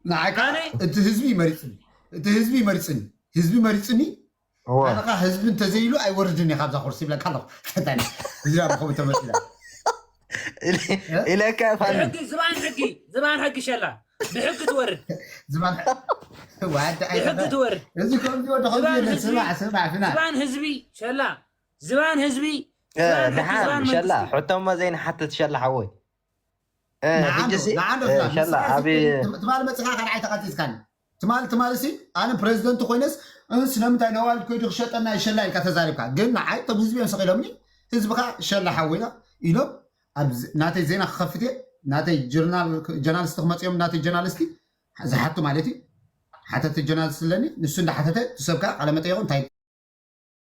ንዓይ ከዓ ኣነ እቲ ህዝቢ ይመሪፅኒ፣ እቲ ህዝቢ ይመሪፅኒ፣ ህዝቢ መሪፅኒ። እወ ኣነ ከዓ ህዝቢ እንተዘይሉ ኣይወርድን እየ ካብዛ ኩርሲ ይብለካ ኣለኹ። ተታኒ እዚኣ ብኸምኡ ተመሲላ ኢለካ ፋኒ ብሕጊ ዝባን ሕጊ ዝባን ሕጊ ሸላ ብሕጊ ትወርድ ዝባን ዋዲ ብሕጊ ትወርድ እዚ ከምዚ ወደ ከምዚ ዝባን የለን። ህዝቢ ስማዕ ስማዕ ፍና ዝባን ህዝቢ ሸላ ዝባን ህዝቢ እ፣ ዝባን ሕጊ ደሓን ዝባን ሸላ መንግስቲ ሕቶሞ ዘይንሓትት ሸላ ሓወይ እ፣ ንዓዶ ሕጂ ሲ ንዓዶ እ፣ ፍና ሸላ ኣብ ትማል መፅኻ ካልዓይ ተቐፂፅካኒ ትማል ትማል ሲ ኣነ ፕሬዚደንት ኮይነስ እ፣ ስለምንታይ ነዋልድ ኮይዱ ክሸጠና ይሸላ ኢልካ ተዛሪብካ። ግን ንዓይ እቶም ህዝቢ እዮም ሰቂሎምኒ። ህዝብካ ሸላ ሓወይና ኢሎም ኣብ ዝ- ናተይ ዜና ክኸፍት እየ ናተይ ጀርናል ጀርናሊስት ክመፅኦም ናተይ ጀርናሊስቲ ዝሓቱ ማለት እዩ። ሓተቲ ጀርናሊስት ኣለኒ ንሱ እንዳሓተተ እቲ ሰብ ከዓ ቃለመጠየቁ እንታይ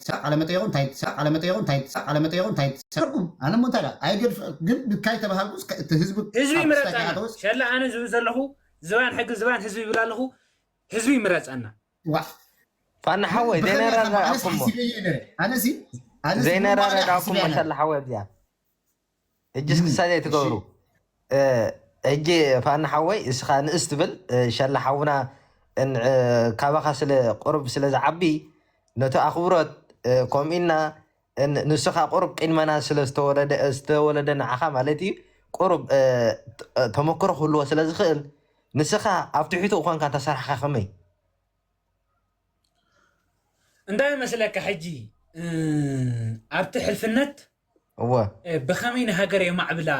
ትሳ ቃለመጠየቁ እንታይ ትሳ ቃለመጠየቁ እንታይ ትሳ ቃለመጠየቁ እንታይ ትሳ ትርጉም ኣነ ሞ እንታይ ደኣ ኣይገድፍ ግን ብካይ ተባሃልኩ እስከ እቲ ህዝቢ ህዝቢ ኣብ ይምረፀና ክሳይ ተወስ ሸላ ኣነ ዝብል ዘለኹ ዝባን ሕጊ ዝባን ህዝቢ ይብል ኣለኹ ህዝቢ ይምረፀና ዋ ፋኒ ሓወይ ብኸመይ ኢኻ ዘይነረዳእኩሞ ኣነስ ሓሲበ እየ ነረ ኣነሲ ኣነሲ ዘይነረዳእኩሞ ሓሲበ እየ ነረ ሸላ ሓወይ ኣብዚኣ ሕጂ እስክሳ ዘይትገብሩ እ፣ ሕጂ ፋኒ ሓወይ እስኻ ንእስ ትብል እ፣ ሸላ ሓውና እን- እ፣ ካባኻ ስለ ቁርብ ስለ ዝዓቢ ነቲ ኣኽብሮት እ፣ ከምኡ ኢልና እን- ንስኻ ቁርብ ቅድመና ስለ ዝተወለደ ዝተወለደ ንዓኻ ማለት እዩ ቁርብ እ፣ ተ- ተመክሮ ክህልዎ ስለ ዝኽእል ንስኻ ኣብ ትሕቱ እኳንካ እንተሰራሕካ ከመይ እንታይ መስለካ ሕጂ እ፣ ኣብቲ ሕልፍነት እወ እ፣ ብኸመይ ንሃገር የማዕብላ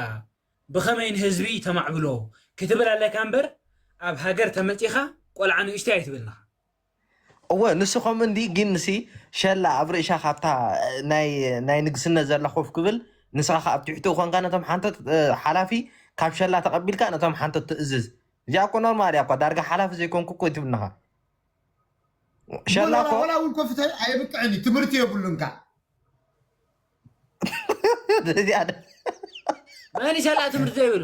ብኸመይ ንህዝቢ ተማዕብሎ ክትብል ኣለካ እምበር ኣብ ሃገር ተመፂኻ ቆልዓ ንእሽተይ ኣይትብልናኻ እወ ንሱ ከም እንዲ ግን ንሲ ሸላ ኣብ ርእሻ ካብታ ናይ ናይ ንግስነት ዘላ ኮፍ ክብል ንስኻ ከ ኣብ ትሕቱ ኮንካ ነቶም ሓንቶት እ፣ ሓላፊ ካብ ሸላ ተቐቢልካ ነቶም ሓንቶት ትእዝዝ እዚኣ እኮ ኖርማል እያ እኳ ዳርጋ ሓላፊ ዘይኮንኩ እኮ ትብልናኻ ሸላ እኮ ወላ እውን ኮፍተ ኣይብቅዕን እዩ ትምህርቲ የብሉን ካ እዚኣ መን ይሰላ ትምህርቲ ዘይብሉ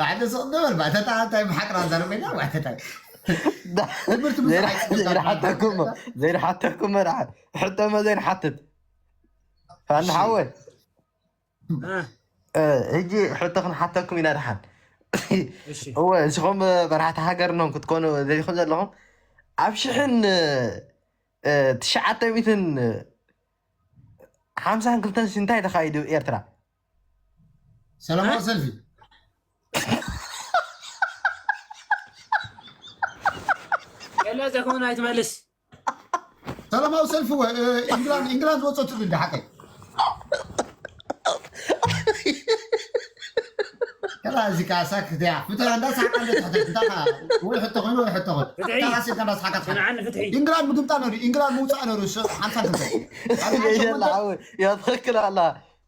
ሓደ ስቕ ዝበል ባተታ እንታይ ምሓቅራ ዘርበና ባተታ ትምህርቲ ብዙሕ ዘይራ- ኣይትገብር። ዘይረሓተኩም ዘይረሓተኩም መርዓ ሕቶመ ዘይንሓትት ፋኒ ሓወ እ፣ እ፣ ሕጂ ሕቶ ክንሓተኩም ኢና ድሓን እሺ እወ ንስኹም መራሕቲ ሃገር ኖም ክትኮኑ ዘይኹም ዘለኹም ኣብ ሽሕን እ፣ ትሽዓተ ሚእትን ሓምሳን ክልተን እንታይ ተኻይዱ ኤርትራ ሰላማዊ ሰልፊ የላ ዘኮን ኣይትመልስ ሰላማዊ ሰልፊ ወ- እ፣ ኢንግላንድ ኢንግላንድ ዝወፀቱ እንደ ሓቀይ ከላ እዚ ከዓ ሳክት እያ ፍትሕ እንዳ ሳሓቃ እንደ ትሕተት እንዳ ወይ ሕቶ ኮይኑ ወይ ሕቶ ኮይኑ ፍትሒ። እንዳ ሓሲብካ እንዳ ሳሓቃ ትሓት ስምዓኒ ፍትሒ ኢንግላንድ ምግምጣ ነሩ ኢንግላንድ ምውፃእ ነሩ ስ- ሓምሳ ክልተ የላ ዓው ያ ትኽክል ኣላ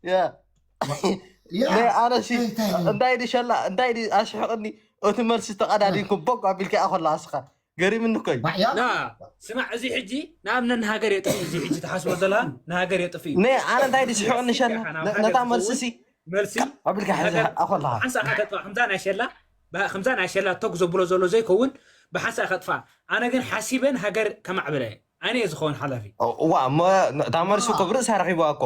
ያ ያ ናይ ኣነሲ እንታይ እዩ? እንታይ ድሸላ እንታይ ድ ኣስሕቕኒ እቲ መልሲ ተቐዳዲንኩም ቦግ ኣቢልካ እያ ከላ ኣስኻ ገሪምኒ እኮ እዩ ዋዕያ ና ስማዕ እዚ ሕጂ ንኣብነት ንሃገር የጥፍ እዚ ሕጂ ትሓስቦ ዘለካ ንሃገር የጥፍ እዩ ነ ኣነ እንታይ ድስሕቕኒ ሸላ ነታ መልሲ ሲ መልሲ ኣቢልካ ሕዚ ኣኸለኻ ሓንሳ ከጥፋ ከምዛ ናይ ሸላ ባ- ከምዛ ናይ ሸላ ቶክ ዘብሎ ዘሎ ዘይከውን ብሓንሳ ከጥፋ ኣነ ግን ሓሲበን ሃገር ከማዕብለ ኣነ እየ ዝኸውን ሓላፊ ዋ እሞ እታ መልሲ እኮ ብርእሳ ረኺብዋ እኮ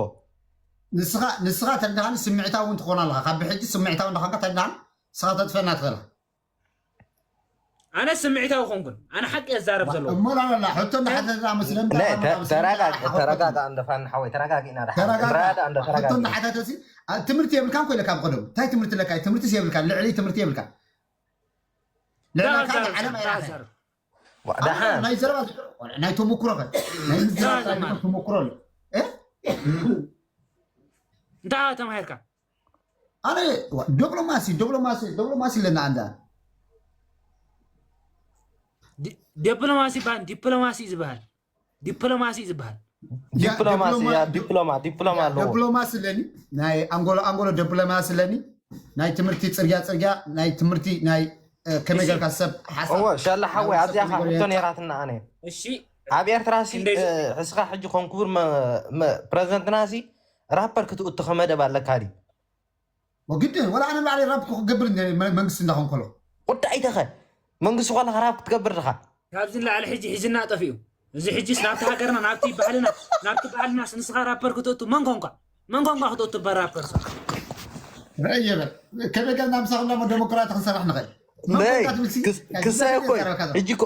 ንስኻ ንስኻ ተድሃን ስምዕታዊ እውን ትኾን ኣለኻ ካብ ብሕጂ ስምዕታዊ እንዳኾንካ ተድሃን ንስኻ ተጥፈና ትኽእል ኣነ ስምዒታዊ ኮንኩን ኣነ ሓቂ እዛረብ ዘለኹ እሞ ላላላ ሕቶ እንዳሓተትና መስለን ነ ተ- ተረጋጋ ተረጋጋ እንደ ፋኒ ሓወይ ተረጋጊእና ድሓን ተረጋጋ ረዳ እንደ ሕቶ ተረጋጊ እንዳሓተተሲ ትምህርቲ የብልካን ኮ ኢለካ ብቀደም እንታይ ትምህርቲ ለካ ትምህርቲስ የብልካ ልዕሊ ትምህርቲ የብልካ ልዕሊ ካልእ ዓለም ኣይረኣኸ ደሓን ናይ ዘረባ ናይ ተሞክሮ ከ ናይ ምዝራብ ናይ ተሞክሮ ኣሎ እ? እንታይ ተማሂርካ ኣነ ዲፕሎማሲ ዲፕሎማሲ ዲፕሎማሲ ኣለና ኣንዳ ዲ- ዲፕሎማሲ ይበሃል ዲፕሎማሲ ዝበሃል ዲፕሎማሲ ዝበሃል ዲፕሎማሲ ያ ዲፕሎማ ዲፕሎማ ኣለዎ ዲፕሎማሲ ኣለኒ ናይ ኣንጎሎ ኣንጎሎ ዲፕሎማሲ ኣለኒ ናይ ትምህርቲ ፅርግያ ፅርግያ ናይ ትምህርቲ ናይ እ፣ ከመይ እሺ። ጌርካ ሰብ ሓሳብ እዎ ሸላ ሓወይ ኣብዚኣ ሰብ ከ ሕቶ ነገር ነይራትና ኣነ እሺ ኣብ ኤርትራ ሲ ክንደይ እ፣ ሕስኻ ሕጂ ኮንኩቡር ፕረዚደንትና ሲ ራፐር ክትእቱ ከመደብ ኣለካ ድዩ ወግድን ወላ ኣነ ባዕለይ ራፕ ክገብር እየ መ- መንግስቲ እንዳኾንከሎ ጉዳይ ተኸ መንግስቲ ኮለኻ ራፕ ክትገብር ድኻ ካብዚ ንላዕሊ ሕጂ ሒዝና ጠፊኡ እዚ ሕጂስ ናብቲ ሃገርና ናብቲ ባህልና ናብቲ ባህልና ንስኻ ራፐር ክትእቱ መን ኮንካ መን ኮንካ ክትእቱ በራፐር ርአየ በል ከመይ ጌርና ምሳኹም ሞ ዴሞክራሲ ክንሰርሕ ንኽእል ክሳይ እኮ ሕጂ እኮ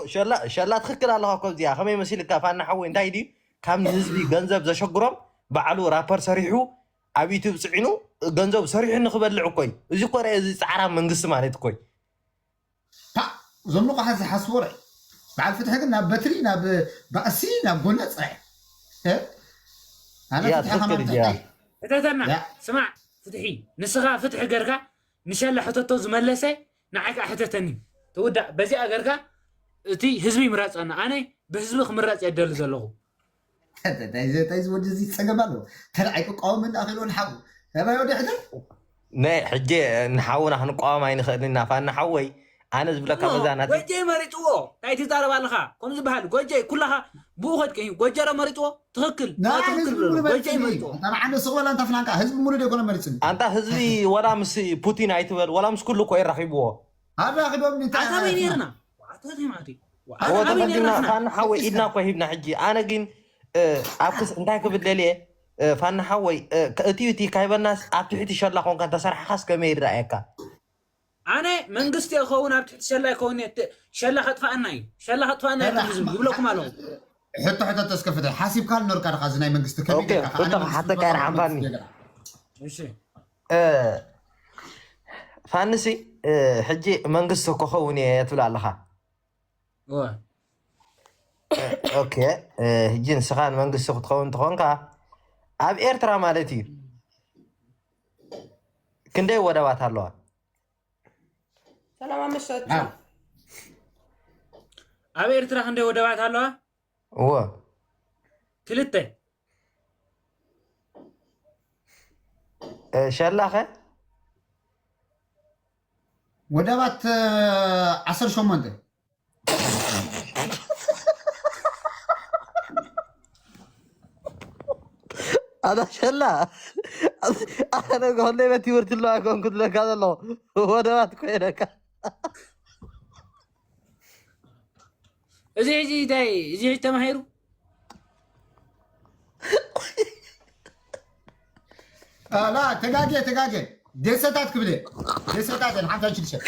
ሸላ ትክክል ኣለኻ እኮ እዚኣ ከመይ መሲልካ ፋና ሓወይ እንታይ ድዩ ካብ ንህዝቢ ገንዘብ ዘሸግሮም ባዕሉ ራፐር ሰሪሑ ኣብ ዩቱብ ፅዒኑ ገንዘብ ሰሪሑ ንክበልዕ እኮ እዩ እዚ እኮ እዚ ፃዕራ መንግስቲ ማለት እኮ እዩ እዞም ንቑሓት ዝሓስቦ ርእ በዓል ፍትሒ ግን ናብ በትሪ ናብ ባእሲ ናብ ጎነ ፅርሕ ሕተተና ስማዕ ፍትሒ ንስኻ ፍትሒ ገርካ ንሸላ ሕተቶ ዝመለሰ ንዓይ ከዓ ሕተተኒ ትውዳእ በዚኣ ገርካ እቲ ህዝቢ ይምረፀና ኣነ ብህዝቢ ክምረፅ የደሊ ዘለኹ ታይ ዝወዲ እዚ ፀገም ኣለዎ ተደዓይ ክቃወመኒ ኣኽእልዎ ንሓው ሰማይ ወዲ ሕተት ናይ ሕጂ ንሓውና ክንቋወም ኣይንኽእልን ኢና ፋና ሓወይ ኣነ ዝብለካ በዛ ናት ጎጀይ መሪፅዎ እንታይ ትዛረብ ኣለኻ ከም ዝበሃል ጎጀይ ኩላኻ ብኡ ከድቀ እዩ ጎጀረ መሪፅዎ ትኽክል ትኽክል ብሎ ጎጀይ መሪፅዎ ንዓነ ስቕ በላ እንታ ፍናንካ ህዝቢ ሙሉ ደይኮነ መሪፅኒ ኣንታ ህዝቢ ወላ ምስ ፑቲን ኣይትበል ወላ ምስ ኩሉ እኮ ይራኺብዎ ኣራኺቦም ኣታ በይ ነርና ኣታ በይ ማለት እዩ ኣታ በይ ነርና ፋና ሓወይ ኢድና እኮ ሂብና ሕጂ ኣነ ግን ኣብ ክስ እንታይ ክብል ደልየ ፋና ሓወይ እቲ እቲ ካይበናስ ኣብ ትሕቲ ሸላ ኮንካ እንተሰራሕኻስ ከመይ ይረኣየካ ኣነ መንግስቲ ይኸውን ኣብ ትሕቲ ሸላ ይኸውን ሸላ ከጥፋኣና እዩ ሸላ ከጥፋኣና እዩ ዝም ይብለኩም ኣለኹ ሕቶ ሕቶ ተስከፍተ ሓሲብካ ነርካ ድኻ እዚ ናይ መንግስቲ ከመይ ጌርካ ከ? ኣነ መንግስቲ ሓተካ ይርሓምባኒ እሺ ፋንሲ ሕጂ መንግስቲ ክኸውን እየ ትብል ኣለኻ እወ ኦኬ ሕጂ ንስኻ ንመንግስቲ ክትኸውን ትኾንካ ኣብ ኤርትራ ማለት እዩ ክንደይ ወደባት ኣለዋ ሰላም ኣመሻችሁ ኣብ ኤርትራ ክንደይ ወደባት ኣለዋ እወ ክልተ ሸላኸ ወደባት ዓሰርተ ሸሞንተ ኣታ ሸላ ኣነ ከሆለይ በቲ ወርትሎ ኣኮንኩ ትለካ ዘሎ ወደባት ኮይነካ እዚ ሕጂ እንታይ እዚ ሕጂ ተማሂሩ ላ ተጋጌ ተጋጌ ደሰታት ክብለ ደሰታት ሓምሳ ሽዱሽተ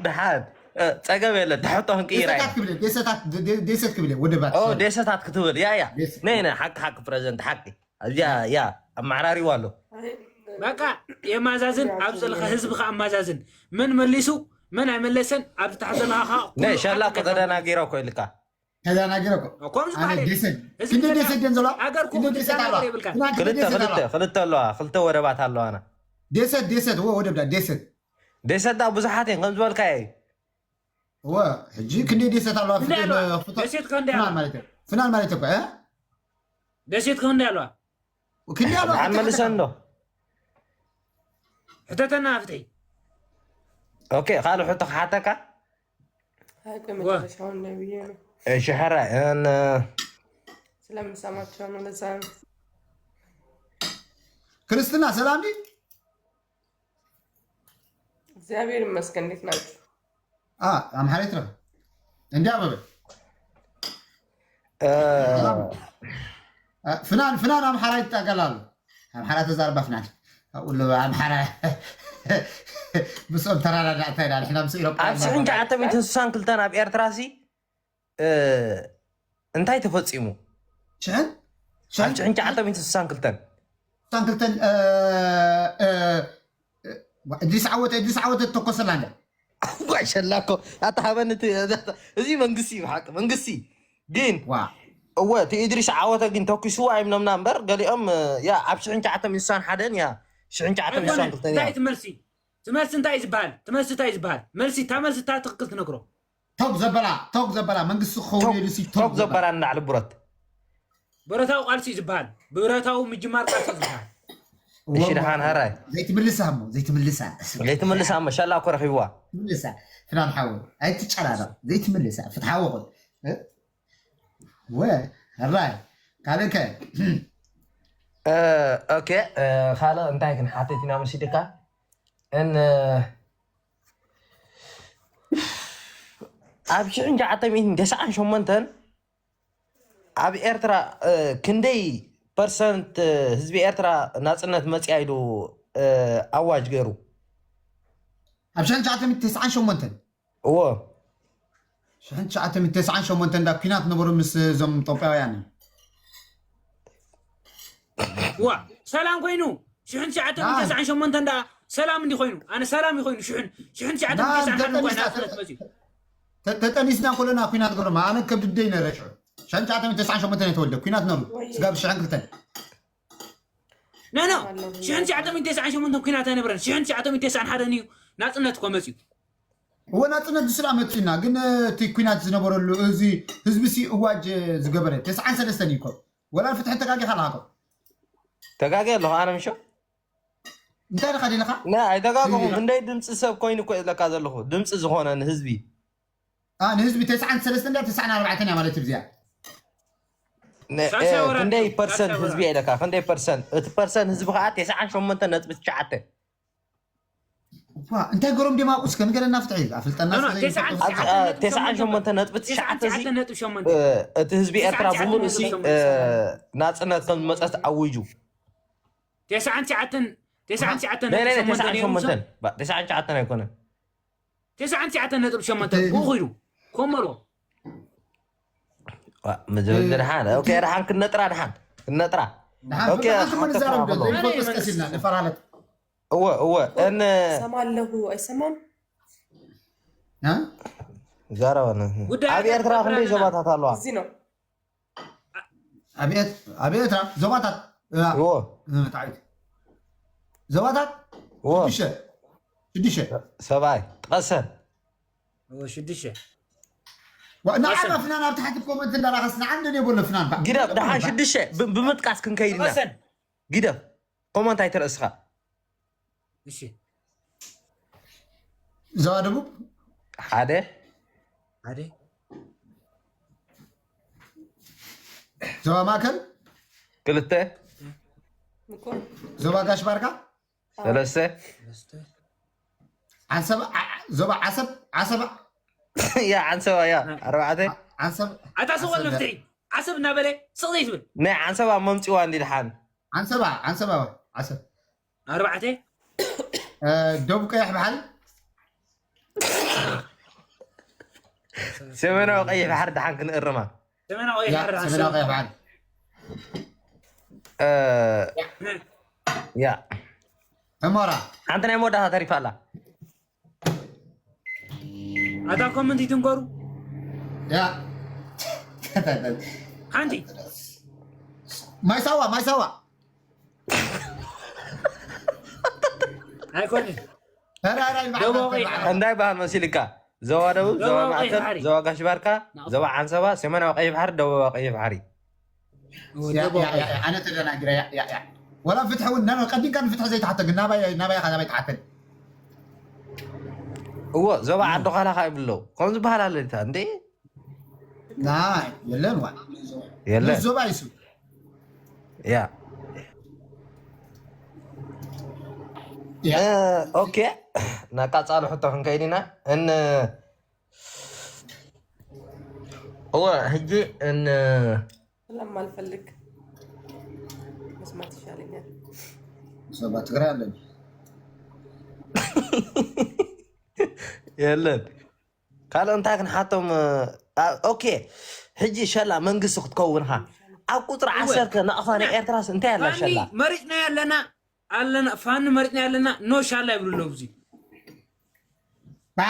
ድሓን ፀገም የለ ትሕቶ ክንቅይራ ደሰት ክብለ ወደባት ደሰታት ክትብል ያ ያ ነይ ሓቂ ሓቂ ፕረዘንት ሓቂ ኣብዚኣ ያ ኣመዓራሪዋ ኣሎ በቃ የማዛዝን ኣብ ዘለካ ህዝቢ ከኣማዛዝን መን መሊሱ መን ኣይመለሰን ኣብ ዝተሓዘልካ ሸላ ከተደናጊረ እኮ ኢልካ ተደናጊረ እኮ ከምዚ ደሰት ደን ዘሎ ሃገር ደሰት ኣለዋ ክልተ ኣለዋ ክልተ ወደባት ኣለዋና ደሰት ደሰት ወደብዳ ደሰት ደሰት ዳ ብዙሓት እየን ከም ዝበልካ እዩ እወ ሕጂ ክንደይ ደሰት ኣለዋ ፍናን ማለት እኮ ደሴት ክንደይ ኣለዋ ክንደይ ኣለዋ መልሰን ዶ ሕተተና ፍትሒ ኦኬ ካልእ ሕቶ ክሓተካ ሀቅ መጨረሻውን ነብዬ ነው ሽሐራ ስለምሰማቸው ነው ለዛ ነው ክርስትና ሰላም ዲ እግዚአብሔር ይመስገን እንዴት ናችሁ አምሐሬት ነው እንዲ አበበ ፍናን ፍናን አምሐራ ይታገላሉ አምሐራ ተዛርባ ፍናን ሁሉ አምሐራ ብሶም ተራዳዳእታ ኢና ንሕና ምስ ኢሮጳ ኣብ ሽሕን ትሽዓተ ሚእትን ስሳን ክልተን ኣብ ኤርትራ ሲ እንታይ ተፈፂሙ ሽሕን ኣብ ሽሕን ትሽዓተ ሚእትን ስሳን ክልተን ስሳን ክልተን እድሪስ ዓወተ እድሪስ ዓወተ ተኮሰላ እንደ ጓሸላ እኮ ኣተሃበኒ እዚ መንግስቲ እዩ ሓቂ መንግስቲ ግን እወ እቲ እድሪስ ዓወተ ግን ተኪስዎ ኣይምነምና እምበር ገሊኦም ያ ኣብ ሽሕን ትሽዓተ ሚእትን ስሳን ሓደን ያ ሽሕን ትሽዓተ ሚእትን ስሳን ክልተን ትመልሲ ትመልሲ እንታይ ዝበሃል ትመልሲ እንታይ ዝበሃል መልሲ እታ መልሲ እታ ትክክል ትነግሮ ቶግ ዘበላ ቶግ ዘበላ መንግስቲ ክኸውን ኢሉ ሲ ቶግ ዘበላ ንላዕሊ ብረት ብረታዊ ቃልሲ ዝበሃል ብረታዊ ምጅማር ቃልሲ ዝበሃል እሺ ደሓን ሃራይ ዘይትምልሳ እሞ ዘይትምልሳ ዘይትምልሳ እሞ ሸላ እኮ ረኺብዋ ትምልሳ ፍናን ሓወይ ኣይትጨራረቕ ዘይትምልሳ ፍትሓዊ ኹን ወ ሃራይ ካልእከ ኦኬ ካልእ እንታይ ክንሓትት ኢና መሲድካ እን ኣብ ሽሕን ትሽዓተ ሚእትን ተስዓን ሸሞንተን ኣብ ኤርትራ ክንደይ ፐርሰንት ህዝቢ ኤርትራ ናጽነት መጽያ ኢሉ ኣዋጅ ገይሩ። ኣብ ሽሕን ትሽዓተ ሚእትን ተስዓን ሸሞንተን እዎ ሽሕን ትሽዓተ ሚእትን ተስዓን ሸሞንተን እንዳ ኲናት ነበሩ ምስ እዞም ኢትዮጵያውያን እዩ። ዋ ሰላም ኮይኑ ሽሕን ትሽዓተ ሚእትን ተስዓን ሸሞንተን እንዳ ሰላም እንዲ ኮይኑ ኣነ ሰላም ይኮይኑ ሽሕን ሽሕን ትሽዓተ ሚእትን ተስዓን ሸሞንተን ናጽነት መጽዩ ተጠኒስና ከለና ኲናት ገሮማ ኣነ ከብድደይ ነረ ሽዑ ሽሕን ትሽዓተ ሚእትን ተስዓን ሸሞንተን እየ ተወልደ ኲናት ነሩ ስጋብ ሽሕን ክልተን ኖ ኖ ሽሕን ትሽዓተ ሚእትን ተስዓን ሸሞንተን ኲናት ኣይነበረን ሽሕን ትሽዓተ ሚእትን ተስዓን ሓደን እዩ ናጽነት እኮ መጽዩ እወ ናጽነት ዝስራ መጽዩና ግን እቲ ኲናት ዝነበረሉ እዚ ህዝቢ ሲ እዋጅ ዝገበረ ተስዓን ሰለስተን እዩ እኮ ወላ ፍትሒ ተጋጊኻ ኣለኻ እኮ ተጋጊ ኣለኹ ኣነ ምሾ እንታይ ኢኻ ደለኻ ኣይተጋገኹ ክንደይ ድምፂ ሰብ ኮይኑ እኮ ለካ ዘለኹ ድምፂ ዝኾነ ንህዝቢ ንህዝቢ ተስዓን ሰለስተ እንዳ ተስዓን ኣርባዕተን እያ ማለት እዚኣ ክንደይ ፐርሰንት ህዝቢ ኢለካ ክንደይ ፐርሰንት እቲ ፐርሰንት ህዝቢ ከዓ ተስዓን ሸሞንተ ነጥቢ ትሽዓተ እንታይ ገሮም ደማቁስ ከንገረና ፍትሒ ኣፍልጠና ተስዓን ሸሞንተ ነጥቢ ትሽዓተ እዚ እቲ ህዝቢ ኤርትራ ብምሉእ ሲ ናፅነት ከም ዝመፀት ኣዊጁ ተስዓን ትሽዓተን ተስዓን ትሽዓተን ናይ ናይ ተስዓን ሸሞንተን ባ- ተስዓን ትሽዓተን ኣይኮነን ተስዓን ትሽዓተን ነጥቢ ሸሞንተ ብኡ ኺዱ ኮመሮ ዋ፣ መጀመርያ ድሓን ኦኬ ድሓን ክነጥራ ድሓን ክነጥራ ኦኬ ንዛረብ ዘይፈልጦስ ቀሲልና ንፈላለጥ እወ እወ እን ሰማ ኣለሁ ኣይሰማም እ? ዛረበ ጉዳይ ኣብ ኤርትራ ክንደይ ዞባታት ኣለዋ እዚ ነው ኣብ ኤት- ኣብ ኤርትራ ዞባታት እ፣ እዎ እ፣ ታዒት ዞባታት እዎ ሽዱሽተ ሽዱሽተ ሰብኣይ ጥቀሰን ሽዱሽተ ዋ፣ ንዓና ፍናን ኣብ ታሕቲ ኮመንት እንዳራኸስ ንዓንደን የብሎ ፍናን ባ- ግደፍ ደሓን ሽዱሽተ ብ- ብምጥቃስ ክንከይድ ኢና ጥቀሰን ግደፍ ኮመንት ኣይተርእስኻ እሺ ዞባ ደቡብ ሓደ ሓደ ዞባ ማእከል ክልተ እኮ ዞባ ጋሽ ባርካ ሰለስተ ዓሰብ ዓ- ዞባ ዓሰብ ዓሰብ ያ ዓንሰባ ያ ኣርባዕተ ዓሰብ ኣታ ሰወል መፍትሒ ዓሰብ እናበለ ስቕ ዘይትብል ናይ ዓንሰባ መምፂዋ እንዲ ድሓን ዓንሰባ ዓንሰባ ዓሰብ ኣርባዕተ እ፣ ደቡብ ቀይሕ ባሕሪ ሰሜናዊ ቀይሕ ባሕሪ ድሓን ክንእርማ ሰሜናዊ ያ ቀይሕ ሰሜናዊ ቀይሕ ባሕሪ እ፣ ያ ዕሞራ ሓንቲ ናይ መወዳእታ ተሪፋ ኣላ ኣታ ኮመንት ይትንገሩ ያ ሓንቲ ማይሳዋ ማይሳዋ ኣይኮንን ተራራይ ደቡብ ቀይሕ ባሕሪ እንታይ በሃል መሲልካ ዞባ ደቡብ ዞባ ዞባ ቀይሕ ማእከል ባሕሪ። ዞባ ጋሽ ባርካ ዞባ ዓንሰባ ሰሜናዊ ቀይሕ ባሕሪ ደቡባዊ ቀይሕ ባሕሪ ያ፣ ያ፣ ያ፣ ያ፣ ኣነ ተደናጊረ ያ፣ ያ፣ ያ። ወላ ፍትሒ እውን ናበ ቀዲምካ ንፍትሒ ዘይተሓተ ግን ናባይ ናባይ ኢኻ ናባይ ተሓተን እዎ ዞባ ዓዲ ዃላኻ ይብለው ከም ዝበሃል ኣለታ እንዴ ና የለን ዋ የለ ንዞባ ይሱ ያ ያ። እ፣ ኦኬ ናብ ቀጻሊ ሕቶ ክንከይድ ኢና እን እወ ሕጂ እን ስለማልፈልግ መስማት ይሻለኛል። ዞባ ትግራይ ኣለኒ የለን ካልእ እንታይ ክንሓቶም እ፣ ኦኬ ሕጂ ሸላ መንግስቲ ክትከውንካ ኣብ ቁፅሪ ዓሰርተ ናቕፋ ናይ ኤርትራስ እንታይ ኣላ ፋኒ ሸላ መሪፅና ያለና ኣለና ፋኒ መሪፅና ያለና ኖ ሻላ ይብሉ ኣለዉ እዚ ባ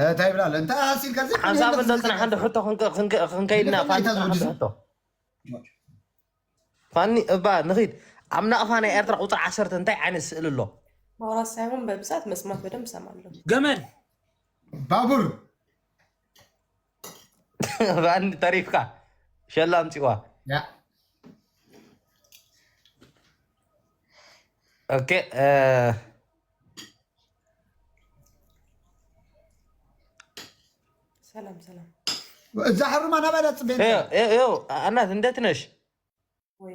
እንታይ ይብላል እንታይ ኣሲልካ ሓንሳብ እንዶ ፅናሕ እንዶ ሕቶ ክንከ- ክንከ- ክንከይድና ፋኒ ፅናሕ እንዶ ሕቶ ፋኒ እባ ንኺድ ኣብ ናቕፋ ናይ ኤርትራ ቁፅሪ ዓሰርተ እንታይ ዓይነት ስእሊ ኣሎ ማውራት ሳይሆን በብዛት መስማት በደንብ እሰማለሁ። ገመል ባቡር ፋኒ ተሪፍካ ሸላ ኣምፅዋ ያ ኦኬ እ፣ ሰላም ሰላም። እዛ ሕሩማ ናባይ ዳ ፅበ እ፣ እ፣ እ፣ ኣናት እንደት ነሽ ወይ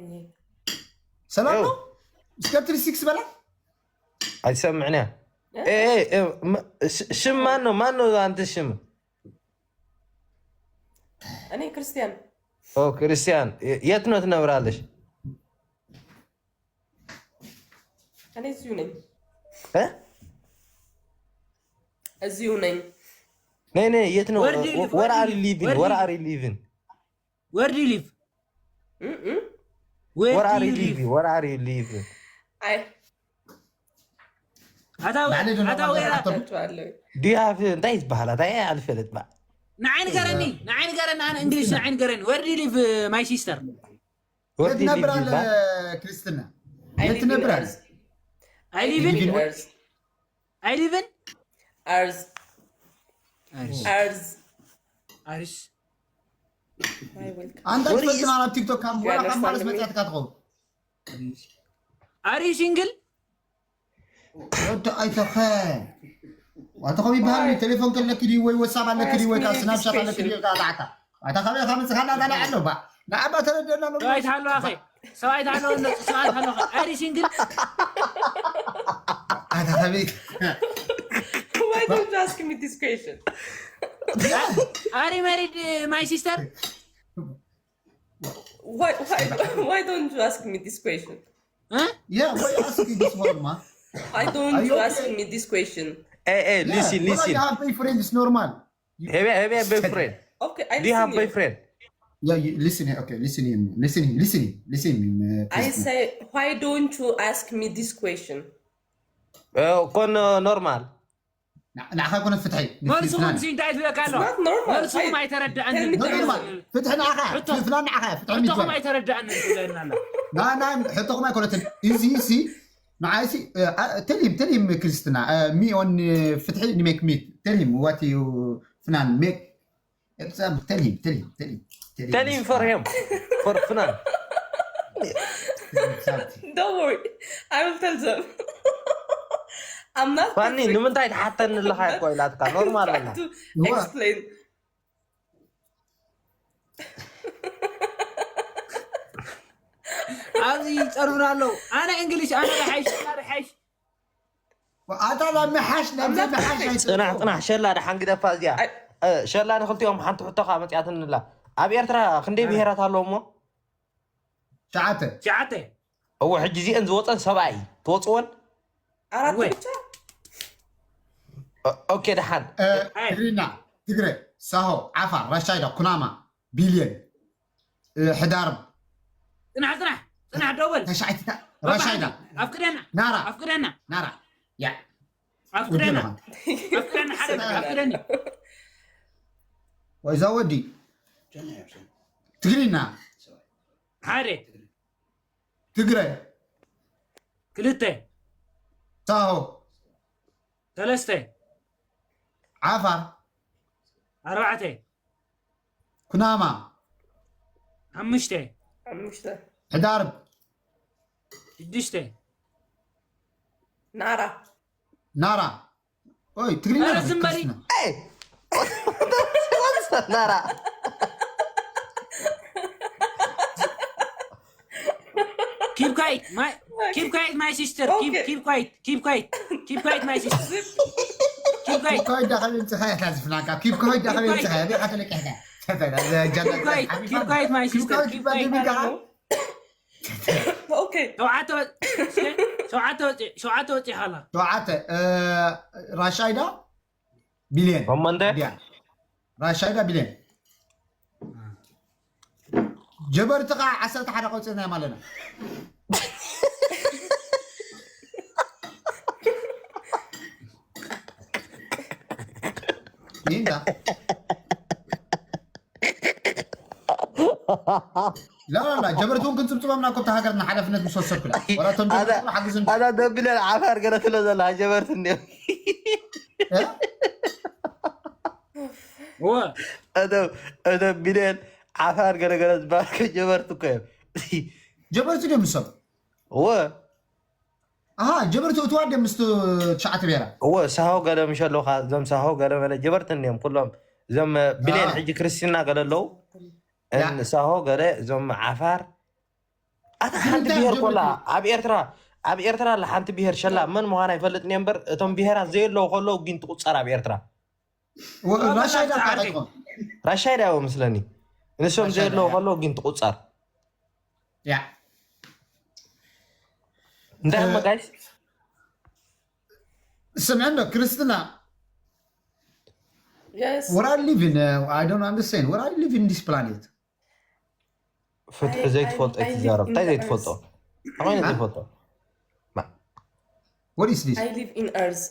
ሰላም እ፣ ነው እስከ ትሪ ሲክስ በላ ኣይትሰምዕን እያ እ፣ እ፣ እ፣ ም- ሽ- ሽም ማን ነው ማን ነው አንተ ሽም እኔ ክርስቲያን ኦ ክርስቲያን የት ነው ትነብራለሽ እኔ እዚሁ ነኝ። እ? እዚሁ ነኝ። ነይ ነይ፣ የት ነው? Where do you live? Where are you living? Where do Where you are you living? Where do you live? እም፣ እም። Where Where do are you you live? living? Where are you living? አይ ኣታ ኣታ ወይራ ኣቶም እላቸዋለሁ። Do you have እንታይ ይበሃል? ኣታ ኣልፈለጥ ባ ንዓይ ንገረኒ ንዓይ ንገረኒ ኣነ እንግሊሽ ንዓይ ንገረኒ። Where do you live, my sister? Where የት do you live ነብራል ይበሃል? ክርስትና? I የት live in ነብራል? Ars. I live in In Ars. I live in Ars. Ars. Ars. Ars. Why welcome? ኣንታ What is- ትፈልጥና ናብ ቲክቶክ ካብ You ወላ ካብ understand ማለት me? መፅኣ ትካ ትኸውን Are you single? ወዲ ኣይተኸ ዋተኸው ይበሃል ቴሌፎን ከለኪ ድዩ ወይ ወሳብ ኣለኪ ድዩ ወይ ካብ Ask me ስናፕሻት this ኣለኪ ድዩ ጣጣ ኣታ ከበይ ካብ መፅኻና ዳላ ኣሎ ባ ንኣባ ተረደና ነው ሰብኣይ ትሃለዋ ኸ ሰብኣይ ትሃለዋ ነፁ ሰብኣይ ትሃለዋ ኸ? Are you single? ኣታ ከበይ Why don't you ask me this question? Are you married, uh, my sister? Why, why, why don't you ask me this question? Huh? Yeah, why ask you this one, ma? Why don't Are you you ask okay? Me this question? Hey, hey, listen, Yeah, listen. You have boyfriend, it's normal. Have you, have you a boyfriend? Okay, I Do you have listen you. Boyfriend? Yeah, you, listen here. Okay, listen here. Listen here. Listen here. Listen here. Uh, I please, ma. Say, why don't you ask me this question? Uh, ኮን ኖርማል ንዓኻ ኮነ ፍትሒ መልስኹም ሲ እንታይ ትብለካ ኣሎ? It's not normal. መልስኹም I- ኣይተረድኣንን። Tell me No, the normal. reason. ፍትሒ ንዓኻ ሕቶ። ፍትሒ ንዓኻ ፍትሒ ሕቶኹም ሚትወል ኣይተረድኣንን ትብለና ኣላ። ና ና ሕቶኹም ኣይኮነትን እዚ ሲ ንዓይሲ ተሊም ተሊም ክርስትና ሚኦን ፍትሒ ንሜክ ሚት ተሊም ዋት ዩ ፍናን ሜክ ተሊም ተሊም ተሊም Tell him for him. For ፍናን Don't worry, I will tell them. I'm not ፋኒ perfect. ንምንታይ ትሓተኒ ኣለኻ እኮ ኢላትካ ኖርማል ኣላ To explain. ኣብዚ ይፀርብና ኣለዉ። ኣነ እንግሊሽ ኣነ ርሓይሽ ኣነ ርሓይሽ ኣታ ናብ ምሓሽ ናብ ምሓሽ ፅናሕ ፅናሕ ሸላ ደሓን ግደፋ እዚኣ ኣይ። እ፣ ሸላ ንክልቲኦም ሓንቲ ሕቶ ከዓ መፅያትንላ ኣብ ኤርትራ ክንደይ ብሄራት ኣለዎ እሞ ሸዓተ ሸዓተ እዎ ሕጂ እዚአን ዝወፀን ሰብኣይ ትወፅወን ኣራት ወይ። ብቻ ኦኬ ደሓን ትግርኛ ትግረ ሳሆ ዓፋር ራሻይዳ ኩናማ ቢልየን ሕዳርብ ፅናሕ ፅናሕ ፅናሕ ደውበል ተሻዒትታ ራሻይዳ ኣፍቅደና ናራ ኣፍቅደና ናራ ያ ኣፍቅደና ውድና ኣፍቅደና ሓደ ኣፍቅደኒ ወይዛ ወዲ ትግርኛ ሓደ ትግረ ክልተ ሳሆ ሰለስተ ዓፋር ኣርባዕተ ኩናማ ሓሙሽተ ሓሙሽተ ሕዳርብ ሽዱሽተ ናራ ናራ ኦይ ትግርኛ ኧረ ዝም በሊ። ናራ Keep quiet, my keep quiet, my sister. Keep Okay. Keep quiet, keep quiet, keep quiet, my sister. Keep quiet. ኮይ ዳኸል እንጽኻ ያታዝፍናካ ኪብ ኮይ ዳኸል እንጽኻ ያቤ ካተለቀ ያታ Keep quiet, keep quiet, my sister. Keep quiet. ኦኬ ሸውዓተ ወ- ሸውዓተ ወ- ሸውዓተ ወፂእ ሃላ ሸውዓተ ራሻይዳ ቢልየን ሸሞንተ ያ ራሻይዳ ቢልየን ጀበርቲ ከዓ ዓሰርተ ሓደ ቀውፅና ኣለና ይንዳ ላ ላ ላ ጀበርቲ እውን ክንፅብፅቦም ናብ ኮብታ ሃገርና ሓላፍነት ምስ ወሰድኩላ ወላቶም ጀበርቲ ሓግዝን ኣዛ ደብለን ዓፋር ገለ ትሎ ዘላ ጀበርቲ እንዲዮም እወ እቶም እቶም ቢልየን ዓፋር ገለገለ ዝበሃሉ ጀበርቲ እኮ እዮም ጀበርቲ ድዮም ንሶም እወ ኣሃ ጀበርቲ እትዋ ድዮም ምስ ትሽዓተ ብሄራ እወ ሳሆ ገለ ምሸለኻ እዞም ሳሆ ገለ መለ ጀበርቲ እንዲዮም ኩሎም እዞም ቢልየን ኣዎ። ሕጂ ክርስትና ገለ ኣለዉ ያ። እን ሳሆ ገለ እዞም ዓፋር ኣታ ሓንቲ እንታይ ብሄር ጀበርቲ? ኮላ ኣብ ኤርትራ ኣብ ኤርትራ ኣላ ሓንቲ ብሄር ሸላ መን ምዃና ኣይፈልጥን እየ እምበር እቶም ብሄራት ዘየለዉ ከለዉ ግን ትቁፀር ኣብ ኤርትራ ወ- ራሻይዳ ዓርቢ። ካይኮን ራሻይዳ እዮ መስለኒ ንሶም ራሻይዳ፣ ዘየለዉ ያ። ከለዉ ግን ትቁፀር ያ እንታይ እ- እሞ ጋይስ ስምዕና ክርስትና Yes. What I live in, uh, I don't understand. What I live in this planet. ፍትሒ ዘይትፈልጦ ይትዛረብ እንታይ ዘይትፈልጦ ኣኾይነ ዘይፈልጦ What is this? I live in Earth.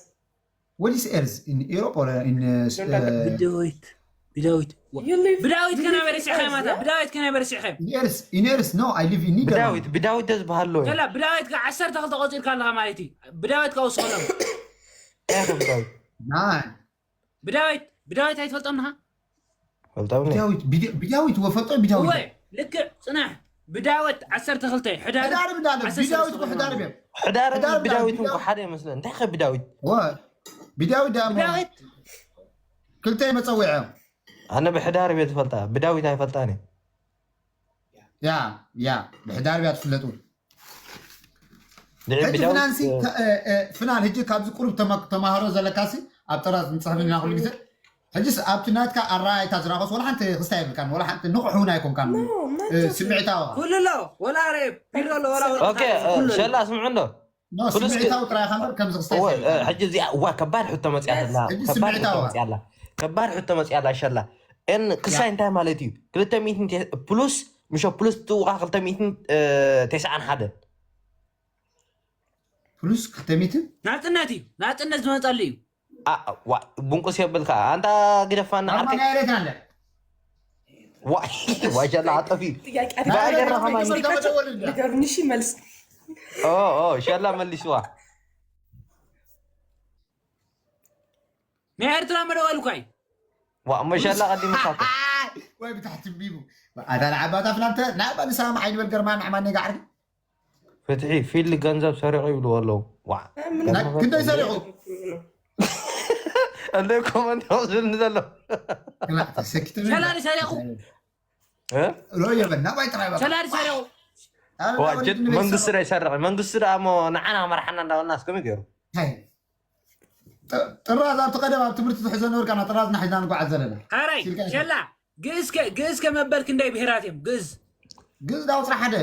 What is Earth in Europe or in uh, uh, ብዳዊት ብዳዊት You live. ብዳዊት you ከናበ live in ረሲዕካ Earth, ማታ yeah? ብዳዊት ከናበ ረሲዕካ in Earth? In Earth? No, I live in Netherlands. ብዳዊት ብዳዊት ደዝበሃሎ እዩ ገላ ብዳዊት ከ ዓሰርተ ክልተ ቆፂርካ ኣለኻ ማለት እዩ። ብዳዊት ከ ውስኸሎም እንታይ ከም ብዳዊት Nah. ብዳዊት ብዳዊት ኣይትፈልጦም ንኻ ፈልጣውኒ ብዳዊት ብዳ- ብዳዊት ወፈጦ ብዳዊት እወ ልክዕ ፅናሕ ብዳዊት ዓሰርተ ክልተ ሕዳር ሕዳር ብዳለ ዓሰርተ ብዳዊት ሰለስተ ሕዳር ቤ ሕዳር ሕዳር ብዳዊት ብዳዊት እንኳ ሓደ ይመስለ እንታይ ከ ብዳዊት ወ ብዳዊት ዳሞ ብዳዊት ክልተ መፀዊዐ ኣነ ብሕዳር ቤት ፈልጣ ብዳዊት ኣይፈልጣን ያ ያ ብሕዳር ቤት ትፍለጡ ድዒ ሕጂ ብዳዊት ፍናንሲ ፍናን ሕጂ ካብዚ ቁሩብ ተማ- ተማሃሮ ዘለካሲ ኣብ ጥራዝ ንፅሕፍ ኢና ኩሉ ግዜ ሕጂስ ኣብቲ ናትካ ኣረኣይታ ዝራኸስ ወላ ሓንቲ ክስታ የብልካን ወላ ሓንቲ ንቑሕ እውን ኣይኮንካን No, እ፣ መቸስ ስምዒታዊ ኩሉ ኣሎ ወላ ሬ ቢሮ ኣሎ ወላ ወላ ኦኬ ሸላ ስምዑ እንዶ ኖ፣ ስምዒታዊ ጥራይ ኢኻ እምበር ከምዚ ክስታ እወ፣ የብልካን። ሕጂ እዚኣ እዋ ከባድ ሕቶ መፅያ ኣላ ሕጂ ከባድ ስምዒታዊ ሕቶ መፅያ ኣላ ከባድ ሕቶ መፅያ ኣላ ሸላ እን ክሳይ እንታይ ማለት እዩ ክልተ ሚእትን ፕሉስ ምሾ ፕሉስ ትውቃ ክልተ ሚእትን ተስዓን ሓደን ፕሉስ ክልተ ሚእትን ናፅነት እዩ ናፅነት ዝመፀሉ እዩ ዋ፣ ቡንቁስ የብልካ ኣንታ ግደፋና ዓርከይ ኣርማና ኤሬት ኣለ ዋ ሸላ ኣጠፊ ጥያቄ ባገርና ከማን ንገሩኒ እሺ መልስ ሸላ መሊስዋ ናይ ኤርትራ መደወል እኳ እዩ ዋ እሞ ሸላ ቀዲምካቶ ወይ ብታሕቲ ቢቡ ኣታ ንዓባታ ፍናንተ ንዓባ ንሰላም ዓይኒ በል ገርማ ንዓማ ኔጋ ዓርኪ ፍትሒ ፊል ገንዘብ ሰሪቑ ይብልዎ ኣለዉ ዋ ክንደይ ሰሪቑ እንደ ኮመንት ዝብልኒ ዘሎ ተሰኪተ ሰላዲ ሰሪቑ እ? ሮዮ በል ናባይ ጥራይ በል ሰላዲ ሰሪቑ ዋ፣ ጀ- መንግስቲ ዳ ይሰርቕ መንግስቲ ዳ እሞ ንዓና መርሓና እንዳበልና እስከመይ ገይሩ ጥራዝ ኣብቲ ቀደም ኣብ ትምህርቲ ትሕዞ ነበርካና ጥራዝ ናሒዝና ንጓዓዝ ዘለና ሓራይ ሸላ ግእዝ ከ ግእዝ ከ መበል ክንደይ ብሄራት እዮም ግእዝ ግእዝ ዳውፅራ ሓደ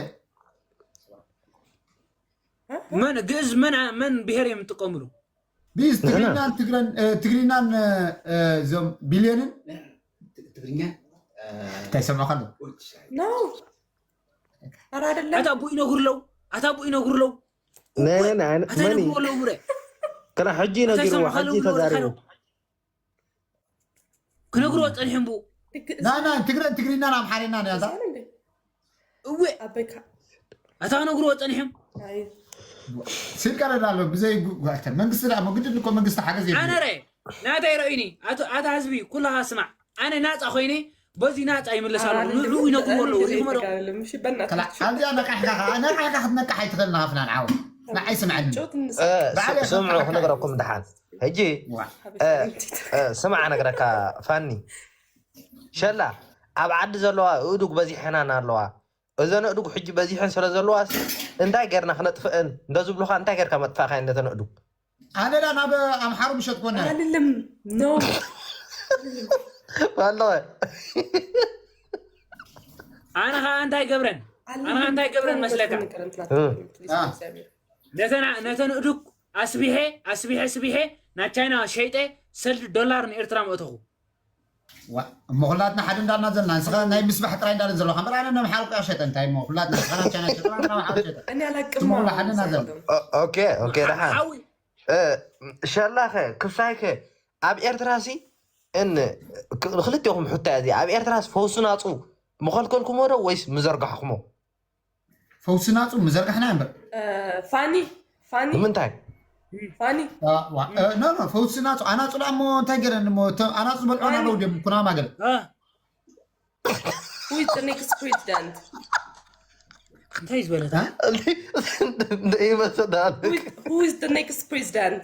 መን ግእዝ መን መን ብሄር እዮም ዝጥቀምሉ ቢዝ ትግርኛን ትግረን እ፣ ትግርኛን እ፣ እ፣ እዞም ቢልዮንን ትግርኛ እንታይ ሰምዑ ከሎ No. ኧረ አይደለም። ኣታ ቡ ይነግሩ ኣለዉ ኣታ ቡ ይነግሩ ኣለዉ ናይ ናይ ናይ ኣታ መኒ ይነግሩ ኣለዉ ብረ ከላ ሕጂ ነጊርዎ ሕጂ ተዛሪቡ ክነግርዎ ፀኒሖም ብኡ ናና ትግረን ትግርኛን ኣምሓሬና ነያታ እወ ኣበይካ ኣታ ክነግርዎ ፀኒሖም ኣይ ሲል ቀረድ ኣሎ ብዘይ ጉ- ጓልተ መንግስቲ ዳ ግድን እኮ መንግስቲ ሓገዝ የድልዮ። ኣነ ረ ናተይ ረእዩኒ ኣቶ ኣታ ህዝቢ ኩላኻ ስማዕ ኣነ ናፃ ኮይነ በዚ ናፃ ይምለስ ኣለኹ ንዑ ይነግርዎ ኣለዉ ሪኢኹም ዶ ምሽ በእናትህ ከላ ኣብዚኣ ነቃሕካ ከዓ ነቃሕካ ክትነቃሕ ኣይትኽእል ናፍናን ዓው ንዓይ ስምዐኒ ጮት ንስ እ፣ ስ- ስምዑ ክነግረኩም ድሓን ሕጂ እ፣ እ፣ ስምዓ ነግረካ ፋኒ ሸላ ኣብ ዓዲ ዘለዋ እእዱግ በዚሐናን ኣለዋ እዘን እእዱግ ሕጂ በዚሐን ስለ ዘለዋ እንታይ ጌርና ክነጥፍአን እንደዝብሉካ እንታይ ጌርካ መጥፋእካ እንደተን እእዱግ ኣነ ዳ ናብ ኣምሓሩ ምሸት ኮነ ኣልልም ኖ ኣለወ ኣነ ከዓ እንታይ ገብረን ኣነ ከዓ እንታይ ገብረን መስለካ ነተን ነተን እዱግ ኣስቢሐ ኣስቢሐ ኣስቢሐ ናብ ቻይና ሸይጠ ሰልዲ ዶላር ንኤርትራ መእተኹ ዋ፣ እሞ ኩላትና ሓደ እንዳልና ዘለና ንስኻ ናይ ምስባሕ ጥራይ እንዳለን ዘለኻ እምበር ኣነ ነምሓሩ ሸጠ እንታይ እሞ ኩላትና ንስኻ ናብ ቻይና ሸጠ ኣነ ነምሓሩ ሸጠ እኔ አላቅም ስሙ ሁላ ሓደ ናዘር ኦኬ ኦኬ ደሓን ሓዊ እ፣ ሸላኸ ክሳይከ ኣብ ኤርትራሲ እን ክ- ንክልቲኹም ሕቶ እዚ ኣብ ኤርትራስ ፈውሲ ናፁ ምኸልከልኩሞ ዶ ወይስ ምዘርጋሕኩሞ ፈውሲ ናፁ ምዘርጋሕና እምበር ፋኒ ፋኒ ንምንታይ ፋኒ ኖ ኖ ፈውሲ ናፁ ኣናፁ ዳ እሞ እንታይ ገረን እሞ እቶም ኣናፁ ዝበልዖ ኣለዉ ድም ኩናማ ገለ እ፣ who is the next president እንታይ ዝበለት ይመሰዳል who is the next president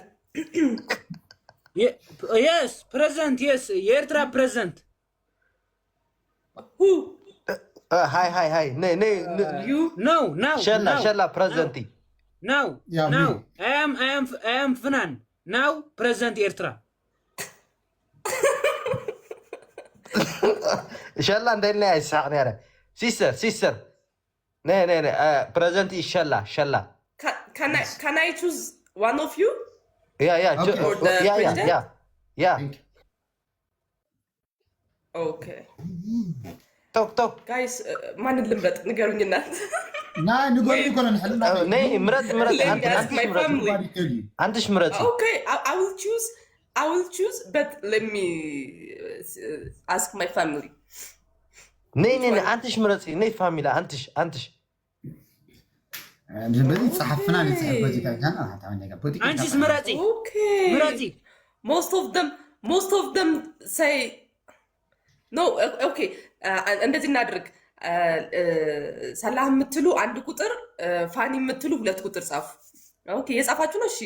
የስ ፕሬዚደንት የስ የኤርትራ ፕሬዚደንት who ሃይ ሃይ ሃይ ነይ ነይ ን- you ነው ነው ሸላ ነው ሸላ ፕሬዚደንቲ ነው Yeah, ነው me. I am I am I am ፍናን now ፕሬዚደንት ኤርትራ ሸላ እንታይ ኢልና ይስሓቅ ነረ ሲስተር ሲስተር ነይ ነይ ነይ ፕሬዚደንቲ ሸላ ሸላ Ca- can I can I choose one of you Yeah, yeah, Okay. ju- For the yeah, yeah, president? yeah, yeah. Thank you. Okay. Talk, talk. Guys, uh, ማንን ልምረጥ ንገሩኝ እናት። ናይ ንገሩ ይኮነ ንሕልና Uh, ነይ ምረጥ ምረጥ Let me ኣንቲ ask ኣንቲ my ምረጥ family. Everybody tell you. ኣንትሽ ምረጺ። Okay, I, I will choose. I will choose, but let me uh, ask my family. ነይ ነይ ነይ ኣንትሽ ምረጺ። ነይ ፋሚሊ ኣንትሽ ኣንትሽ። በዚ ጸሓፍና ንጽሕፍ በዚ ታይታና ሓታ ወንደጋ ፖለቲካ ኣንቺስ ምረጺ Okay. ምረጺ። Most of them, most of them say no. Okay. Uh, እንደዚህ እናድርግ። Uh, uh, ሳላ የምትሉ አንድ ቁጥር፣ uh, ፋኒ የምትሉ ሁለት ቁጥር ጻፉ። Okay, የጻፋችሁ ነው። እሺ።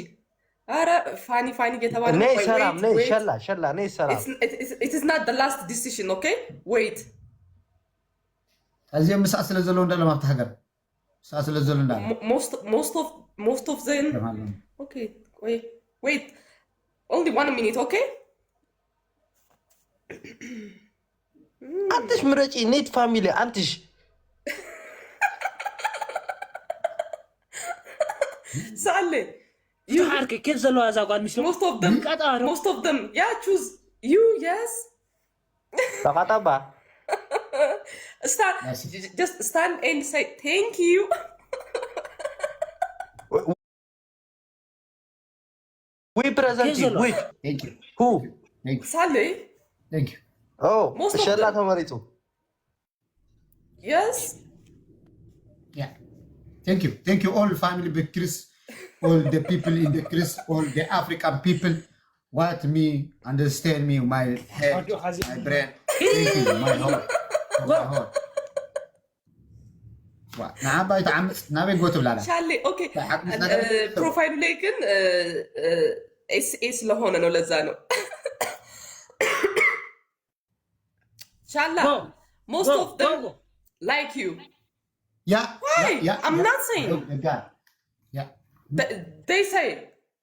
አረ ፋኒ ፋኒ እየተባለ ነው። ነይ Wait, ሰላም wait, ነይ wait. ሸላ ሸላ ነይ ሰላም። It's, it, it, it is not the last decision, okay? Wait. ኣዚኦም ምሳእ ስለ ዘለዉ እንዳሎም ኣብቲ ሃገር ምሳእ ስለ ዘለዉ እንዳለ Mo- Most most of most of them. Okay, wait, wait. Only one minute, okay? ኣንትሽ ምረጺ። ነይ ፋሚሊ ኣንትሽ። ሳለ ይሓርክ ኬፍ ዘለዋ እዛ ጓል ምሽ most of them ቀጣሮ most of them, yeah, choose you. Yes. ጠባጠባ። Stand, just stand and say thank you. We present you. We Thank you. Who? Thank you. ሳለ Thank you. Oh, Most of ሸላ them. ተመሪጹ። Yes. Yeah. Thank you. Thank you all family, big Chris, all the people in the Chris, all the African people. What me understand me, my head, my brain, thank you, my heart, my heart. ዋ ንዓባይ ተዓምፅ ናበይ ጎ ትብላላ ሻሌ okay. ሓቅምስ ነገር ፕሮፋይሉ ላይ ግን ኤስኤ ስለሆነ ነው፣ ለዛ ነው። ሻላ Go. most Go, of them go, go. Like you. ያ Why? ያ I'm not saying. ያ They say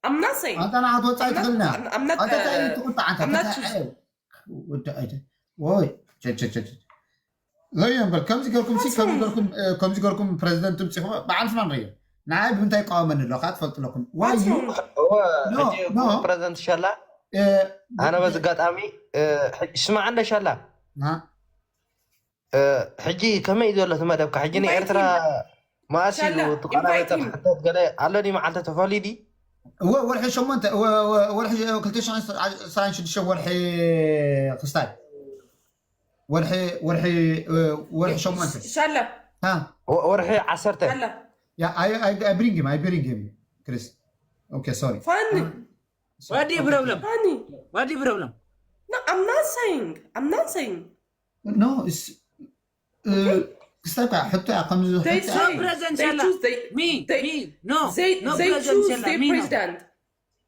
I'm not saying. ኣንተ ንዓ ትወፃኢ ትኽእልና I'm not- ኣንተ እንታይ ትቁጣ ኣንተ I'm not እንታይ choosing. ወዲ ኣይተ ወይ ቸቸቸቸ ዘዮ እምበር ከምዚ ገርኩም ሲ What's ከምዚ wrong? ገርኩም እ፣ ከምዚ ገርኩም ፕሬዚደንት ትምፅኹ ብዓልፍና ንሪኦ ንዓይ ብምንታይ ይቃወመኒ ኣሎ ከዓ ትፈልጡ ኣለኩም ዋይ What's ዩ wrong? እወ No, ሕጂ no. ፕሬዚደንት ሸላ እ፣ ኣነ በዚ ኣጋጣሚ እ፣ ሕጂ ስማዕ እንደ ሸላ ና- እ፣ ሕጂ ከመይ እዩ ዘሎ እቲ መደብካ? ሕጂ ንኤርትራ መኣስ እዩ ሻላ፣ ትቋናበጠ invite him. ክሕተት ገለ ኣሎ ድዩ መዓልቲ ተፈልዩ ድዩ? እወ ወርሒ ሸሞንተ እወ- እወ- ወርሒ ክልተ ሽሕን ዕስራን ሽዱሽተ ወርሒ ክስታይ ወርሒ ወርሒ እ፣ ወርሒ ሸሞንተ ሻላ ሃ ወ- ወርሒ ዓሰርተ ሻላ Yeah, I, I, I bring him. I bring him, Chris. Okay, sorry. ፋኒ What do you problem? ፋኒ What do you problem? No, I'm not saying. I'm not saying. No, it's. Uh, ክስታይ ሕቶ እያ ከምዚ They ሕቶ say No president they ሸላ. choose they Me, they me, no, they no they president choose ሸላ, their me no. President.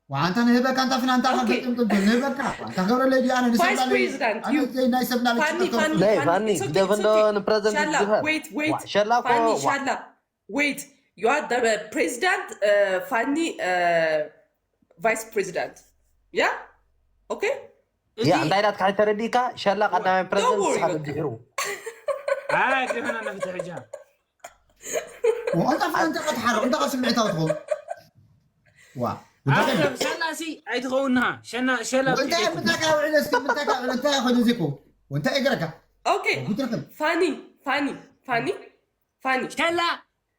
ዋንታ ንህበካ እንታ ፍና እንታ Okay. ንህበካ ዋንታ ገብረ ለይ ኣነ Vice President, you- ናይ ሰብና ፋኒ ፋኒ ናይ ፋኒ ፋኒ it's okay, ግደፍ it's እንዶ okay. ንፕረዚደንት ሻላ ዝግበር wait wait ዋ፣ ሸላ እኮ ፋኒ ዋ። ሻላ wait, you are the president. Uh, ፋኒ uh, vice president. Yeah. Okay. ያ እንታይ ዳትካ ተረዲእካ ሸላ ቀዳማይ ፕረዚደንት worry, ስኻ በቃ። ድሕሩ ኣይ ግህና ነፍትሕ ሕጃ ዋንታ ፍና እንታ ክትሓርቕ እንታ ስምዒታዊ ትኸውን ዋ ኣሰብ ሸላ ሲ ኣይትኸውንሃ ሸና ሸላ እንታይ ምንታይ ካብ ውዕለ እስኪ ምንታይ ካብ ውዕለ እንታይ ኮይኑ እዚ እኮ እንታይ እገረካ Okay. ጉትረክን ፋኒ ፋኒ ፋኒ ፋኒ ሸላ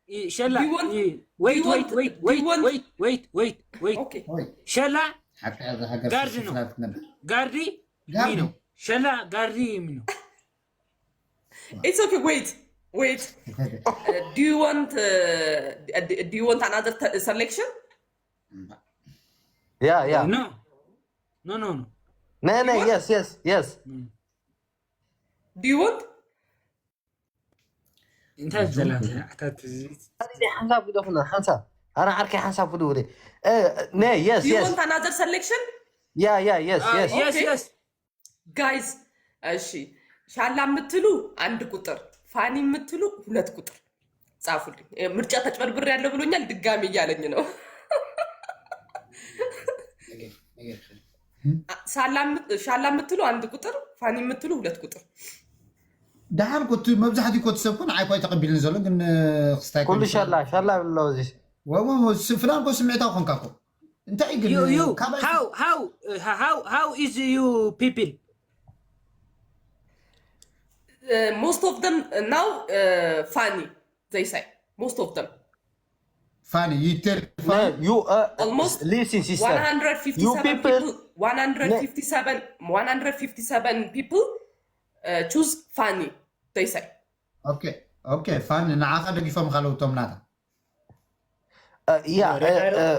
ይ- ሸላ Do you want- ይ- wait do you wait want- wait do you wait want- wait wait wait wait Okay. ኦይ ሸላ ሓቂ እዛ ሃገር ጋርዲ ነው። ስስላት ነበር ጋርዲ ጋርዲ ሚኖ ሸላ ጋርዲ ሚኖ It's okay. Wait. Wait. Uh, do you want? Uh, uh, do you want another t- selection? ያ ያ no no no no ናይ ናይ yes yes yes Do you want? እንታይ ዘላት ኣታት ሓንሳብ ግደፉና ሓንሳብ ኣነ ዓርከይ ሓንሳብ ግደፉ ናይ yes Do you yes want another selection? ያ ያ yes yes yes Okay. yes Guys, እሺ ሻላ የምትሉ አንድ ቁጥር፣ ፋኒ የምትሉ ሁለት ቁጥር ጻፉልኝ። ምርጫ ተጭበርብሬያለሁ ብሎኛል፣ ድጋሚ እያለኝ ነው። ሻላ የምትሉ አንድ ቁጥር፣ ፋኒ የምትሉ ሁለት ቁጥር። ደሓር ኮ እቲ መብዛሕትኡ ኮ እቲ ሰብ ኮ ንዓይ ኮ ኣይተቐቢልን ዘሎ ግን ክስታይ ኩሉ ሸላ ሸላ ብሎ እዚ ፍላን ኮ ስምዒታዊ ኮንካ ኮ እንታይ ግን you you ካባይ how how uh, how how is you people Uh, most of them uh, now uh, funny, they say. Most of them. ፋኒ ይተል No, you uh, Almost listen, sister. You 157 people, people, 157, 157 people uh, choose funny, they say. ኦኬ ኦኬ ፋኒ ንዓኻ ደጊፎም ካለው እቶም ናታ uh, yeah, uh, uh,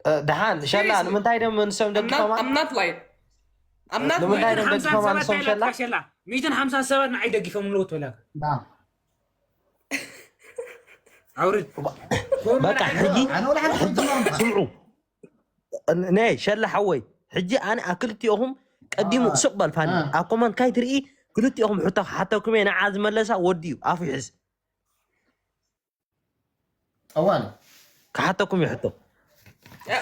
uh, ደሓን ሸላ Seriously. ንምንታይ ደም ንሶም I'm not, ደጊፎማ I'm not lying. I'm not ንምንታይ lying. ደም ሓምሳን ደጊፎማ ሰባት ንሶም ሸላ ታይላካ ሸላ ሚትን ሓምሳን ሰባት ንዓይ ደጊፎም ኣለዉ ትበላካ ና ኣውርድ በቃ ሕጂ ኣነ ወላ ሓንቲ ሕጂ ስምዑ ነ ሸላ ሓወይ ሕጂ ኣነ ኣክልቲኦኹም ቀዲሙ አ፣ ስቕ በል ፋኒ አ። ኣብ ኮመንት ካይትርኢ ክልቲኦኹም ሕቶ ክሓተኩም እየ ንዓ ዝመለሳ ወዲ እዩ ኣፉ ይሕዝ ጠዋል ክሓተኩም እዩ ሕቶ Uh,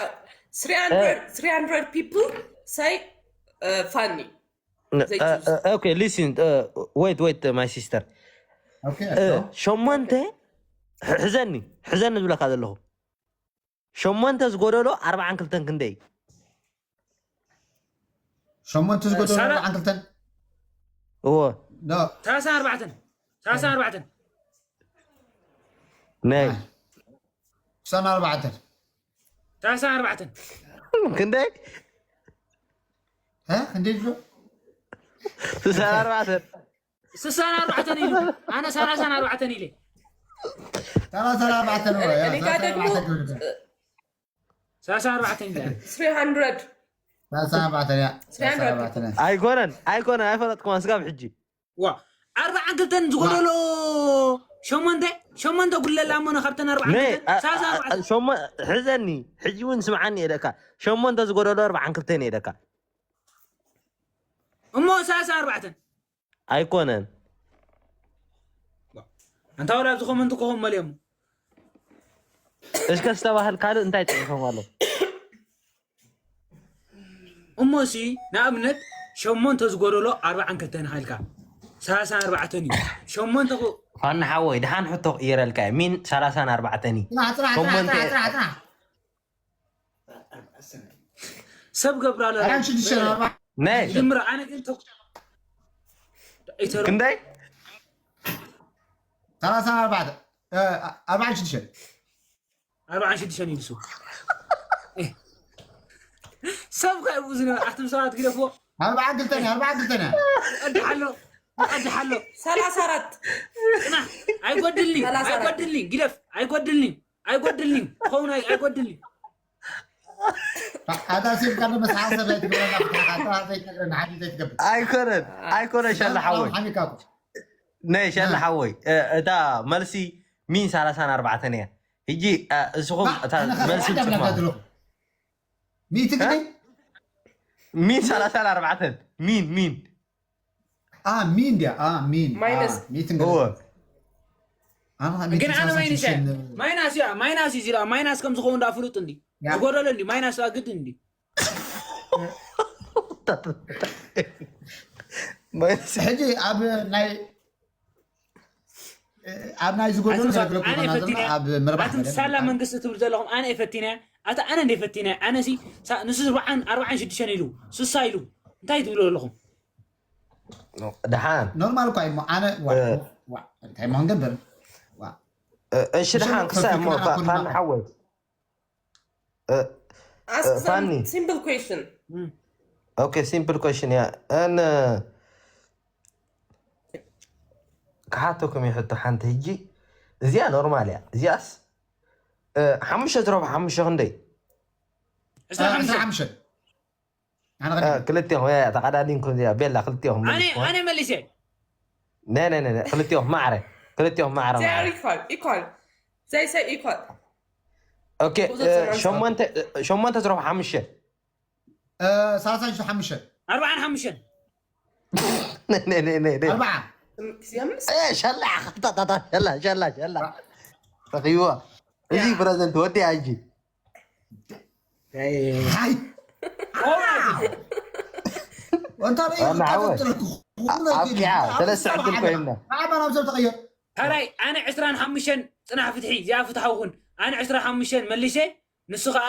300, 300 people say uh, funny. They choose. Okay, listen, wait, wait, my sister. ኦኬ ሸሞንተ ሕ- ሕዘኒ ሕዘኒ ዝብለካ ዘለኹ ሸሞንተ ዝጎደሎ ኣርባዓን ክልተን ክንደይ ሸሞንተ ዝጎደሎ ሰላ- ኣርባዓን ክልተን እዎ ኖ ሰላሳን ኣርባዕተን ሰላሳን ኣርባዕተን ናይ ክሳን ኣርባዕተን ሰላሳን ኣርባዕተን ክንደይ እ ክንደይ ድሎ ስሳን ኣርባዕተን ስሳን ኣርባዕተን ኢሉ ኣነ ሰላሳን ኣርባዕተን ኢለ ሰላሳን ኣርባዕተን እኔ ጋ ደግሞ ሰላሳን ኣርባዕተን ኢለ 300 ሰላሳን ኣርባዕተን እያ Three hundred. ኣይኮነን ኣይኮነን ኣይፈለጥኩም ስጋብ ሕጂ ዋ ኣርባዓን ክልተን ዝጎደሎ ሸሞንተ ሸሞንተ ጉለላ እሞ ካብተን ኣርባዓን ነይ ክልተን ሰላሳ ኣርባዕተን ሸሞ ሕዘኒ ሕጂ እውን ስምዓኒ የደካ ሸሞንተ ዝጎደሎ ኣርባዓን ክልተን የደካ እሞ ሰላሳ ኣርባዕተን ኣይኮነን ኣንታ ወላ ኣብዚ ኮመንት ኮኹም መሊኦም እስከ ዝተባህል ካልእ እንታይ ፅሒፎም ኣሎ እሞ ሲ ንኣብነት ሸሞንተ ዝጎደሎ ኣርባዓን ክልተን ሃልካ ሰላሳን ኣርባዕተን እዩ ሸሞንተ ኹ- ፋና ሓወይ ድሓን ሕቶ ክእየረልካ እዩ ሚን ሰላሳን ኣርባዕተን እዩ ሸሞንተ ሰብ ገብራለ ናይ ጅምራ ኣነ ግን ተኩ ኣይተረ ክንደይ ሰላሳን ኣርባዕተ ኣርባዓን ሽዱሽተ ኣርባዓን ሽዱሽተን ኢሉ እሱ ሰብ ከ ብዙ ኣትም ሰባት ግደፍዎ ኣርባዓን ክልተን ኣርባዓን ክልተን ቀድሓሎ ቀድሓሎ ሰላሳ ኣራት ጽና ኣይጎድልኒ ሰላሳ ኣራት ኣይጎድልኒ ግደፍ ኣይጎድልኒ ኣይጎድልኒ ኸውን ኣይ- ኣይጎድልኒ ኣታ ሲልካ መጽሓፍ ሰብ ኣይትግበረና ፍትሓ ኣታ ዘይትነግረና ሓንቲ ዘይትገብር ኣይኮነን ኣይኮነን ሸላ ሓወይ ሓሚካ እኮ ናይ ሸላ ሓወይ እ- እታ መልሲ ሚን ሰላሳን ኣርባዕተን እያ ሕጂ እ፣ እስኹም እታ መልሲ ሓዳብላካ ጽፉ ዘለኹ ሚእቲ ግደይ ሚን ሰላሳን ኣርባዕተን ሚን ሚን አ ሚን ድያ አ ሚን ማይነስ። ሚእቲ እወ ግን ኣነ ማይነስ እያ ማይናስ እያ ማይናስ እዩ ዝላ ማይናስ ከም ዝኸውን ዳ ፍሉጥ እንዲ ዝጎደሎ እንዲ ማይናስ ዳ ግድ እንዲ ማይነስ ሕጂ ኣብ ናይ ኣብ ናይ ዝጎደሉ ኣትምሳ- ዘግለኩ ኣነ ዘለና ፈቲነ ኣብ ምርባሕ ኣትም ሳላ መንግስቲ ትብል ዘለኹም ኣነ ፈቲነ ኣታ ኣነ እንደ ፈቲነ ኣነ ሲ ሳ- ንሱ ኣርባዓን ኣርባዓን ሽዱሽተን ኢሉ ስሳ ኢሉ እንታይ ትብሉ ኣለኹም ድሓን ኖርማል እኳ እሞ ኣነ ዋ- እ። ዋ- እንታይ ሞ ክንገብር ዋ- እ፣ እሺ ድሓን ክሳይ እሞ ፋ- ፋና ሓወይ እ፣ Ask Fanny. Them simple question. ኦኬ ሲምፕል ኮሽን እያ እን ክሓተኩም ይሕቶ ሓንቲ ሕጂ እዚኣ ኖርማል እያ እዚኣስ እ፣ ሓሙሽተ ትረቡ ሓሙሽተ ክንደይ ዕስራ ሓሙሽተ ሓሙሽተ ኣነ እ፣ ክልቴኹም እያ ተቐዳዲንኩም እዚኣ ቤላ ክልቴኹም ኣነ መሊስኩም። ኣነ መሊሰ ናይ ናይ ናይ ናይ፣ ክልቴኹም ማዕረ ክልቴኹም ማዕረ They ማዕረ are equal. Equal. They say equal. ኦኬ እ፣ ሸሞንተ እ፣ ሸሞንተ ትረቡ ሓሙሽተ ሳሳን ሽሓምሸን ኣርባዓን ሓሙሽተን ነይ ነይ ነይ ነይ ነይ ኣርባዓ Siams. እ፣ ሸላ ታታታ ሸላ ሸላ ሸላ ረኺብዋ እዚ ፕረዘንት ወዲ ኣጂ ሃይ እንታይ ዋና ሓወይ ኣብቂዓ ሰለስተ ዕድል ኮይና ዓባን ኣብ ሰብ ተቐየር ሕራይ ኣነ ዕስራን ሓሙሽተን ጽናሕ ፍትሒ እዚኣ ፍትሓዊ ኩን ኣነ ዕስራን ሓሙሽተን መሊሰ ንሱ ከዓ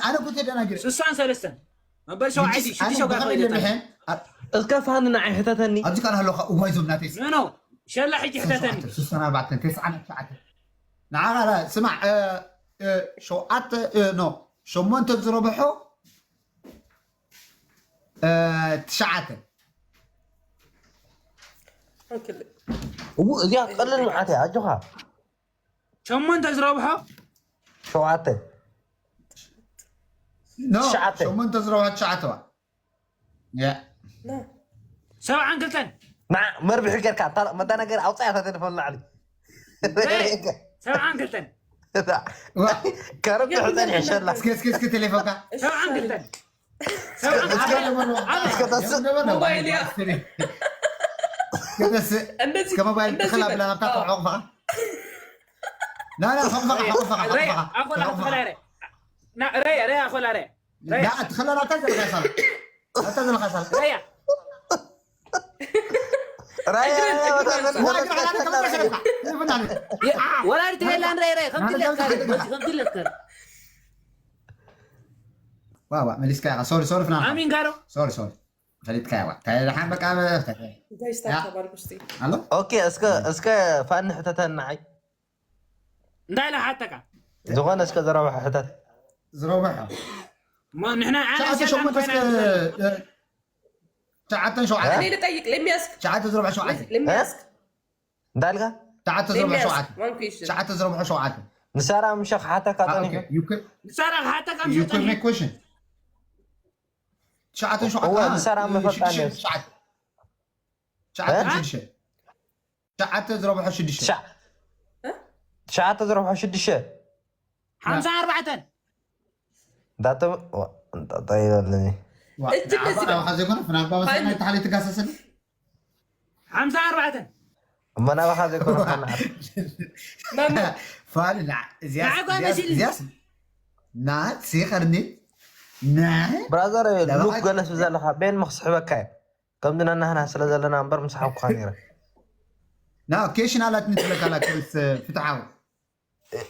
ኣነ እኮ ተደናጊረ። ስሳን ሰለስተን መበል ሸውዓይቲ ሽዱሽተ ሸውዓይቲ ብኸመይ ኮይነታ ለምሐ እስከ ፋኒ ንዓይ ሕተተኒ። ኣብዚ ካን ኣለኻ እዋይ ዞም ናተይ ኖ ኖ ሸላ ሕጂ ሕተተኒ ስሳን ኣርባዕተን ተስዓን ትሽዓተን ንዓኻ ስማዕ እ፣ እ፣ ሸውዓተ እ፣ ኖ ሸሞንተ ዝረብሖ እ፣ ትሽዓተ እው እዚኣ ቀልል መዓት እያ ኣጆኻ። ሸሞንተ ዝረብሖ ሸውዓተ ኖ ትሽዓተ። ሸሞንተ ዝረብሖ ትሽዓተ ዋ ያ ሰብዓን ክልተን ና መርብሒ ጌርካ እታ መታ ነገር ኣውፃያ እታ ቴሌፎን ላዕሊ ሰብዓን ክልተን ከረብ ሕፀን ይሕሸላ እስኪ እስኪ እስኪ ቴሌፎንካ ሰብዓን ክልተን ሰብዓን እስኪ ክልተን ደበሎ እስከ ተስእ ሞባይል እያ። ከተስእ እንደዚህ ከሞባይል እንደዚህ ትኸላ በል። ብላ ናብታ አዎ። ተሖቕፋ ና ና ሖቕፋ ሖቕፋ ረያ ሖቕፋ ኣኾላ ተኸላ ረያ ና ረያ ረያ ኣኾላ ረያ ረያ ና ትኸላ ናብታ ዘለካ ሳል ናብታ ዘለካ ሳል ረያ ራያ ዋይ ግን ዓላለ ከመይ ሰረካ ይፍናል ወላዲት የላን ረያ ረያ ከምቲ ለካ ከምቲ ለካ ዋ ዋ መሊስካ ኢኻ ሶሪ ሶሪ ፍና ኣሚን ጋዶ ሶሪ ሶሪ ፈሊጥካያ ዋ እንታይ ደሓን በቃ እንታይ ስታርት ተባርኩ እስቲ ኣሎ ኦኬ እስከ እስከ ፋኒ ሕተተና ዓይ እንታይ ኢለ ሓተካ ዝኾነ እስከ ዘረብሐ ሕተት ዝረብሖ እሞ ንሕና ዓለም ሸዓተ ሰላም ሸሞንተ እስከ ኮይና ሸዓተን ሸውዓተ እኔ ልጠይቅ let me ask ሸዓተ ዝረብሐ ሸውዓተ let me ask እንዳልካ ሸዓተ let me ዝረብሐ ask ሸውዓተ one question ሸዓተ ዝረብሐ ሸውዓተ ንሳራ ምሸ ክሓተካ Ah, ጠኒሑ okay. You could ንሳራ ክሓተካ you could ምሸጠኒ make question. ሸዓተ እወ ሸውዓተ ንሳራ መፈጣን እያ። ሸዓተ ሸዓተ ሽዱሽተ ሸዓተ ዝረብሐ ሽዱሽተ ትሽዓ- ትሽዓተ ዝረብሖ ሽዱሽተ ሓምሳ ኣርባዕተን እንዳተ እንዳታ ይላለኒ እጅግ በዚህ ናባኻ ዘይኮነ ፍናባ መሰናይ ተሓለይ ትጋሰሰኒ ሓምሳ ኣርባዕተን እሞ ናባኻ ዘይኮነ ካናዓት መሙ ፋልና እዚያስ ንዓይ ጓል መሲልኒ። እዚያስ ናት ሲኸርኒ ናይ ብራዘር ለባኻ ሉክ ገለስ ብዘለኻ ቤን መክስሕበካ እየ ከምዚ ነናህና ስለ ዘለና እምበር ምስ ሓኩኻ ነይረ ና ኬሽን ኣላትኒ ትብለካ ኣላ ክሪስ ፍትሓዊ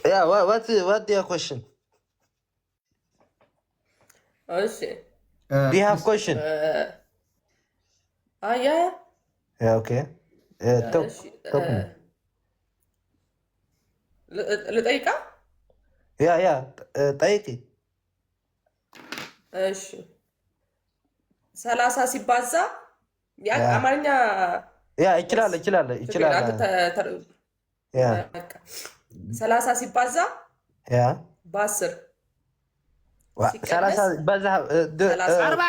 Yeah, what what what the question? እሺ Do you have question? አያ Yeah, okay. Uh, talk, እሺ talk me. ልጠይቃ Yeah, yeah. Uh, ጠይቂ. እሺ ሰላሳ ሲባዛ ያ ያ። አማርኛ Yeah, ይችላል ይችላል ችግር ይችላል. አንተ ተ- ተ- Yeah, በቃ ሰላሳ ሲባዛ yeah. በአስር Wa- ሲቀነስ ሰላሳ በዛ uh, the- ሰላሳ። uh, ኣርባ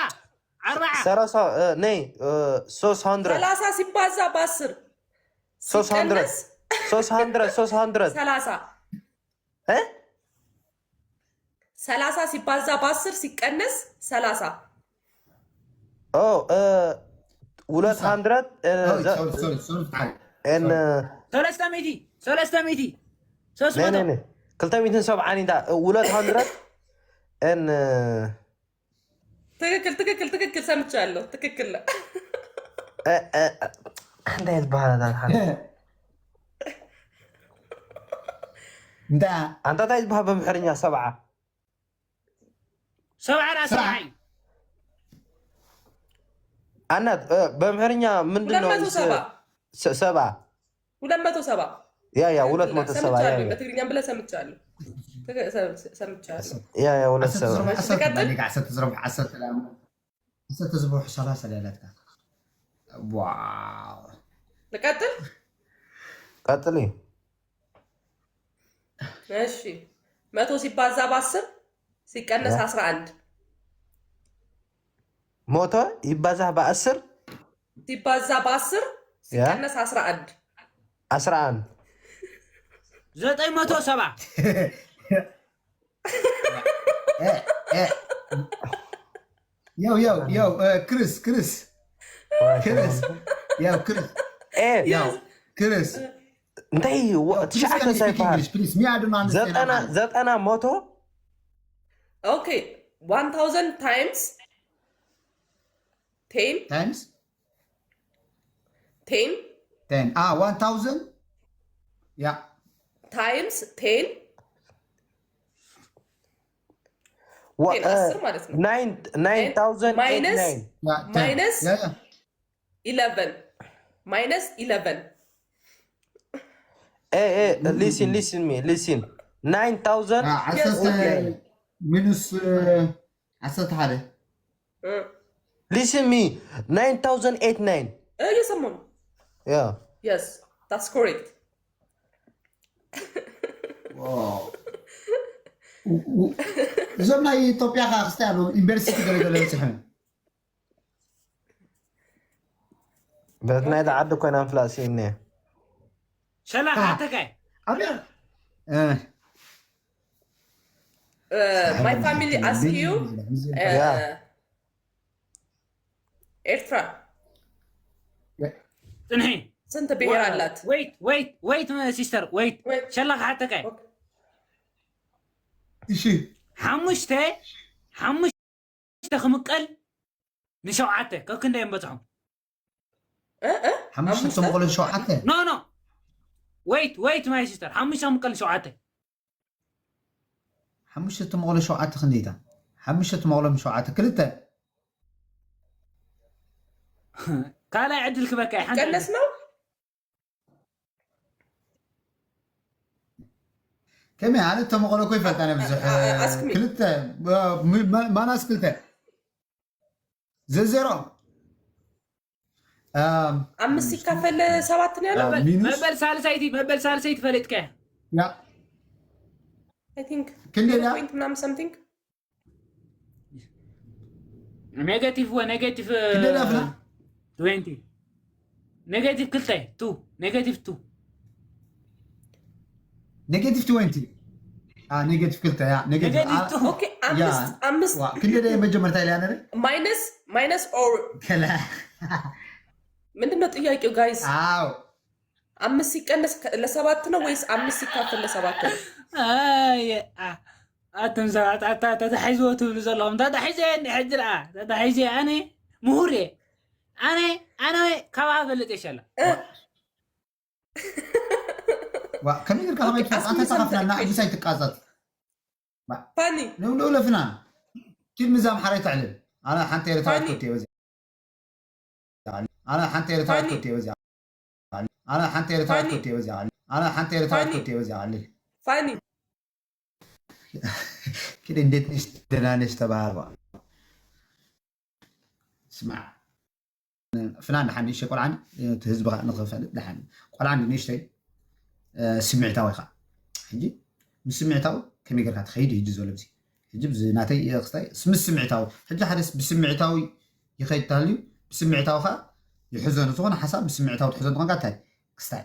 ኣርባ ሰላሳ uh, ነይ uh, ሶስት hundred. ሰላሳ ሲባዛ በአስር ሶስት hundred. ሲቀነስ ሶስት hundred. ሶስት hundred. ሰላሳ Eh? ሰላሳ ሲባዛ በአስር ሲቀነስ ሰላሳ Oh, uh, ሁለት hundred. Uh, the- ሶሪ ሶሪ ፍትሓዊ and uh, ሰለስተ ሚእቲ ሰለስተ ሚእቲ ሶስት ነይ መቶ ነይ ነይ ክልተ ሚእትን ሰብዓን ኢንዳ ሁለት hundred and uh, ትክክል ትክክል ትክክል ሰምቻለሁ ትክክል ነው uh, uh, እንታይ ዝበሃል እዛ ሓንቲ? እንዳ ኣንታ እንታይ ዝበሃል በምሕርኛ ሰብዓ ሰብዓ ዳ ሰብዓ እዩ ኣናት በምሕርኛ ምንድን ነው ሁለት መቶ ሰባ ሰብዓ ሁለት መቶ ሰባ ያ ያ ሁለት መቶ ሰባ ያ ሰምቻለሁ በትግርኛም ብለህ ሰምቻለሁ ትክ- ሰ- ሰምቻለሁ ያ ያ ሁለት ሰባ ዓሰርተ ዝረብሑ ዓሰርተ ሰላም ዓሰርተ ዝረብሑ ሰላሳ ለያላትካ ዋው ልቀጥል ቀጥሊ እሺ መቶ ሲባዛ በአስር ሲቀነስ ያ። አስራ አንድ ሞቶ ይባዛህ በአስር ሲባዛ በአስር ሲቀነስ አስራ አንድ አስራ አንድ ዘጠኝ መቶ ሰባ Yo, yo, yo, uh, Chris, Chris, Chris, yo, Chris, ኤ yo, Chris. እንታይ እዩ? ወ- Please, ትሽዓተ can you speak ሳይፋር English, please? Me, I don't understand. ዘጠና ዘጠና ሞቶ okay one thousand times ten Times ten ten. Ah, one thousand. Yeah. times ten ወ- ten አስር ማለት ነው። ናይን ናይን ታውዘንድ ኤይት minus- ናይን Yeah. Ten. Minus? Yeah, yeah. eleven minus eleven ኤ ኤ listen listen me listen nine thousand Ah, ዓሰርተ ሚኑስ ዓሰርተ ሓደ እ፣ listen me nine thousand eight nine እየሰማሁ ነው። yeah Yes, that's correct. ዋው። ው- ው- እዞም ናይ ኢትዮጵያ ከዓ ክስታይ ኣለዉ ዩኒቨርሲቲ ገለገለ በፂሖም በት ናይ ዓዲ ኮይና ፍላሲ እኒ ሸላ ሓተካይ ኣብያ Uh, my family ask you uh, Yeah. ኤርትራ ፅንሒ ስንት ብሔር አላት? Wait wait wait sister wait Wait. ሸላ ክሓተካይ እሺ ሓሙሽተ ሓሙሽተ ክምቀል ንሸውዓተ ከብ ክንደይ እዮም በፅሖም? እ? እ? ሓሙሽተ ተመቕሎ ሸውዓተ No no wait wait my sister ሓሙሽተ ክምቀል ንሸውዓተ ሓሙሽተ ተመቕሎ ሸውዓተ ክንደይታ ሓሙሽተ ተመቕሎ ሸውዓተ ክልተ ካልኣይ ዕድል ክበካ እየ። ሓንቲ ቀነስ ነው። ከመይ ኣነ ተመቐለ እኮ ይፈልጣ እነ ብዙሕ ኣ- ኣ- ኣስክሚ። ክልተ ብ- ም- ማ- ማናስ ክልተ ዘዘሮ ኣምስት ሲካፈል ሰባት ነው ያለው። ሚኑስ መበል ሳልሰይቲ መበል ሳልሰይቲ ፈሊጥከ ያ I think ክንደይ ድያ? point ምናምን something ኔጋቲቭ ወ ኔጋቲቭ ክንደይ ድያ ፍና? ትዌንቲ ኔጋቲቭ ክልተ ቱ ኔጋቲቭ ቱ ኔጌቲቭ ትዌንቲ ኔጌቲቭ ክልተ ያ ኔጌቲቭ ኔጌቲቭ ቱ okay አምስት አምስት ክንደይ ደይ መጀመርታ ኢላ ነረ minus minus or ከላ ምንድነው ጥያቄው guys? አዎ አምስት ሲቀነስ ከ- ለሰባት ነው ወይስ አምስት ሲካፈል ለሰባት ነው? ኣየ፣ ኣ- ኣቱም ሰባት ኣታ ተታሒዝዎ ትብሉ ዘለኹም ተታሒዘ እየ እንዲ ሕጂ ደኣ ተታሒዘ እየ። ኣነ ምሁር እየ። ኣነ ኣነ ካባኻ ፈልጥ የሸላ እ፣ ዋ ከመይ ጌርካ ከመይ ትፈልጥ ኣስሚ ኣንተ ተኻፍለና ሰምተን እዱስ ኣይትቃጸት ፋኒ ንብሎ ለፍናን ኪድ ምዛ ኣምሓራይ ተዕልል ኣነ ሓንቲ ኤርትራዊት ፋኒ። ኮቴ በዚኣ ኣነ ሓንቲ ኤርትራዊት ፋኒ። ኮቴ በዚኣ ኣነ ሓንቲ ኤርትራዊት ፋኒ። ኮቴ በዚኣ ኣነ ሓንቲ ኤርትራዊት ፋኒ። ኮቴ በዚኣ ኣለ ፋኒ ኪድ እንዴት ነሽ ደህና ነሽ ተባሃልዋ ስማዕ ፍናን ደሓን ንእሽተይ ቆልዓን እቲ ህዝቢ ከዓ ንኽፈልጥ ደሓን እዩ። ቆልዓን ንእሽተይ እ፣ ስምዒታዊ ኢኻ ሕጂ ምስ ስምዒታዊ ከመይ ጌርካ ትኸይድ እዩ ሕጂ ዘሎ ብዚ ሕጂ ብዚ ናተይ እ፣ ክስታይ ምስ ስምዒታዊ ሕጂ ሓደ ብስምዒታዊ ይኸይድ ተሃልዩ ብስምዒታዊ ከዓ ይሕዞ ንዝኾነ ሓሳብ ብስምዒታዊ ትሕዞ እንትኾንካ እንታይ ክስታይ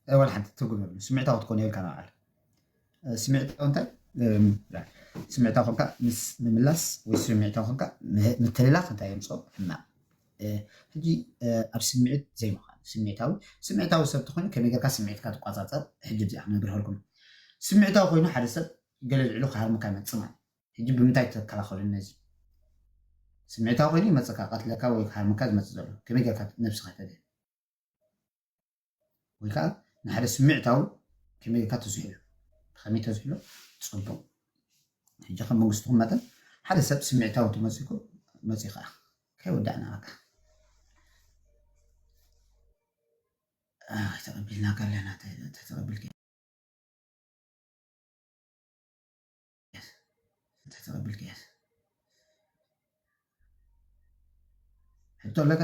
እ፣ ወላ ሓንቲ ትርጉም የብሉ ስምዒታዊ ትኮን የብልካ ንባዕል ስምዒታዊ እንታይ ስምዒታዊ ኮንካ ምስ ምምላስ ወይ ስምዒታዊ ኮንካ ምትልላፍ እንታይ የምፅኦ ሕማቅ ሕጂ ኣብ ስምዒት ዘይምዃን ስምዒታዊ ስምዒታዊ ሰብ ተኮይኑ ከመይ ጌርካ ስምዒትካ ትቆፃፀር ሕጂ እዚኣ ክነግርሀልኩም ስምዒታዊ ኮይኑ ሓደ ሰብ ገለ ልዕሉ ክሃርመካ ይመፅእ ማለት ሕጂ ብምንታይ ተከላኸሉ ነዚ ስምዒታዊ ኮይኑ ይመፅካ ቀትለካ ወይ ክሃርመካ ዝመፅእ ዘሎ ከመይ ጌርካ ነብስካ ተደ ወይ ከዓ ንሓደ ስምዕታዊ ከመይ ኢልካ ተዝሕሎ ከመይ ተዝሕሎ ፅቡቅ ሕጂ ከም መንግስትኩም መጠን ሓደ ሰብ ስምዕታዊ ተመፂኩ መፂ ከዓ ከይወዳእና በቃ ተቐቢልና ከለና ተቐቢልካ ተቐቢልካ ሕቶ ኣለካ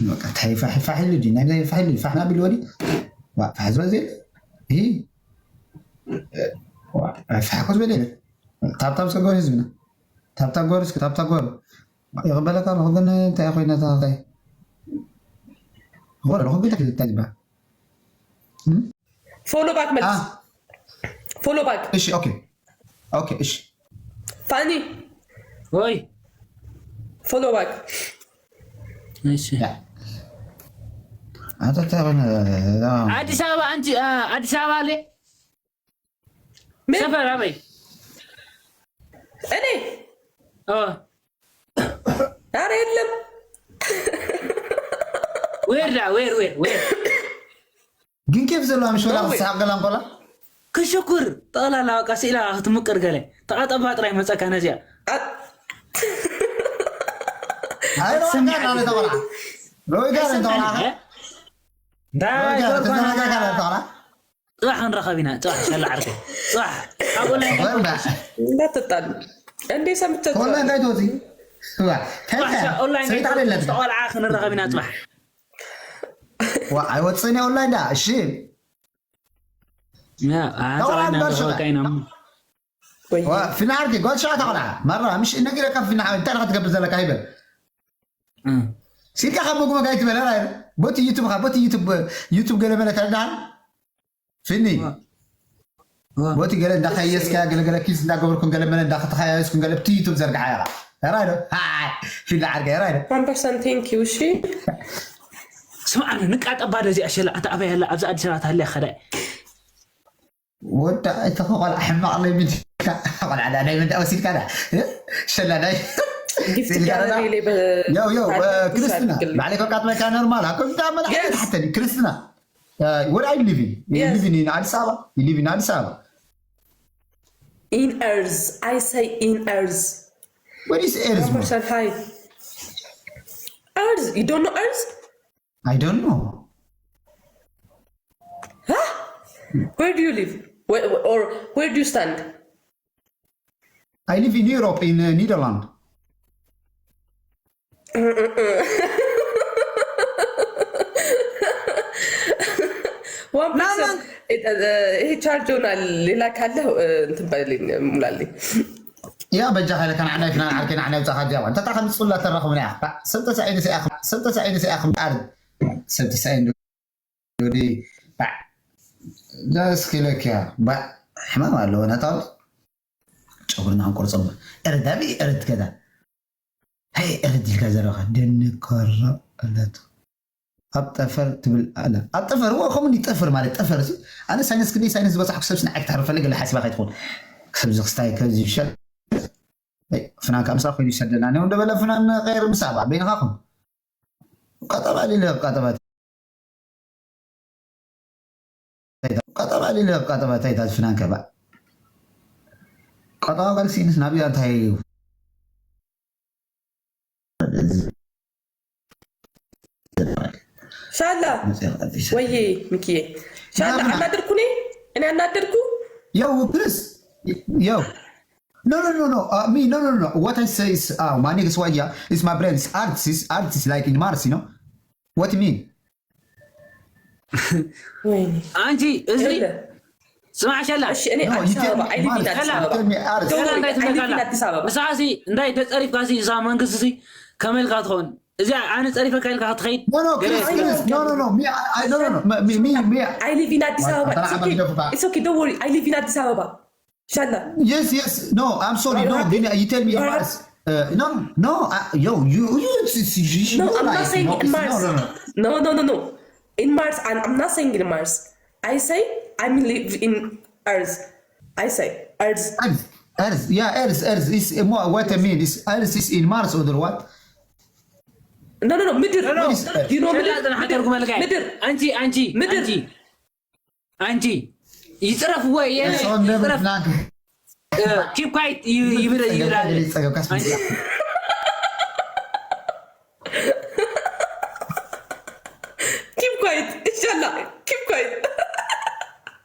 በቃ እንታይ ፋሕ ፋሕ ኢሉ ድዩ ናይ ብዛይ ፋሕ ኢሉ ፋሕ ናቢል ወዲ ዋ ፋሕ ዝበል ዘይ ይ ዋ ፋሕ ኮት በል የለ ታብታብ ሰገር ህዝብና ታብታብ ጎር እስኪ ታብታብ ጎር ይቕበለካ ኣለኹ ግን እንታይ ኮይነ እንታይ ሆነ ለኹ ግን እንታይ ዝበሃል ፎሎ ባክ መልስ ፎሎ ባክ እሺ ኦኬ ኦኬ እሺ ፋኒ ወይ ፎሎ ባክ እሺ ኣንተ እንታይ ኾነ ኣዲስ ኣበባ ኣንቲ ኣዲስ ኣበባ ኣለ ምን ሰፈር ኣበይ እኔ ኦ ኧረ የለም ዌር ዳ ዌር ዌር ዌር ግን ኬፍ ዘለዋ ምሽ ወላ ወይ። ክስሓቅ ገላ እንቆላ ክሽኩር ጠቕላላ በቃ ስኢላ ክትምቅር ገለ ተቐጠባ ጥራይ መፀካ ነዚኣ ኣይረዋጋር ኣለ ተቆልዓ ሮይጋር እንተቆልዓ እንታይ ሮይጋር ጎርጓና ተዘናጋጋር ተቆልዓ ፅባሕ ክንረኸብ ኢና ፅባሕ ሸላ ዓርከይ ፅባሕ ኣብ ኦንላይን ወንዳ እንዳትጣሉ እንዴ ሰምተት ተቆልዓ እንታይ ትወፂ ፅባሕ ኦንላይን ሰይጣን የለን ተቆልዓ ክንረኸብ ኢና ፅባሕ ዋ ኣይወፅእን እየ ኦንላይን ዳ እሺ ፀላና ተቆልዓ ንረኸበካ ኢና ወይ ዋ ፊና ዓርኪ ጓል ሸዋ ተቆልዓ ማራ ምሽ ነጊረካ ፊና ዓርኪ እንታይ ኢኻ ትገብር ዘለካ ይበል ሲልካ ካብ መጉመጋ ይትበል ራይ ቦቲ ዩቱብ ካ ቦቲ ዩቱብ ዩቱብ ገለ መለ ተረዳሃል ፊኒ ቦቲ ገለ እንዳኸየስካ ገለገለ ኪስ እንዳገበርኩን ገለ መለ እንዳተኸያየስኩን ገለ ብቲ ዩቱብ ዘርግሓ ኢኻ ራይ ዶ ፊና ዓርኪ ራይ ዶ one percent thank you እሺ ስማዕ ንቃጠባ ደዚኣ ሸላ ኣታ ኣበይ ኣላ ኣብዚ ኣዲስ ኣበባ ታሃልያ ከዳይ ወዳ እተኸ ቆልዓ ሕማቕ ለሚድካ ቆልዓ ዳ ናይ ምንዳ ወሲድካ ዳ ሸላ ናይ ጊፍት ጋለሪ ላይ ያው ያው ክርስትና ባዕለይ ከቃጥመካ ኖርማል ከምዛ መላ ሓተኒ ክርስትና ወደ አይ ሊቪ ሊቪ አዲስ አበባ ሊቪ አዲስ አበባ in earth I say in earth what is earth person hi earth you don't know earth I don't know Where do you live? Where, or where do you stand? I live in Europe, in uh, Netherlands. One person. ይሄ ቻርጅ ሆናል። ሌላ ካለ እንትን በልኝ ሙላልኝ። ያ በጃ ካለ ከናዕናይ ፍናን ዓርከይ ናዕናይ ውፃኻ ዲያ እንተታ ከም ፅላ ተራኽብና ያ ሰብተ ሳዒድ ሲኣኽም ሰብተ ሳዒድ ሲኣኽም ኣር ሰብተ ሳዒድ ወዲ ባዕ ደስ ክለክያ ባዕ ሕማም ኣለዎ ነታው ጨጉርና ክንቆርጾም እርዳቢ እርድ ከዛ ሀይ እርድ ኢልካ ዘለኻ ደንከሮ እለቱ ኣብ ጠፈር ትብል ኣለ ኣብ ጠፈር ዎ ከምኒ ጠፈር ማለት ጠፈር ሲ ኣነ ሳይንስ ክንደይ ሳይንስ ዝበጻሕኩ ሰብስ ንዓይ ክትሓርፈለ ገለ ሓሲባ ከይትኾን ክሰብ ዝክስታይ ከዚ ይሻል ፍናን ካብ ምሳብ ኮይኑ ይሰደና ነው እንደበለ ፍናን ቀይር ምሳብ በይንኻኹም ቀጠባ ሊለ ቀጠባ ቀጠባ ሊለ ቀጠባ ታይታት ፍናን ከባ ቀጠባ ቃልሲንስ ናብያ እንታይ እዩ ሻላ ወይዬ ሚኪዬ ሻላ አናደድኩ እኔ እኔ አናደድኩ ያው ፕሊስ ያው No, no, no, no. Uh, me, no, no, no. What I say is, uh, my niggas, what, yeah, it's my brand. It's artists, it's artists like in Mars, you know. What you mean? አንቺ እዚ ስማዕ ሸላ እሺ እኔ አዲስ አበባ I live in አዲስ አበባ ሸላ እንታይ ትብለካላ ምሳሲ እንታይ ተጸሪፍካ ሲ እዛ መንግስቲ ሲ ከመልካ ትኸውን እዚኣ ኣነ ጸሪፈካ ኢልካ ክትኸይድ I live in አዲስ አበባ it's okay don't worry I live in አዲስ አበባ ሻላ yes yes no I'm sorry no ግን you tell me Mars uh, no no uh, yo you you you no I'm not saying in Mars no no no no in Mars and I'm not saying in Mars I say I live in Earth I say Earth Earth Earth yeah Earth Earth is uh, what I mean is Earth is in Mars or what no no no ምድር you know ምድር ምድር አንቺ አንቺ ምድር አንቺ ይጽረፍ ወይ ይጽረፍ keep quiet ይብል ይላል keep quiet inshallah keep quiet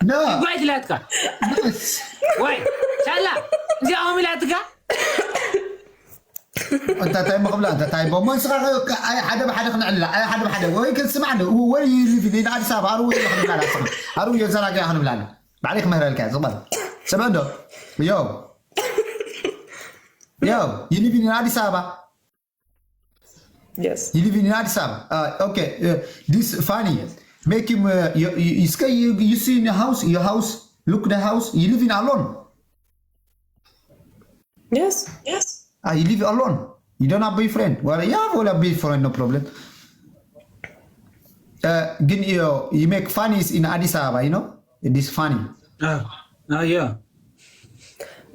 no keep quiet ይላትካ ወይ ሻላ እዚኦም ይላትካ እንታታይ መኽብላ እንታታይ ቦሞ ንስኻ ኣይ ሓደ ብሓደ ክንዕላ ኣይ ሓደ ብሓደ ወይ ክንስማዕ እንደ ወይ ይልፊ ሌላ ኣዲስ ኣበባ ኣሩ ወይ ክንብላ ኣስኻ ኣሩ የዘራጋ ክንብላ ባዕለይ ክምህረልካ ዝቕበል ስምዕ እንዶ ዮ ዮ you live in ኣዲስ ኣበባ Yes. You live in Addis Ababa. Uh, okay. Uh, this funny. Make him. Uh, you, you, you, you see in your house. Your house. Look the house. You live in alone. Yes. Yes. Ah, you live alone. You don't have boyfriend. Well, you have all a boyfriend, no problem. Uh, ግን you, you make funnies in Addis Ababa, you know? It is funny. Uh, uh, yeah.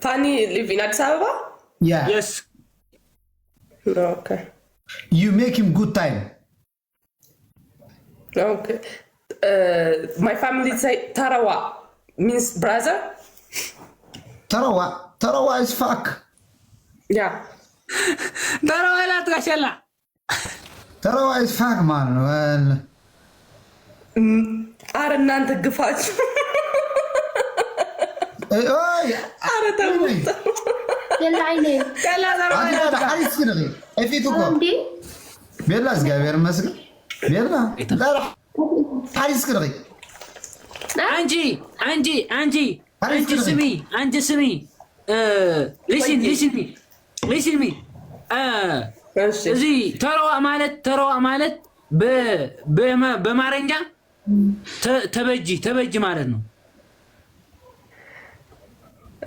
Funny live in Addis Ababa? Yeah. Yes. Okay. You make him good time. Okay. Uh, my family say Tarawa means brother. Tarawa. Tarawa is fuck. Yeah. Tarawa la tukashela. Tarawa is fuck, man. Well. አረ እናንተ ግፋችሁ ኦይ አረ ተው የለ አይኔ ከላ ተራዋ አዲስ አበባ ሐሪስ ክድኺ እፊት እኮ እንዴ ቤላ እግዚኣብሔር ይመስገን ቤላ ዳራ ሐሪስ ክድኺ አንጂ አንጂ አንጂ አንጂ ስሚ አንጂ ስሚ listen listen me listen me እሺ እዚ ተረዋ ማለት ተረዋ ማለት በ- በማ- በማረንጃ ተ- ተበጂ ተበጂ ማለት ነው።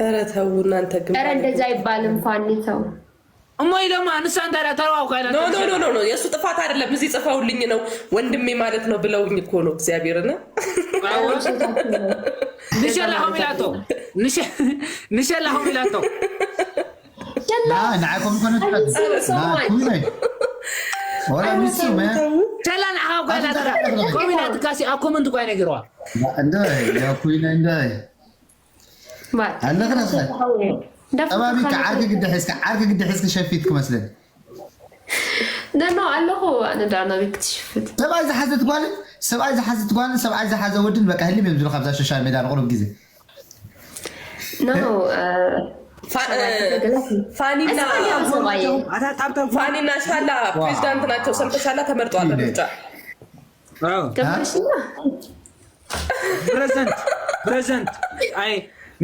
ኧረ ተው እናንተ ግን ኧረ እንደዛ አይባልም። ፋኒ ተው። እሞይ ደማ ንሳን ታዲያ ተረዋ እኮ አይላት no no no no no የእሱ ጥፋት አይደለም። እዚህ ጽፈውልኝ ነው ወንድሜ ማለት ነው ብለውኝ እኮ ነው እግዚአብሔርን ልሻ ሸላ ሆም ኢላቶ። ንሸ-፣ ንሸላ ሆም ኢላቶ። ሸላ لا، نعم، كم كنا I miss you so much. كوينة. ولا I miss ميسو، you. ما. ሸላ ንዓኻ እኳ ኢላትካ። ከምኡ ኢላትካ ሲ ኣብ ኮመንት እኳ ይነግርዋ። لا، عندها، يا كوينة عندها. ባይ هلا خلاص. شبابي كعارك قد حسك، عارك قد حسك شايفيتك مثلًا. ደኖ ኣለኹ ኣነ ዳ ናበይ ክትሽፍት ሰብኣይ ዝሓዘት ጓልን ሰብኣይ ዝሓዘት ጓልን ሰብኣይ ዝሓዘ ወድን በቃ ህልም እዮም ዝብሉ ካብዛ ሶሻል ሜድያ ንቁሩብ ግዜ ኖ ፋኒና ፋኒና ሻላ ፕሬዚዳንት ናቸው። ሰምተሻላ? ተመርጠዋል በምርጫ። ገባሽና ፕሬዘንት ፕሬዘንት አይ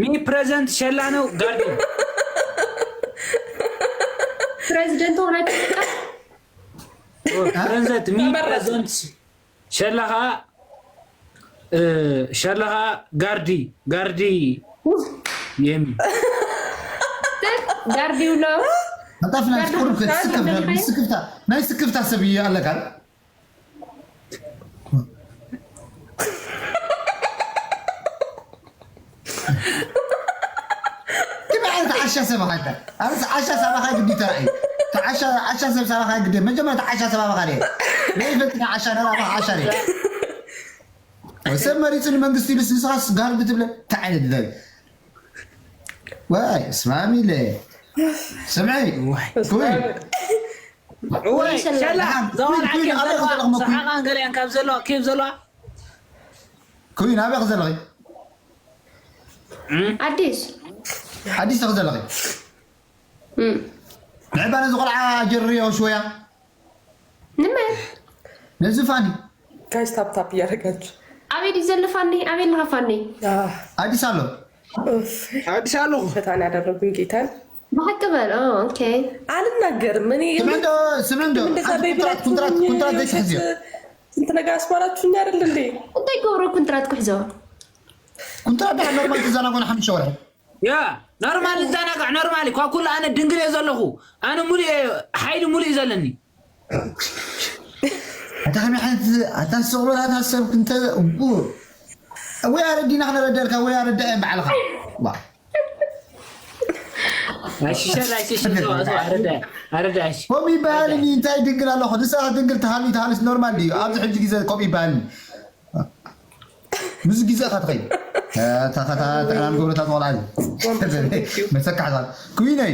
ሚ ፕሬዘንት ሸላ ነው ጋርዲ ፕሬዚደንት ሆናችሁ ፕሬዘንት ሚ ፕሬዘንት ሸላ ኸዓ እ፣ ሸላ ኸዓ ጋርዲ ጋርዲ የሚ ጋርዲ ይብሎ መጣፍና ቁሩብ ክትስከፍ ስክፍታ ናይ ስክፍታ ሰብ ኣለካ كيف عايز تعشى سمكة؟ عايز تعشى سمكة قدي ترعي. تعشى عشى سمكة قدي. من جمع تعشى سمكة ليه؟ ليه فتنا عشان أنا ما عشان ليه؟ وسمى ريت المنقستي لسنسخة سجار بتبلى تعال الدل. واي اسمعي ليه؟ سمعي. كوين. እወ ሸላ ዘዋል ዓኪ ዘለዋ ሰሓቓን ገሊኣን ካብ ዘለዋ ኬፍ ዘለዋ ኩይን ኣበይ ክዘለኺ ኣዲስ ሓዲስ ተኽዘለኺ እም። ንዕባ ነዚ ቆልዓ ጀርዮ ሽወያ ንመን ነዚ ፋኒ ጋይስ ታፕታፕ እያደረጋችሁ ኣበይ ድዩ ዘሎ ፋኒ ኣበይ ኣለኻ ፋኒ ኣዲስ ኣሎ ኣዲስ ኣለኹ ፈታን ያደረጉኝ ጌታን ብሓቂ በል ኦ፣ ኦኬ አልናገርም። እኔ ስምንዶ ስምንዶ እንደዛ ሓንቲ በይ ኩንትራት ብላችሁ ኩንትራት ኩንትራት ዘይትሕዝዮ ስንት ነገር አስማራችሁኝ አይደል እንዴ? እንታይ ገብሮ ኩንትራት ክሕዞ ኩንትራት ዳ ኖርማል ትዘናጎን ሓምሸ ወርሒ ያ ኖርማል እዛናጋዕ ኖርማል እኳ ኩሉ ኣነ ድንግል እየ ዘለኹ ኣነ ሙሉ እየ ሓይሊ ሙሉ እዩ ዘለኒ ኣታ ከመይ ዓይነት ኣታ ስቕ በል ኣታ ሰብ እንተ እቡ ወይ ኣረዲና ክነረዳልካ ወይ ኣረዳ እየ ባዕልኻ ዋ ኣይሽሸል ኣይሽሽል ኣረዳ ኣረዳ እሺ ኮም ይበሃል እኒ እንታይ ድንግል ኣለኹ ንስኻ ድንግል ተሃሉ ተሃሉስ ኖርማል ድዩ ኣብዚ ሕጂ ግዜ ኮም ይበሃል እኒ ምስ ግዜ ኢኻ ትኸይድ ተኸታተላን ጎረታት ቆልዓ መሰካሕታ ኩይነይ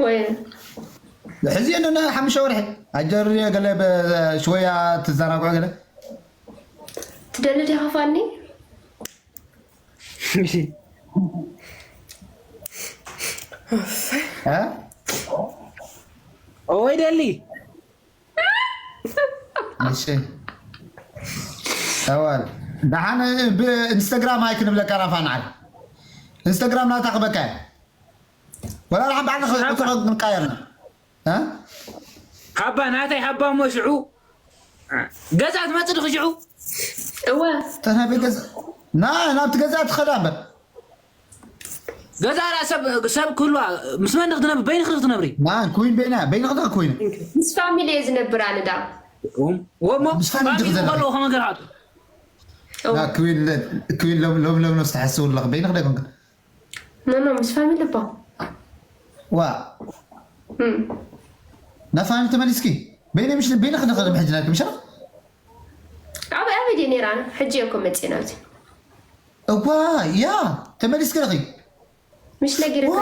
ወይ ሕዚ እንዶ ሓሙሽተ ወርሒ ኣጀርዮ ገለ ሽወያ ትዘናግዑ ገለ ትደሊ ዲኻ ፋኒ እ? ወይ ደሊ እሺ ተዋል ደሓን ብኢንስታግራም ኣይ ክንብለካ ናፋ ንዓል ኢንስታግራም ናታ ክበካ እያ ወላ ደሓን በዓል ንኽንቃየርና እ? ሓባ ናተይ ሓባ እሞ ሽዑ ገዛ ትመፅእ ድኺ ሽዑ እወ ተናበይ ገዛ ና ናብቲ ገዛ ትኸዳ እምበር ገዛ ዳ ሰብ ሰብ ክህልዋ ምስ መን ክትነብሪ በይንኺ ክትነብሪ ና ኮይን በይና በይንኺ ዳ ኮይን ምስ ፋሚሊ እየ ዝነብር ኣነ ዳ ወሞ ምስ ፋሚሊ ፋሚሊ ትኽዘር። ከለዎ ከመገርሃቱ ና ኮይን ለ- ኮይን ሎም ሎም ሎም ሎም ዝተሓስቡ ኣለኹ በይንኺ ዳ ኮንክ ኖ ኖ ምስ ፋሚሊ እባ ዋ እም። ናብ ፋሚሊ ተመሊስኪ በይነ ምሽ በይንኺ ዳ ከደ ምሕጅ ናልኪ ምሽ ኣበይ ኣበይ ድየ ነይራ ሕጂ እኮ መፅእ ናብዚ እዋ ያ ተመሊስኪ ዳኺ ምሽ ነጊርካ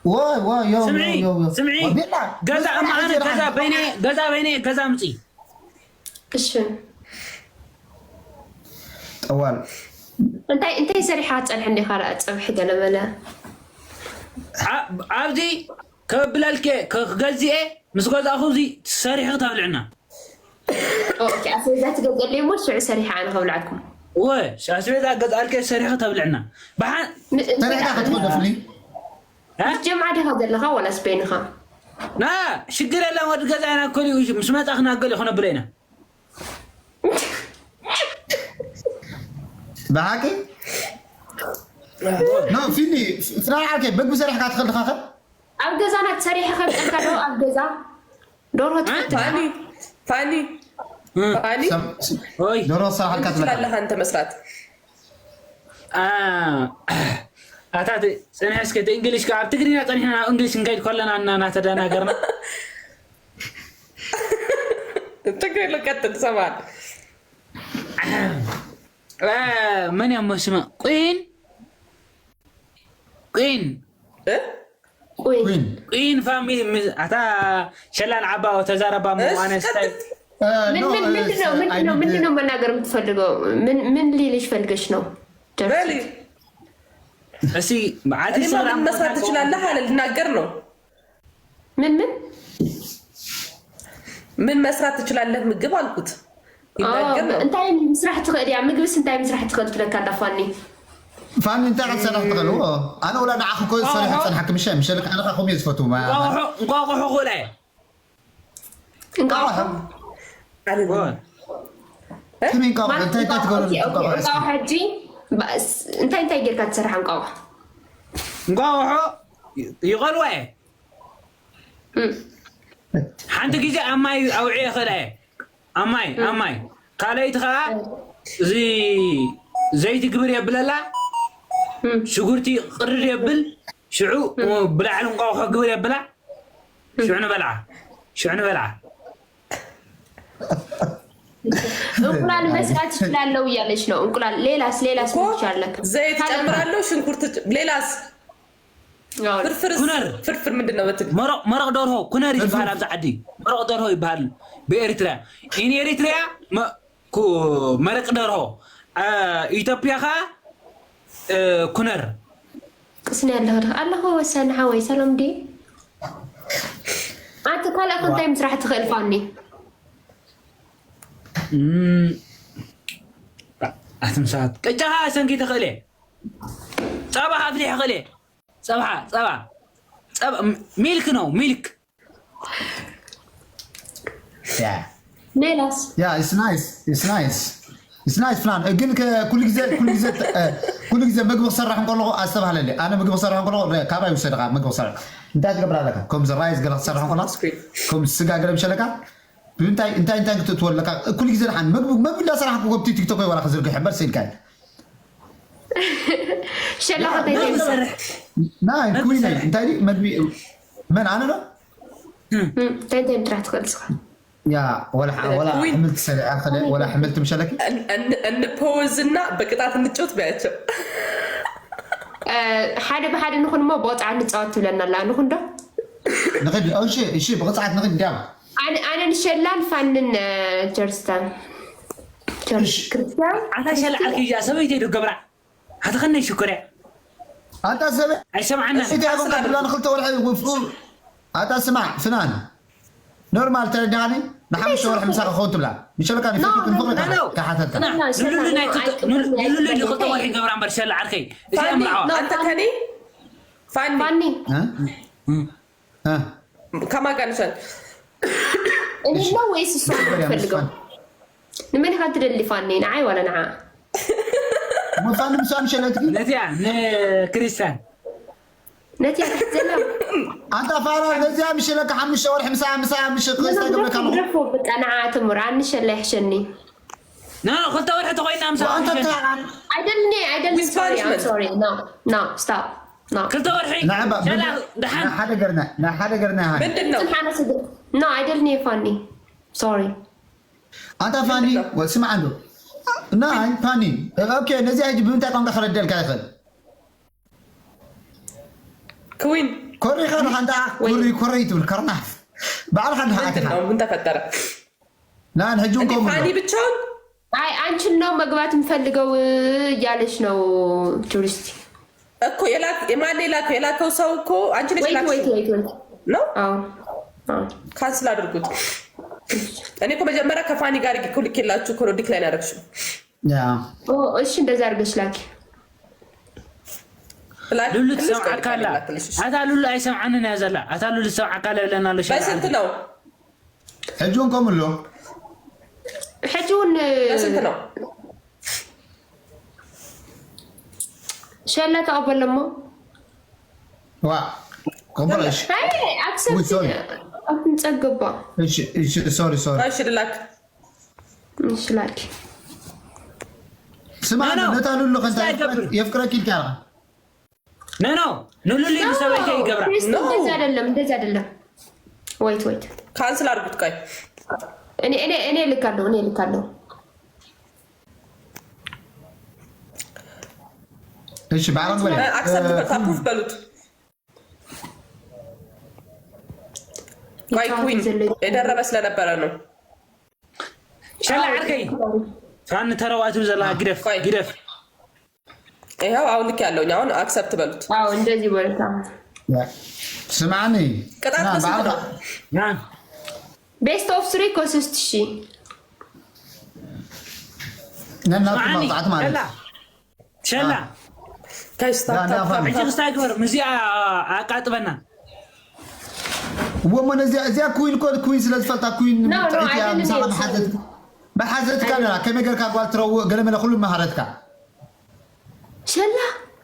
ዋይ ዋይ ዮ ስምዒ ዮ ዮ ስምዒ ቤላ ገዛ እማ ኣነ ገዛ በይነ ገዛ በይነ ገዛ ምፅእ እሺ ጠዋል እንታይ እንታይ ሰሪሓ ፀንሐ እንዲኻ ርኣ ፀብሒ ገለመለ ኣ- ኣብዚ ከብለልከ ክገዝኤ ምስ ገዛእኹ እዚ ሰሪሑ ተብልዕና ኦኬ ኣስቤዛ ትገዘለይ እሞ ሽዑ ሰሪሓ ኣነ ከብልዓኩም እወ ኣስቤዛ ገዝኣልከ ሰሪሑ ተብልዕና ብሓ ተሪሕካ ክትኮደፍኒ ምስ ጀምዓ ዲኻ ዘለኻ ዋላስ በይንኻ ና ሽግር የለን ወዲ ገዛ ኢና ክልኡ ምስ መፃ ክናገል ይኮነብለ ኢና ብሓቂ ኖ ፊኒ ፍራን ዓርከይ በግቢ ሰሪሕካ ትኽእል ድኻ ኸ ኣብ ገዛና ትሰሪሐ ከብቀልካ ዶ ኣብ ገዛ ዶርሆ ትፈትሕ ፋኒ ፋኒ ፋኒ ሰብ- ኦይ ዶሮ ሰራሕካ ትመጣ ትችላለህ አንተ መስራት። ኣታ ጽንሕ እስከ እቲ እንግሊሽ ከኣ ኣብ ትግርኛ ጸኒሕና ናብ እንግሊሽ እንከይድ ከለና እና እናተደናገርና ትግርኛ ቀጥል ሰማል መን እያ መስመ ቁን ቁን ቁን ቁን ፋሚሊ ኣታ ሸላን ዓባ ተዛረባ መዋነ ስታይ ምንድነው መናገር የምትፈልገው? ምን ሊልሽ ፈልገሽ ነው? በሊ እሲ ብዓቲ እኔማ ምን መስራት ትችላለህ አለ ልናገር ነው። ምን ምን ምን መስራት ትችላለህ ምግብ አልኩት። ይናገር ነው። እንታይ ምስራሕ ትኽእል እያ? ምግብስ እንታይ ምስራሕ ትኽእል ትለካ ኣላ ፋኒ? ፋኒ እንታይ ክትሰርሕ ትኽእል? ኣነ ወላ ንዓኺ እኮ ሰሪሐ ክፀንሓኪ ምሸ ምሸ ልክ ኣነኻ ከምኡ እየ ዝፈትው። እንቋቑሖ ክእላ እየ። እንቋቑሖ ከመይ እንቋቑሖ እንታይ እንታይ ትገብሩ? እንቋቑሖ ሕጂ እንታይ እንታይ ጌርካ ትሰርሓ እንቋቑሖ? እንቋቑሖ ይቐልዋ እየ። ሓንቲ ግዜ ኣብ ማይ ኣውዒ ይኽእል እየ። ኣብ ማይ ኣብ ማይ ካልኣይቲ ከዓ እዚ ዘይቲ ግብር የብለላ ሽጉርቲ ቅርር የብል ሽዑ ብላዕሊ እንቋቑሖ ግብር የብላ ሽዑ ንበልዓ ሽዑ ንበልዓ እንቁላል መስራት ይችላለው እያለች ነው። እንቁላል ሌላስ ሌላስ ይቻለክ ዘይት ጨምራለሁ። ሽንኩርት ሌላስ ፍርፍር ኩነር ፍርፍር ምንድን ነው? በትግ መረቕ ደርሆ ኩነር ይበሃል። ኣብዚ ዓዲ መረቕ ደርሆ ይበሃል ብኤሪትሪያ። ኢን ኤሪትሪያ መረቕ ደርሆ፣ ኢትዮጵያ ኸዓ ኩነር። ቅስኒ ኣለኹ ድኻ ኣለኹ ወሳኒ ሓወይ ሰላም ድዩ? ኣቲ ካልእ እንታይ ምስራሕ ትኽእል ፋኒ? ኣትምሳት ቅጫ ኸዓ ሰንኪ ትኽእል እየ። ጸባ ኣፍሊሕ ይኽእል እየ። ጸብሓ ጸባ ጸባ ሚልክ ነው ሚልክ ሜላስ Yeah, it's nice. It's nice. It's nice plan. ግን ኩሉ ግዜ ኩሉ ግዜ ኩሉ ግዜ ምግቢ ክሰርሕ እንከለኹ ኣስተባህለለ ኣነ ምግቢ ክሰርሕ እንከለኹ ካባይ ውሰድኻ ምግቢ ክሰርሕ እንታይ ትገብር ኣለካ? ከምዚ ራይስ ገለ ክሰርሕ እንከላ ከም ስጋ ገለ ምሸለካ ብምንታይ እንታይ እንታይ ክትእትወለካ ኩሉ ግዜ ደሓን ምግቢ ምግቢ እንዳሰራሕኩ ከብቲ ቲክቶክ ወይ ዋላ ክዝርግሕ እምበር ስኢልካ ሸላኸ ናይ ኩይነይ እንታይ ድዩ መግቢ መን ኣነ ዶ እንታይ እንታይ ምጥራሕ ትኽእል ስኻ ያ ወላ ወላ ሕምልቲ ሰሪዓ ከለ ወላ ሕምልቲ ምሸለኪ እንፖወዝና በቅጣት እንጮት በያቸው ሓደ ብሓደ ንኹን እሞ ብቕፃዕ ንፃወት ትብለና ኣላ ንኹን ዶ ንኽድ እሺ እሺ ብቕፃዓት ንኽድ እንዲያም ኣነ ንሸላን ፋንን ጀርስታን ክርስቲያን ኣታ ሸላ ዓርኪ እያ ሰበይቲ ዶ ገብራ ኣታ ከነይ ሽኮርያ ኣታ ሰበ ኣይሰምዓና እቲ ያቆም ትብላ ንክልተ ወርሒ ውፍሩ ኣታ ስማዕ ፍናን ኖርማል ተረዳኒ ንሓሙሽተ ወርሒ ምሳኻ ክኸውን ትብላ ምሸለካ ንፈትት ንፍቕሪ ተሓተትካ ንሉሉ ናይ ክልተ ወርሒ ገብራ እምበር ሸላ ዓርከይ እዚኣ ምርዓዋ ኣንተ ከኒ ፋኒ ፋኒ ከማን ጋር ንሰን እኔ ነው ወይስ እሷ ትፈልገው? ንመን ኢኻ ትደሊ ፋኒ? ንዓይ ዋላ ንዓ? ፋኒ ምሳን ሸለትኪ ነዚኣ ንክሪስታን ነቲ ትሕት ዘላ ኣንታ ፋራ ነዚኣ ምሽለካ ሓሙሽተ ወርሒ ምሳ ምሳ ምሽ ክስታ ገብረካ ኣለኹ ግረፎ በቃ ንዓ ትምር ኣንሸላ ይሕሸኒ ና ክልተ ወርሒ ተኾይና ምሳ ኣንታ I didn't I didn't With sorry I'm punishment. sorry no no stop no ክልተ ወርሒ ንዕባ ሸላ ደሓን ንሓደ ገርና ንሓደ ገርና ሃኒ ምንድን ነው? ስብሓነ ስግ no I didn't ፋኒ sorry ኣንታ ፋኒ ስማዕ እንዶ ናይ ፋኒ ኦኬ ነዚኣ ሕጂ ብምንታይ ቋንቋ ክረደልካ ይኽእል ክዊን ኮሪኻ ንሓንታ ኮሪ ኮሪ ትብል ከርናፍ ባዕልኻ ንሓትኻ ምንድን ነው? ምን ተፈጠረ? ናን ሕጂ እንዴ እንኮም ፋኒ ብቻውን አይ አንቺን ነው መግባት የምፈልገው እያለች ነው ቱሪስት እኮ የላክ የማን የላከው የላከው ሰው እኮ አንቺ ነሽ wait wait የላክሽው። wait wait ነው አዎ አዎ ካንስል አድርጉት። እኔ እኮ መጀመሪያ ከፋኒ ጋር እኮ ልኬላችሁ እኮ ነው ዲክላይን ያደረግሽው። ያ ኦ እሺ እንደዛ አድርገሽ ላኪ ብላ- ሉሉ ትንሽ ትሰምዓካ ኣላ ቆይታ ትንሽ። ኣታ ሉሉ ኣይሰምዓንን እያ ዘላ ኣታ ሉሉ ትሰምዓካ ኣላ ይብለና ኣሎ ሸላ በስንት ነው? ሕጂ እውን ከምኡ ኣሎ ሕጂ እውን በስንት ነው? ሸላ ተቐበለሞ ዋ ከበረሽ ኣይ ኣክሰፕት sorry. ኣትንፀግባ እሺ እሺ ሶሪ ሶሪ እሺ ልላክ እሺ ላኪ ስማ፣ ነታ ሉሉ ከንታ የፍቅረኪ ኢልካ። No no፣ ንሉሉ ኢሉ ሰበይተይ ይገብራ። እንደዚህ አይደለም፣ እንደዚህ አይደለም። Wait wait፣ ካንስል አድርጉት። ቆይ እኔ እኔ እኔ ልካለሁ፣ እኔ ልካለሁ። እሺ፣ ባሮን ወለ አክሰፕት በሉት፣ አፕሩቭ በሉት። ቆይ ኩዊን የደረበ ስለነበረ ነው። ሸላ ዓርከይ ፋኒ ተረዋቱ ዘላ ግደፍ ግደፍ። ይኸው አሁን ልክ ያለውኝ አሁን አክሰፕት በሉት። አዎ እንደዚህ በሉት። ስማኒ ቅጣት በስንት ነው? Best of three እኮ ሶስት ሺህ። ነናቱ መውጣት ማለት ሸላ ጋይስ ታፕ ታፕ ሕጂ ክስታይ ግበር። ምስዚኣ ኣቃጥበና። እወ እሞ ነዚኣ እዚኣ ኩዊን እኮ ኩዊን ስለ ዝፈልጣ ኩዊን No, no, ጥዒት እያ ኣይደልን ምሳኻ እየ መሓዘት መሓዘትካ ኣለና ከመይ ገርካ ጓል ትረውእ ገለመለ ኩሉ መሃረትካ ሸላ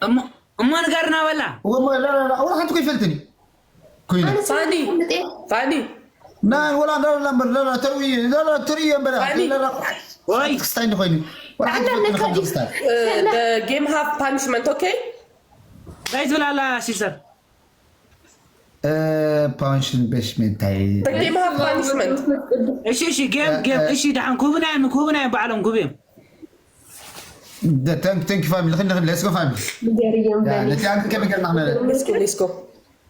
እሞ እሞ ንገርና በላ። እወ እሞ ላ ላ ላ ወላ ሓንቲ እኮ ይፈልጥኒ ኩዊን ኣነ ፋኒ ስምጤ ፋኒ ናይ ወላ ላ ላ እምበር ላ ላ ተርኢ ላ ላ ተርኢ እምበር ፋኒ። ላ ላ ወይ ክስታይ እንዲ ኮይኑ ወላ ሓንቲ ኣላ ይፈልጥኒ ነካ ከም ዲስ ክስታይ game have punishment okay? እንታይ ትብል ኣላ ሲስተር? ፓንሽን በሽሜንታይ Game have punishment. እሺ እሺ ጌም ጌም እሺ ደሓን ክህቡና እዮም ክህቡና እዮም ባዕሎም ክህቡ እዮም። Thank thank you family. Let's go family. ገርየም በል ነቲ ኣንክ ከመይ ገርና ክነለ Let's go, let's go.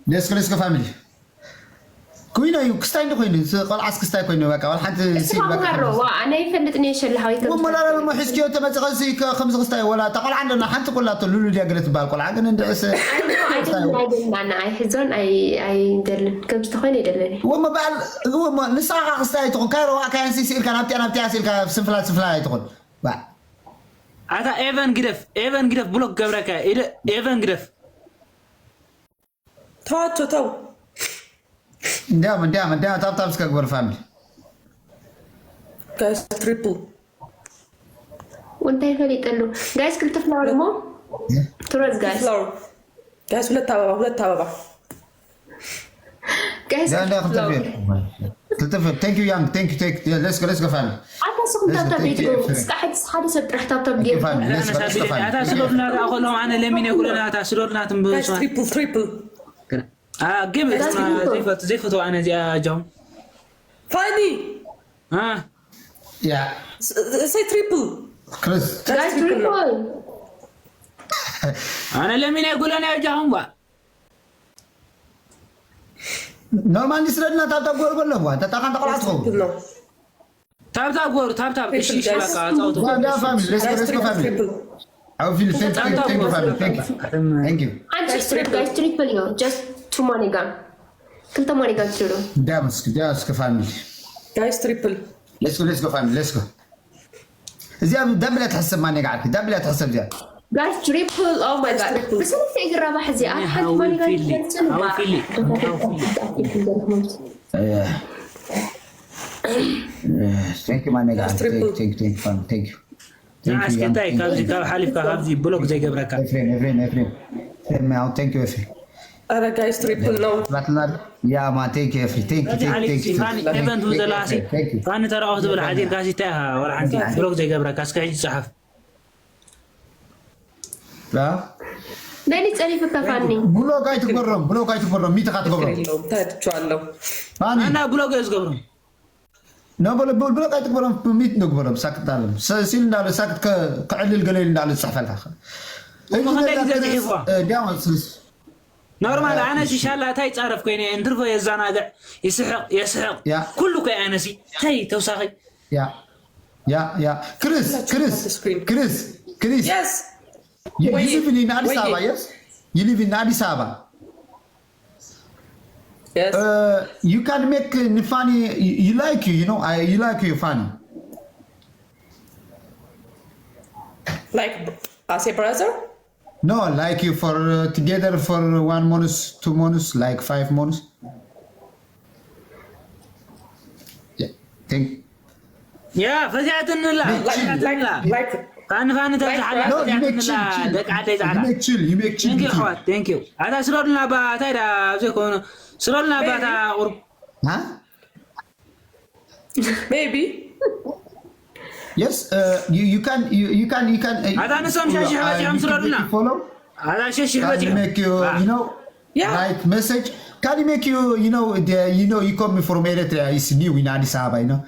Let's go let's go family. ኩይኖ እዩ ክስታይ እንዲ ኮይኑ እዚ ቆልዓስ ክስታይ ኮይኑ በቃ ወላ ሓንቲ ሲል በቃ ስማማሮ ዋ ኣነ ይፈልጥ ኔ ሸላሃዊ ወመላላ ሞ ሕዝኪዮ ተመጽኸ እዚ ከምዚ ክስታይ ወላ እታ ቆልዓ እንደና ሓንቲ ቆላቶ ሉሉ ድያ ገለ ትበሃል ቆልዓ ግን እንድዕስ ኣይሕዞን ኣይደልን ከምዚ ተኮይነ ይደለኒ ወመ በዓል ወመ ንስኻ ክስታይ ኣይትኹን ካይሮ ዋእካያን ሲሲ ኢልካ ናብቲያ ናብቲያ ሲልካ ስንፍላ ስንፍላ ኣይትኹን ባ ኣታ ኤቨን ግደፍ ኤቨን ግደፍ ብሎክ ገብረካ ኢደ ኤቨን ግደፍ ተዋቸው ተው። እንዲያም እንዲያም እንዲያም ታብታብ እስከ ግበር ፋሚሊ ጋይስ ትሪፕል እንታይ ፈሊጠሉ ጋይስ ክልተ ፍላወር እሞ ትሮዝ ጋይስ ፍላወር ጋይስ ሁለት አበባ ሁለት አበባ ጋይስ ያ እንዳ ክልተ ፍላወር ክልተ ፍላወር thank you young thank you thank you let's go let's go family ኣታ ስኹም ታብታብ ቤት እስካ ሕድስ ሓደ ሰብ ጥራሕ ታብታብ ጌሩ family let's go let's go family ኣታ ስሎድና ደኣ ከለኹም ኣነ ለሚነ ኩለና ኣታ ስሎድና ትንብሱ ጋይስ ትሪፕል ትሪፕል ግብ ዘይፈቱ ዘይፈቱ ኣነ እዚኣ ጃው ፋኒ ያ say triple ክሪስ ጋይስ ትሪፕል ኣነ ለሚነ ኩለና ጃሁም ባ ኖርማል ስረድና ታብታብ ጎር በለዋ ተጣኻን ተቆላጥፎ ትሪፕል ነው። ታብታብ ጎሩ ታብታብ እሺ እሺ በቃ ጻውቱ ዳ family let's go let's go family ትሪፕል I will feel thank you thank you family thank you thank you አንቺ ስትሪፕ ጋይስ ትሪፕል ነው just two money gun ክልተ money gun ትሉ ዳምስክ ዳስክ family ጋይስ ትሪፕል let's go let's go family let's go እዚኣ ዳብላ ትሕሰብ ማን ጋር ዳብላ ትሕሰብ እዚኣ ጋይስ ትሪፕል oh my god ብሰለስተ ይግረባሕ እዚኣ ሓንቲ money gun ትፈልጽን How feel it? How feel it? thank you ማን ጋር thank you thank you family thank you ንዓስኪ እንታይ ካብዚ ካብ ሓሊፍካ ካብዚ ብሎክ ዘይገብረካ ኤፍሬም ኤፍሬም ኤፍሬም ኤፍሬም thank you ኤፍሬም ኧረ ጋይስ ትሪፕል ነው። ባትልና ያ ማን thank you ኤፍሬም thank you እዚ ሓሊፍ thank you ሲፋን ኤቨንት ዘለካ ሲ thank you ፋኒ ተረኦ ትብል ሓዚርካ ሲ እንታይ ኢኻ ወላ ሓንቲ ብሎክ ዘይገብረካ እስከ ሕጂ ጸሓፍ ያ መን ይጸሪፍካ ፋኒ ብሎክ ኣይትግበሮም ብሎክ ኣይትግበሮም ሚትኻ ትገብሮም የለውም ታያትቸዋለሁ። ፋኒ እና ብሎክ እዩ ዝገብሮም ኖ በለ ብሎ ብሎ ቀጥ ብሎ ሚት ነው ብሎ ሳክት አለም ሲል እንዳለ ሳክት ከዕልል ገለል እንዳለ ጽሕፈልካ እሞ ክንደይ ግዜ ጽሒፍዋ? ዲያማ ስልስ ኖርማል ኣነ ሲሻላ እንታይ ጻረፍ ኮይነ እንትርፎ የዛናግዕ ይስሕቕ የስሕቕ ያ። ኩሉ ኮይ ኣነሲ እንታይ ተውሳኺ ያ ያ ያ ክሪስ ክሪስ ክሪስ ክሪስ Yes. you Wait, live in አዲስ wait. አበባ yes you live in አዲስ አበባ Yes. Uh, you can make uh, funny. You, you like you, you know. I you like you funny. Like as a brother? No, like you for uh, together for one month, two months, like five months. Yeah, think. ያ ፈዚኣትንላ Like like like ፋኒ ፋኒ ተብዝሓላ No, you make ፈዚኣትንላ chill, chill. ደቂ ዓደይ You ጻዕዳ make chill. You make chill. Thank you Between. ኣሕዋት thank you ኣታ ስሎልና ባ እንታይ ዳ ኣብዘይ ኮኑ ስሎልና ባ እታ ቁርብ Huh? Maybe. Yes, uh, you, you can, you, you can, you can. Uh, ኣታ ንሶም ሸሽሕ በፂሖም ስረዱና። Follow. ኣታ ሸሽሕ Can በፂሖም make you, you know, Yeah. write message. Can make you, you know, the, you know, you come from Eritrea. It's new in Addis Ababa, you know.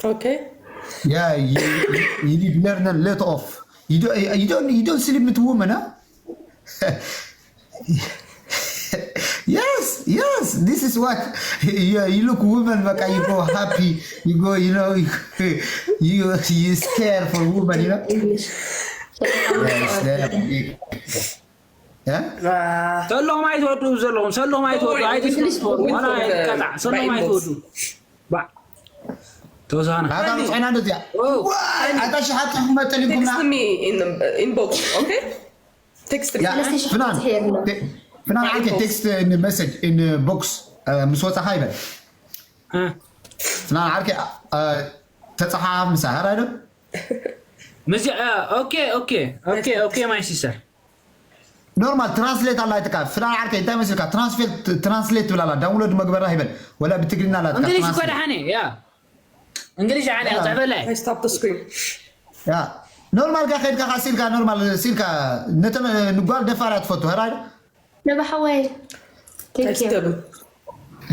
Okay. Yeah, you, you, you need learn a lot of. You don't, you don't, you don't sleep with women, huh? Yes, yes. This is what you, you look woman, but you go happy. You go, you know, you, you, you scared for woman, you know. English. Yes, yeah. Yeah. ሰሎም ኣይትወዱ ዘለኹም ሰሎም ኣይትወዱ ኣይትስፖር ዋላ ኣይትቀጣዕ ሰሎም ኣይትወዱ ባ ተወሳና ኣታ ብፅዕና እንደዚያ ኣታ ሽሓት ክመጠል ይጉምና Text me in inbox, okay? Text me. ያ ፍናን ፍናን ዓርከይ ቴክስት ን መሰጅ ን ቦክስ ምስ ወፃኻ ይበል ፍናን ዓርከይ ተፀሓፍ ምሳ ሀር ኣይደል ምዚ okay okay okay okay my sister ኖርማል ትራንስሌት ኣላ ይትካ ፍላን ዓርከይ እንታይ መስልካ ትራንስሌት ትብል ኣላ ዳውንሎድ መግበራ ይበል ወላ ብትግርኛ ኣላ እንግሊሽ እኮ ደሓነ ያ እንግሊሽ ደሓነ ክፅሕፈለይ I stop the screen. ያ ኖርማል ጋ ከድካ ካ ሲልካ ኖርማል ሲልካ ነተ ንጓል ደፋር እያ ትፈቱ ሀራይ ነባሓወይ Text them.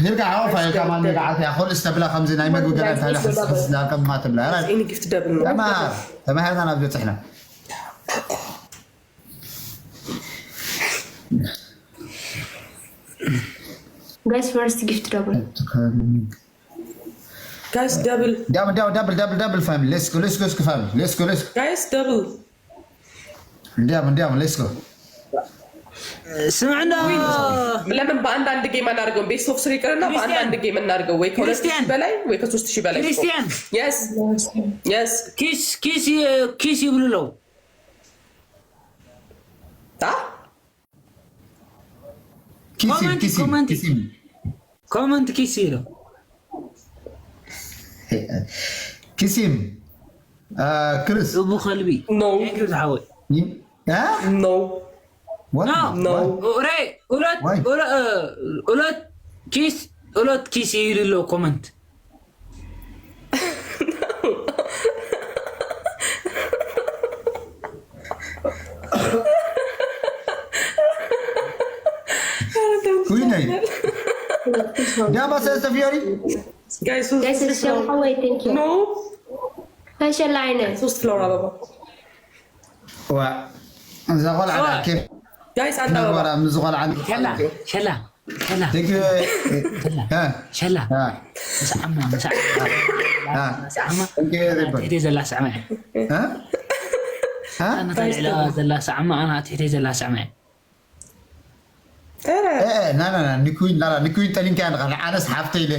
ሂርካ ሓወፋ ኢልካ ማን ገዓት ያ ኮል እስተብላ ከምዚ ናይ መግቢ ገና እንታይ ሕስና ከምማ ትብላ ሀራይ Any gift double ነው. ተማሃር ተማሃርና ናብ ዝበፅሕና Guys, first gift double. Guys, double. Double, double, double, double, double, family. Let's go, let's go, let's go, family. Let's go, let's go. Guys, double. እንዲያም እንዲያም let's go. ስምዕና ለምን በአንዳንድ ጌም አናደርገውም? ቤስት ኦፍ ስሪ ይቅርና በአንዳንድ ጌም እናደርገው ወይ ከሁለት ሺህ ክርስቲያን። በላይ ወይ ከሶስት ሺህ በላይ ክርስቲያን የስ የስ ኪስ ኪስ ኪስ ይብልለው አ ኪሲም ኮመንቲ ኪሲም ኮመንቲ ኪሲም ኮመንት ኪስ ይለው ኪሲም አ፣ ክርስ እቡ ከልቢ No. Thank you ዝሓወይ እ? no What? No. No. What? ረ ሁለት Why? ሁለ- እ፣ ሁለት ኪስ ሁለት ኪስ ይልለው ኮመንት ኩይነይ ዳባ ሰለስተ ፊዮሪ Guys, Guys, it's so away, thank you. No. Fashion line. ሶስት ፍላወር አበባ ዋ እዛ ቆልዓ ኬፍ Guys, አንድ አበባ ነበራ ምስ ቆልዓ ሸላ ሸላ ሸላ Thank you. እ፣ ሸላ ምስ ዓማ ምስ ዓማ እ፣ ምስ ዓማ thank you, everybody. ትሕተይ ዘላ ስዕማ እያ እ? እ? ኣነ ተልዕላ ዘላ ስዓማ ኣነ ትሕተይ ዘላ ስዕማ እያ ኧረ እ፣ እ፣ ና፣ ና፣ ና፣ ንኩዊን፣ ና፣ ና፣ ንኩዊን ጠሊንካ ንኻ፣ ንዓነስ ሓፍተ ኢለ፣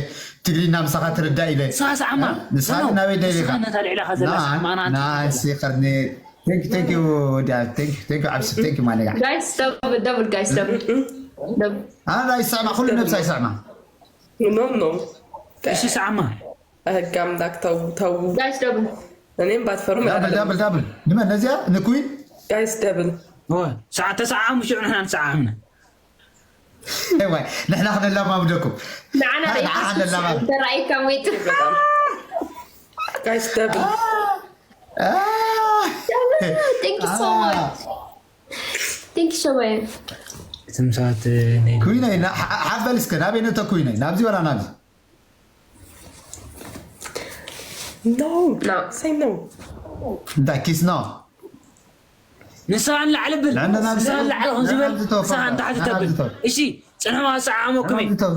ትግርኛ ምሳኻ ትርዳእ ኢለ። ንስኻ ስዓማ ንስኻ ግን ናበይ ደሊኻ? ንስኻ ነታ ልዕላኻ ዘላ ና፣ ስዓማ ኣና ና፣ ንሲ ኸርኒ። Thank you, thank you, ዲያ፣ thank you, thank you፣ ዓብሲ፣ thank you፣ ማለጋ። Guys, double, double, guys, double. Double. ኣነ ኣይሰዕማ፣ ኩሉ ነብሲ ኣይሰዕማ። no no እሺ ስዓማ ህግ ኣምላክ ተው ተው Guys, double. እኔም ባትፈሩ ዳብል፣ ዳብል፣ ዳብል። ንመን ነዚያ? ንኩዊን? ጋይስ ደብል ሰዓት ተሰዓሙ ሽዑ ንሕና ንሰዓምና ዋይ፣ ንሕና ክነለማምደኩም። ንዓና ንዓ ክነለማምድ። ተራእይካ ወይት ጋይስ ደብል አ፣ Thank you so much. Thank you so much. እቶም ሰባት ናይ ኩዊነይ፣ ና-፣ ሓ-፣ ሓበል እስከ፣ ናበይ ነተ ኩዊነይ? ናብዚ ወላ ናብዚ? No. No. Say no. እንታይ ኪስ ነው? ንስኻ ንላዕሊ ብል ንዕና ናብ ንስኻ ንላዕሊ ከምዚ በል ናብ ዝተወፈረ። ንስኻ ንታሕቲ ናብ ተብል ዝተወፈረ። እሺ ፅንሑ ኣሰዓሞኩም እዩ ናብዚ ተው-፣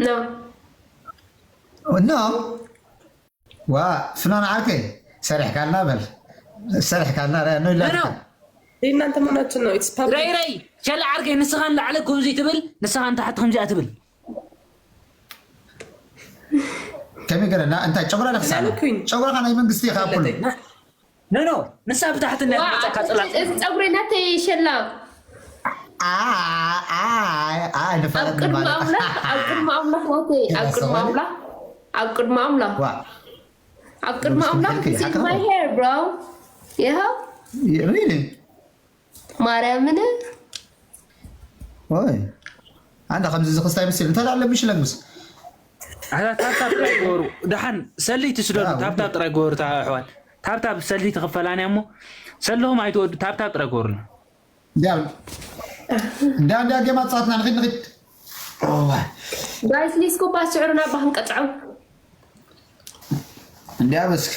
No. ኖ። ዋ፣ ፍናን ዓርከይ፣ ሰሪሕካልና በል። ሰሪሕካልና፣ ሪያ፣ ኖ ኖ ኢላትካ። እናንተ መናችን ነው? It's public. ረይ ረይ ሸላ ዓርከይ ንስኻ ንላዕሊ ከምዚ ትብል ንስኻ ንታሕቲ ከምዚኣ ትብል ከመይ ገለ፣ ና-፣ እንታይ ጨጉራ ዶ ክሳና? ኩን። ጨጉራኻ ናይ መንግስቲ ኢኻ ኩሉ። ኖ ኖ ንሳ ብታሕቲ ናይ መጻካ ጽላት እዚ ፀጉሪ ናተይ ሸላ አ፣ አ፣ አ፣ አ፣ ንፋለጥ ኣብ ቅድሚ ንፋለጥ። ኣምላኽ ኣብ ቅድሚ ኣምላኽ ናተይ ኣብ ቅድሚ ኣምላኽ ኣብ ቅድሚ ኣምላኽ ዋ፣ ኣብ ቅድሚ ኣምላኽ ብትክክል this is ሓቅኻ። My hair, bro. ይኸው Really? ማርያምን ወይ፣ ኣንዳ ከምዚ ዝኽስታይ ምስል፣ እንታይ ኣለ ምሽ ለምስ? ኣታ ታብታብ ጥራይ ግበሩ። ደሓን ሰልይቲ ስደዱ። ታብታብ ጥራይ ግበሩ። እታ ኣሕዋት ታብታብ ሰልይቲ ክፈላንያ እሞ ሰለኹም ኣይትወዱ። ታብታብ ጥራይ ግበሩና። እንዳ እንዳ ጌማ ጻትና ንኺድ ንኺድ። ጋይስ ሊስኮ ባስዕሩና ባህን ቀጥዖም እንዲያ በስክ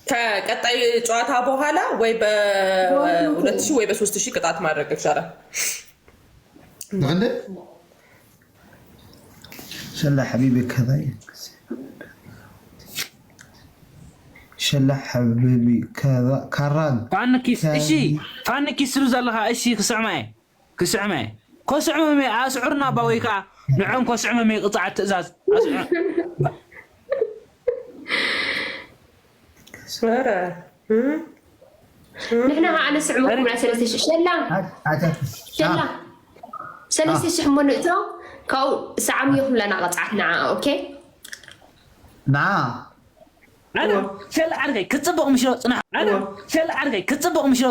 ከቀጣይ ጨዋታ በኋላ ወይ በሁለት ሺህ ወይ በሶስት ሺህ ቅጣት ማድረግ ይቻላል። ንክንደ ሸላ ሓቢቢ ከዛ ሸላ ሓቢቢ ከዛ ካራን ፋንኪስ እሺ ፋንኪስ ስሉ ዘለኻ እሺ ክስዕማ እየ ክስዕመ ኮስዕመ ኣስዑርና ባ ወይ ከዓ ንዖም ኮስዕመ ቅፃዓት ትእዛዝ ንሕና ከዓ ነስዕመኩም ናይ ሰለስተ ሽሕ ሸላ ሸላ ሰለስተ ሽሕ እሞ ንእቶ ካብኡ ሰዓምዮ ክብለና ቀፅዓት ንዓ ኦኬ ንዓ ሸላ ዓርከይ ክትፅብቕ ምሽሮ ፅናሕ ሸላ ዓርከይ ክትፅብቕ ምሽሮ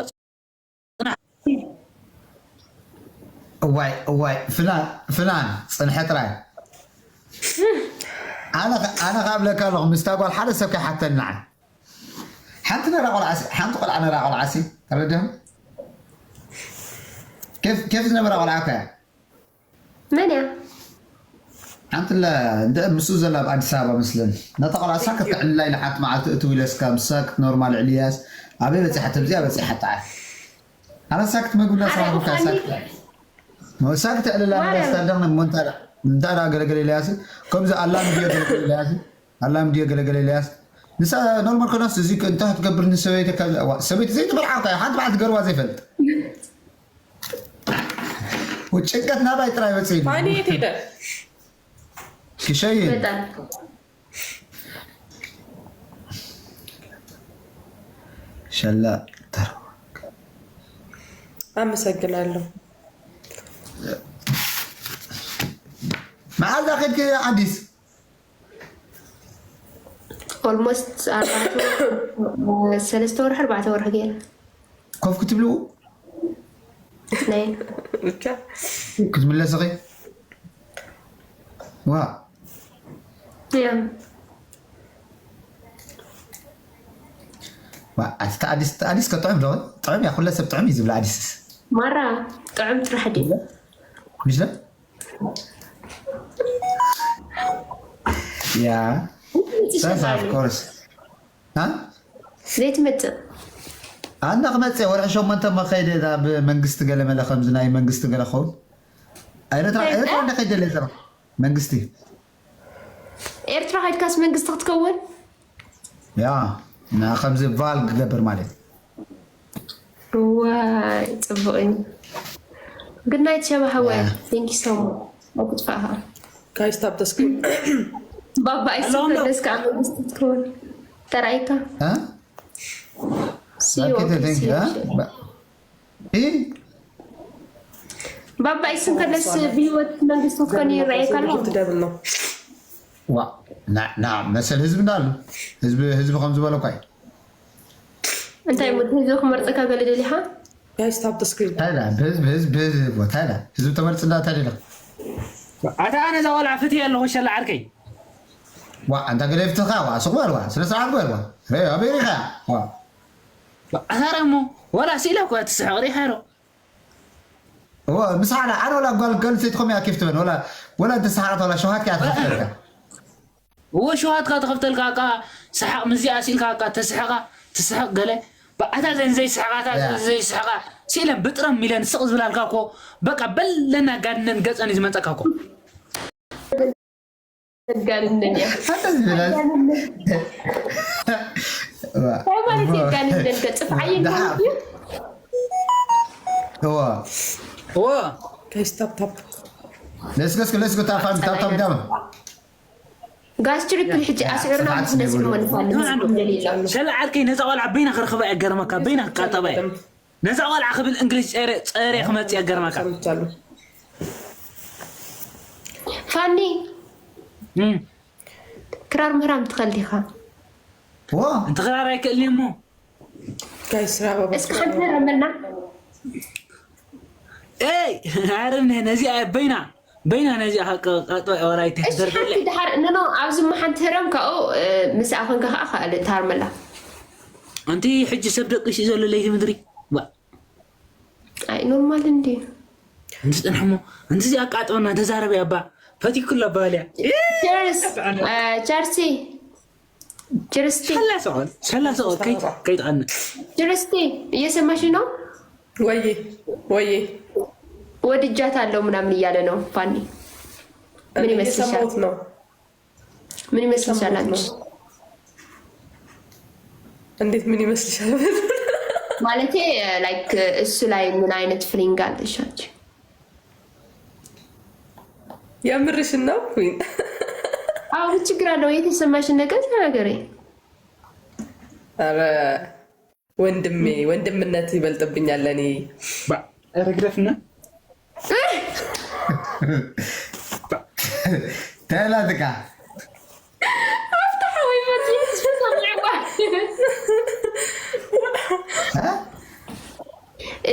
እዋይ እዋይ ፍናን ፍናን ፅንሐ ጥራይ ኣነ ካብ ለካ ኣለኹ ምስታ ጓል ሓደ ሰብ ከይሓተኒ ንዓይ ሓንቲ ነራ ቆልዓ ሓንቲ ቆልዓ ነራ ቆልዓ ሲ ተረድም ኬፍ ዝነበራ ቆልዓ ከያ መን እያ ሓንቲ ምስኡ ዘላ ኣብ ኣዲስ ኣበባ መስለን ነታ ቆልዓ ሳክት ክዕልላ ኢለ ሓንቲ መዓልቲ እትው ኢለስካ ምሳክት ኖርማል ዕልያስ ኣበይ በፂሓ ተብዚኣ በፂሓ ተዓል ኣረ ሳክት መግብላ ሳክት ሳክት ዕልላ ኢለስካ ደግ እሞ እንታይ ገለገለ ኢለያስ ከምዚ ኣላ ምድዮ ገለገለ ኢለያስ ኣላ ምድዮ ገለገለ ኢለያስ ንሳ ኖርማል ኮናስ እዚ እንታይ ትገብር ንሰበይቲ ሰበይቲ ዘይትበልዓ ሓንቲ በዓል ትገርዋ ዘይፈልጥ ጭንቀት ናባይ ጥራይ ወፅእ ፋኒ የት ሄደ? ክሸይን በጣም ሸላ አመሰግናለሁ። መዓዛ ከድክ ኣዲስ ኦልሞስት ኣርባዕተ ሰለስተ ወርሒ ኣርባዕተ ወርሒ ገይረ ኮፍ ክትብልኡ ናይ ብቻ ክትምለስ ኸ ዋ ያ ዋ፣ ኣቲ ኣዲስ ኣዲስ ከጥዕም ዶ ጥዕም ያ ኩለ ሰብ ጥዕም እዩ ዝብላ ኣዲስስ ማራ ጥዑም ጥራሕ ድዩ ምሽ ያ Yes, of course. ዘይትመፅእ ኣነ ክመፅእ ወርሒ ሸሞንተ መኸይደ ናብ መንግስቲ ገለ መለ ከምዚ ናይ መንግስቲ ገለ ኸውን ኤረትራ ኤረትራ እንደ ከይደ ለዘራ መንግስቲ ኤርትራ ከይድካስ መንግስቲ ክትከውን ያ ና ከምዚ ቫል ክገብር ማለት ዋይ ፅቡቅ እዩ ግናይት ሸባ ሃወይ thank you so much ኣይትጥፋእኻ Guys, tap the screen. ባባ ኣይስፈለስ ከዓ መንግስቲ ትከውን ተራይካ እ? ሲዮ Okay, thank you, እ? ባ- እ? ባባ ኣይስፈለስ ብሂወት መንግስቲ ክትኮን ይረኣየካ ኣሎ Double ነው። ዋ ና ና መሰል ህዝቢ እንዳሉ ህዝቢ ህዝቢ ከም ዝበለኳ እዩ እንታይ ሞ ህዝቢ ክመርፀካ ገለ ደሊኻ Guys, tap the screen. ታይላ ብህዝቢ ህዝቢ ህዝቢ ታይላ ህዝቢ ተመርፅ እንዳታ ደለ ኣታ ኣነ እዛ ቆልዓ ፍትሕ ኣለኹ ሸላ ዓርከይ ዋ ኣንታ ገደፍትኻ ዋ ስቕ በል ዋ ስነ ስርዓት በል ዋ ረ ኣበይ ኢኻ ዋ ኣታ ረ እሞ ወላ ስኢላ እኮ ትስሕቕ ሪኻ ዶ እዎ ምስ ሓደ ሓደ ወላ ጓል ጓል ሰይትኹም እያ ኬፍ ትበል ወላ ወላ እንተሰሓቐት ወላ ሸውሃት እያ ትኸፍተልካ እዎ ሸውሃትካ ተኸፍተልካ ቃ ሰሓቕ ምዚኣ ሲልካ ቃ ተስሕቓ ትስሕቕ ገለ ኣታ ዘን ዘይስሕቓ ኣታ ዘን ዘይስሕቓ ሲለን ብጥረም ሚለን ስቕ ዝብላልካ እኮ በቃ በለና ጋድነን ገፀን እዩ ዝመፀካ እኮ ጋድነን እያ ሓንተ ዝብላል እንታይ ማለት እዩ ጋድነን ገፅፍ ዓይን ማለት እዩ እዎ እዎ Guys, tap tap. ለስገስክ ለስገ ታፋም ታብታብ ዳም ጋስ ትሪፕል ሕጂ ኣስዕርና ስርዓት ዝነስር ይብሉ። መልፋል ዝስኩም ደሊላ ሸላ ዓርከይ ነዛ ቆልዓ በይና ክረኽባ እያ ገርመካ በይና ክቃጠባ እያ ነዛ ቆልዓ ክብል እንግሊዝ ፀረ ፀረ ክመፅእ እያ ገርመካ ሰምቻለሁ። ፋኒ እም፣ ክራር ምህራም ትኸል ዲኻ ዎ እንተ ክራር ኣይክእልን እሞ Guys, ስራ በበ- እስኪ ሓንቲ ምህረመልና ኤይ ኣረምነ ነዚኣ በይና በይና ነዚ ኣቃጥባ ወራይ እሺ፣ ተደርገለ ሓንቲ ድሓር፣ ኖ፣ ኖ፣ ኣብዚ እሞ ሓንቲ ህረም ካብኡ፣ እ፣ ምስኣ ኮንካ ከዓ ካልእ ትሃርመላ። ኣንቲ ሕጂ ሰብ ደቂሱ ዘሎ ለይቲ ምድሪ። ዋ። ኣይ፣ ኖርማል እንዲ። እንስጥንሕሞ፣ እንስዚ ኣቃጥበና ተዛረበ ያባ። ፈቲኩላ ባልያ። ቸርስ፣ እ፣ ቸርሲ። ችርስቲ። ሰላሳ ወር፣ ሰላሳ ወር ከይ-፣ ከይትቐንእ። ችርስቲ፣ እየሰማሽ ነው? ወዬ፣ ወዬ። ወድጃታለሁ ምናምን እያለ ነው ፋኒ። ምን ይመስልሻል? እየሰማሁት ነው። ምን ይመስልሻል እየሰማሁት አንቺ? ነው። እንዴት ምን ይመስልሻል? ማለቴ፣ ላይክ፣ እሱ ላይ ምን አይነት ፊሊንግ አለሽ አንቺ? የምርሽን ነው ኩን? አዎ፣ ምን ችግር አለው? የተሰማሽን ነገር ተናገሪ። ኧረ ወንድሜ፣ ወንድምነት ይበልጥብኛል ለኔ። ባ-፣ ኧረ ግደፍና። ተላትካ። ኣፍታሕ ወይ መጽሔት ተሰሚዕዋ። እ?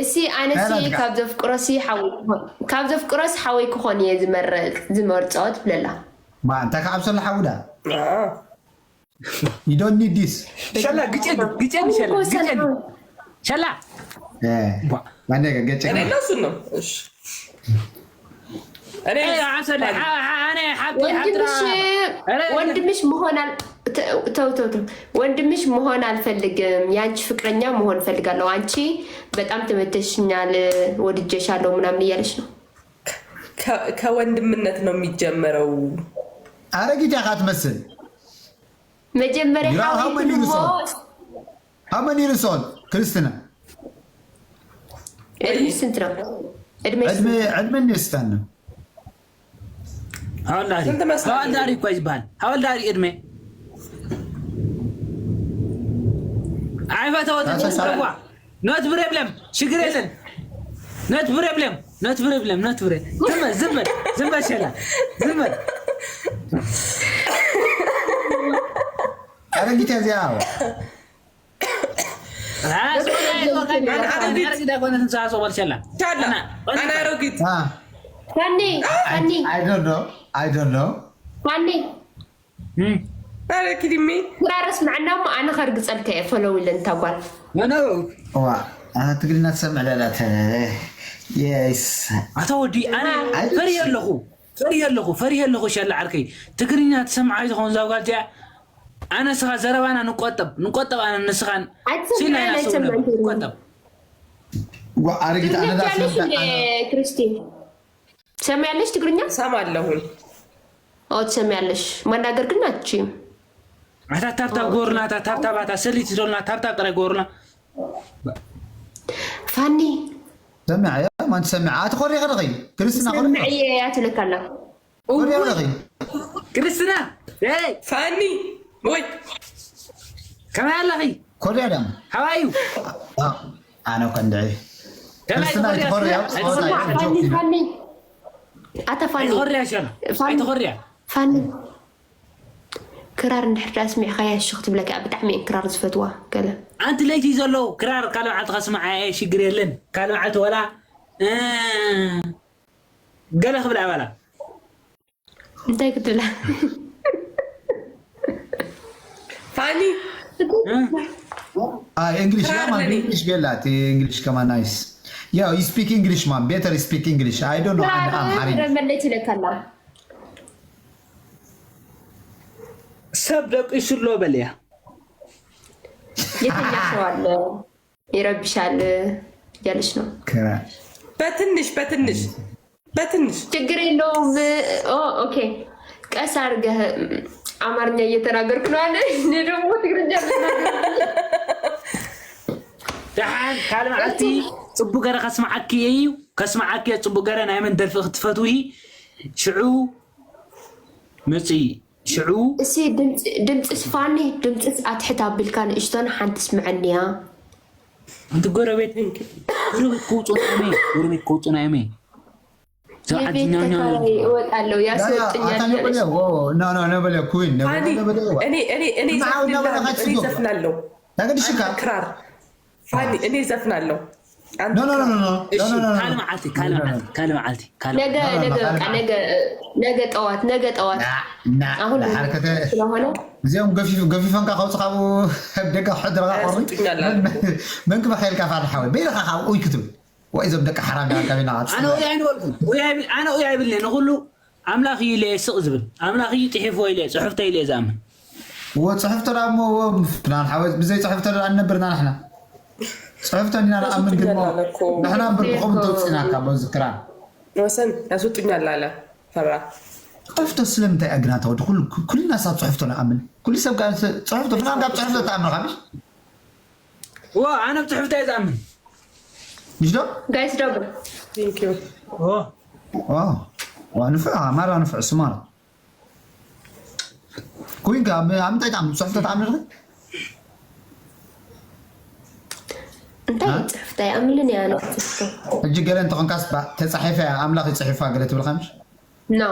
እሲ ኣነሲ ተላትካ። ካብ ዘፍቅሮሲ ሓወይ ክኾን፣ ካብ ዘፍቅሮስ ሓወይ ክኾን እየ ዝመረጽ፣ ዝመርጾ ትብለላ። ማ፣ እንታይ ካብ ሰለ ሓውዳ? ኣዎ። You don't need this. ሸላ፣ ግጨን፣ ግጨን፣ ሸላ፣ እኮ ግጨን። ሰላም። ሸላ። እ፣ ቧ። ማነው ገጨ? እኔ ለሱ ነው። እሺ። እኔ እ፣ አሰለ፣ አ-፣ አ-፣ እኔ ሓቂ ወንድምሽ፣ ሓጥራ። ኧረ፣ ወንድምሽ መሆን አል-፣ ተ-፣ ተው፣ ተው፣ ተው። ወንድምሽ መሆን አልፈልግም። የአንቺ ፍቅረኛ መሆን እፈልጋለሁ። አንቺ በጣም ተመችተሽኛል፣ ወድጄሻለሁ ምናምን እያለች ነው። ከ-፣ ከወንድምነት ነው የሚጀመረው። አረጊት ያካት መስል። መጀመሪያ You know how ሓወይ many years ትልሞ old? How many years old? ክርስትና። እድሜ ስንት ነው? እድሜ ዕድመ፣ ስንት? ዕድመ እንዴት ስታን ነው? ሃወልዳሪ። ስንት መስራት? ሃወልዳሪ እኮ ይባል። ሃወልዳሪ እድሜ። አይፈተወት ሰላሳ። ጽዋ። ኖት ብሬብለም። ሽግር የለን። ኖት ብሬብለም። ኖት ብሬብለም። ኖት ብሬ-፣ ዝም በል፣ ዝም በል፣ ዝም በል ሸላ። ዝም በል። አረጊት ያዚያ። አ፣ ሶሪ፣ ሶሪ፣ ሶሪ፣ አና-፣ ሶሪ፣ አሮጊት። አሮጊት አይኮነትም፣ ሰው፣ ሰው በልሸላ። ቻላ፣ አና-፣ አና አሮጊት። አ። ፋኒ፣ ፋኒ። I don't know. I don't know. ፋኒ። እም። አረ፣ ኪዲሚ። ክራር ስምዕና እሞ ኣነ ከርግጸልካ እየ፣ ፎሎው ኢለን እታ ጓል። ኖ፣ ኖ። ዋ፣ ኣነ ትግርኛ ትሰምዕ ደላት። የስ። ኣታ ወዲ፣ ኣነ ኣይ፣ ፈሪሀ ኣለኹ። ፈሪሀ ኣለኹ፣ ፈሪሀ ኣለኹ፣ ሸላ ዓርከይ። ትግርኛ ትሰምዓ ይኸውን እዛ ጓል እዚኣ። ኣነ ንስኻ ዘረባና ንቆጠብ፣ ንቆጠብ ኣነ ንስኻን ኣይትሰምዕን፣ ሲልና ኢና ሰው ነበር፣ ኣይሰማዕን። ንቆጠብ። ዋ፣ ኣረጊት ኣነ ትግርኛ ዳስ ትሰምያለሽ እንደ እንደ ኣነ ክርስቲ? ትሰምያለሽ ትግርኛ? እሰማለሁኝ። ኦ፣ ትሰምያለሽ። መናገር ግን ኣትችይም። ኣታ ታብታብ ጎርና፣ ኣታ ታብታብ፣ ኣታ ሰሊት ዶልና፣ ታብታብ ጥራይ ጎርና። ፋኒ። ሰምዐ፣ እያ፣ ማን ትሰምዐ? ኣቲ ኮሪያ ከለኺ? ክርስትና ኮሪያ? ሰምዐ እየ፣ እያ ትብለካ ኣላ። ኮሪያ ከለኺ? ክርስትና፣ ኤይ! ፋኒ፣ ወይ! ከመይ ኣለኺ? ኮሪያ ደም። How are you? አ-፣ ኣነ እኮ እንድዒ። ከመይ ክርስትና ትኾርያ? ኣይትኾርያ? ኣይትኾርያ? ፋኒ፣ ፋኒ። ኣታ ፋኒ። ኣይትኾርያ ሸላ። ፋኒ። ኣይትኾርያ። ፋኒ። ክራር እንድሕር ደኣ ስሚዕካያ ሽኽ ትብለካ እያ፣ ብጣዕሚ እየን ክራር ዝፈትዋ፣ ገለ። ኣንቲ ለይቲ ዘሎ ክራር ካልእ መዓልቲ ከስምዓ እየ፣ ሽግር የለን። ካልእ መዓልቲ ወላ፣ እ፣ ገለ ክብላ እያ ባላ። እንታይ ክትብላ? ፋኒ። እ? አ፣ እንግሊሽ፣ ያ፣ ክራር ማን፣ ነኒ። እንግሊሽ ቤላት፣ እንግሊሽ ከማን ናይስ። Yeah, you speak English, man. Better speak English. I don't know. I'm, I'm ክራር Harin. ክራር መለች ይለካላ። ሰብ ደቂሱ ኣሎ በልያ። የተኛ ሰው አለ፣ ይረብሻል እያለች ነው። ክራር። በትንሽ፣ በትንሽ፣ በትንሽ። ችግር የለውም። ኦ፣ ኦኬ። ቀስ አድርገህ፣ አማርኛ እየተናገርኩ ነው አለ። እኔ ደግሞ ትግርኛ ልናገር። ደሓን ካልእ መዓልቲ ጽቡቅ ገረ ከስምዓኪ እዩ። ከስምዓኪ እየ ጽቡቅ ገረ ናይ መን ደርፊ ክትፈትዊ። ሽዑ ምጺ። ሽዑ እሲ ድምፂ፣ ድምፂ ስፋኒ፣ ድምፂስ ኣትሕት ኣቢልካ ንእሽቶን ሓንቲ ስምዐኒያ። ኣንቲ ጎረቤት፣ ጎረቤት ክውፁ ናይመ፣ ጎረቤት ክውፁ ናይመ። የቤት ተከራይ እወጣለሁ፣ ያስወጡኛል እያለች። No, no, no, በለ ኩዊን፣ no, ፋኒ፣ no, በለ። እኔ፣ እኔ፣ እኔ እና አሁን ዘፍንልሃለሁ፣ ነበረ እኔ ካችጎ። ዘፍናለሁ። ነገድሽካ? አንድ ክራር። ፋኒ፣ እኔ ዘፍናለሁ። No, no, no, no, no. እሺ No, no, no, no. ካልእ መዓልቲ ካልእ መዓልቲ ካልእ መዓልቲ ካልእ ነገ ነገ በቃ ነገ ነገ ጠዋት ነገ ጠዋት ና አሁን ለሓርከተ ስለሆነ እዚኦም ገፊፍ- ገፊፎምካ ከውፅኻ ደገ ሕድረኻ ቆርኒ ኣስውጥኛላ። መን ክበኸልካ ፋል ሓወይ በይልኻ ካብ ኡይ ክትብል ወይ እዞም ደቂ ሓራም ዳርጋቢና ኣነ ኡይ ኣይንበልኩም ኡይ ኣይብል- ኣነ ኡይ ኣይብልኒ ንኩሉ ኣምላኽ እዩ ኢለ ስቕ ዝብል ኣምላኽ እዩ ፅሒፍዎ ኢለ ፅሑፍተ ኢለ ዝኣምን እዎ ፅሕፍቶ ዳ እሞ እዎ ፍናን ሓወይ ብዘይ ፅሕፍቶ ዳ ንነብርና ንሕና ፅሕፍቶ እንዲና ንኣምን ግን እሞ ንሕና እምበር ብኸምኡ ተውፅእናካ በዚ ክራን ወሰን ያስወጡኛል አለ ፈራ። ፅሕፍቶ ስለምንታይ ኣግና ተወዲ ኩልና ሳብ ፅሕፍቶ ንኣምን ኩሉ ሰብ ጋር ፅሕፍቶ ፍናን ካብ ፅሕፍቶ ተኣምር ካብሽ እዎ ኣነ ብፅሑፍተ እየ ዝኣምን ምሽ ዶ ጋይስ ደብል Thank you። እዎ ዋው ዋው ንፍዕ ማራ ንፍዕ ስማር ኩንካ ኣብ ምንታይ ተኣምን ፅሕፍቶ ተኣምር እንታይ እ? ፅሕፍታ ይኣምልን እያ ነፅሕፍቶ ሕጂ ገለ እንተኾንካስ ባ- ተፃሒፈ ኣምላኽ ይፅሒፋ ገለ ትብል ከምሽ ኖ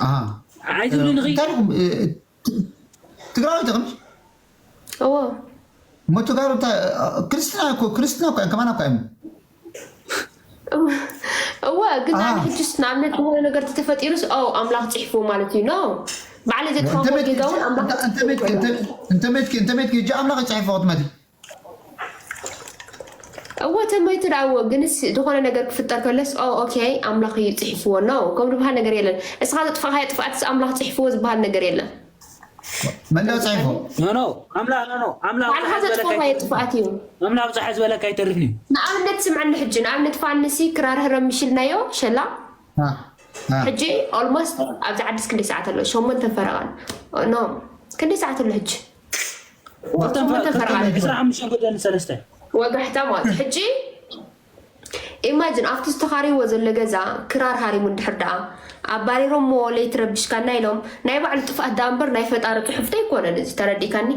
ኣሃ ኣይትብልንኺ እንታይ ኢኹም እ- እ- ትግራዊት ኢኹም እዎ እሞ ተጋሩ እንታይ ክርስትና እኮ ክርስትና እኮ እዮም ከማና እኮ እዮም እወ ግን ኣነ ኣሃ። ሕጅስ ንኣብነት ዝኾነ ነገር ተተፈጢሩስ ኦ ኣምላኽ ፅሒፉ ማለት እዩ ኖ ባዕለ ዘትኸሞ ጌጋ እውን ኣምላኽ እንተሜትኪ እንተሜትኪ ሕጂ ኣምላኽ ይፅሒፎ ክትመቲ እወ ተመይቱ ዳ እወ ግንስ ዝኾነ ነገር ክፍጠር ከለስ ኦ ኦኬ ኣምላኽ እዩ ፅሒፍዎ ኖ ከም ዝበሃል ነገር የለን እስኻ ዘጥፋኻዮ ጥፍኣትስ ኣምላኽ ፅሒፍዎ ዝበሃል ነገር የለን መን ዶ ፅሒፎ ኖ ኖ ኣምላኽ ኖ ኖ ኣምላኽ ባዕልኻ ብፀሓይ ዝበለካ ዘጥፋኻዮ ጥፍኣት እዩ ኣምላኽ ብፀሓይ ዝበለካ ኣይተርፍን እዩ ንኣብነት ስምዐኒ ሕጂ ንኣብነት ፋንሲ ክራር ህረም ምሽልናዮ ሸላ አ፣ አ። ሕጂ ኦልሞስት ኣብዚ ዓዲስ ክንደይ ሰዓት ኣሎ ሸሞንተ ፈረቓን ኖ ክንደይ ሰዓት ኣሎ ሕጂ ክልተን ሸሞንተ ፈ- ፈረቓን ክልተን ዕስራን ሓሙሽተን ጉዳይ ንሰለስተ ወጋሕታ ማለት ሕጂ ኢማጅን ኣብቲ ዝተኻሪዎ ዘሎ ገዛ ክራር ሃሪሙ እንድሕር ደኣ ኣባሪሮሞ ለይትረብሽካና ኢሎም ናይ ባዕሉ ጥፍኣት ደኣ እምበር ናይ ፈጣሪ ፅሑፍቲ ኣይኮነን እዚ ተረዲእካኒ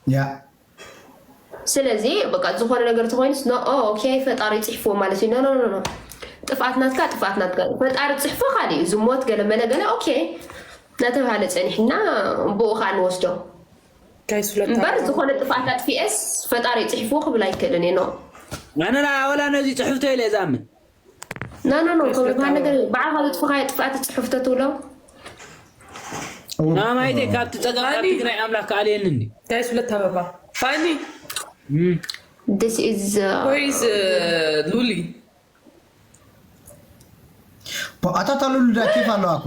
ያ ስለዚ በቃ ዝኾነ ነገር ተኮይኑስ ኖ ኦኬ ፈጣሪ ፅሕፍዎ ማለት እዩ ኖ ኖ ኖ ጥፍኣት ናትካ ጥፍኣት ናትካ ፈጣሪ ፅሕፎ ካሊእ እዩ ዝሞት ገለ መለ ገለ ኦኬ እናተባሃለ ፀኒሕና ብኡ ከዓ ንወስዶ ጋይስ ሁለት እምበር ዝኾነ ጥፍኣት ኣጥፊኤስ ፈጣሪ ፅሕፍዎ ክብል ኣይክእልን እየ ኖ ኣነ ላ ወላ ነዚ ፅሑፍቶ ኢለ እዛምን ኖ ኖ ኖ ከም ዝበሃል ነገር ባዕልካ ዘጥፍኻዮ ጥፍኣት ፅሑፍቶ ትብሎ ናማይተይ ካብቲ ፀገም ካብ ትግራይ ኣምላኽ ከኣልየኒ እንዲ ጋይስ ሁለት አበባ ፋኒ this is uh, ወይዝ ሉሊ ኣታ ታሉሉ ዳ ኬፍ ኣለዋ እኮ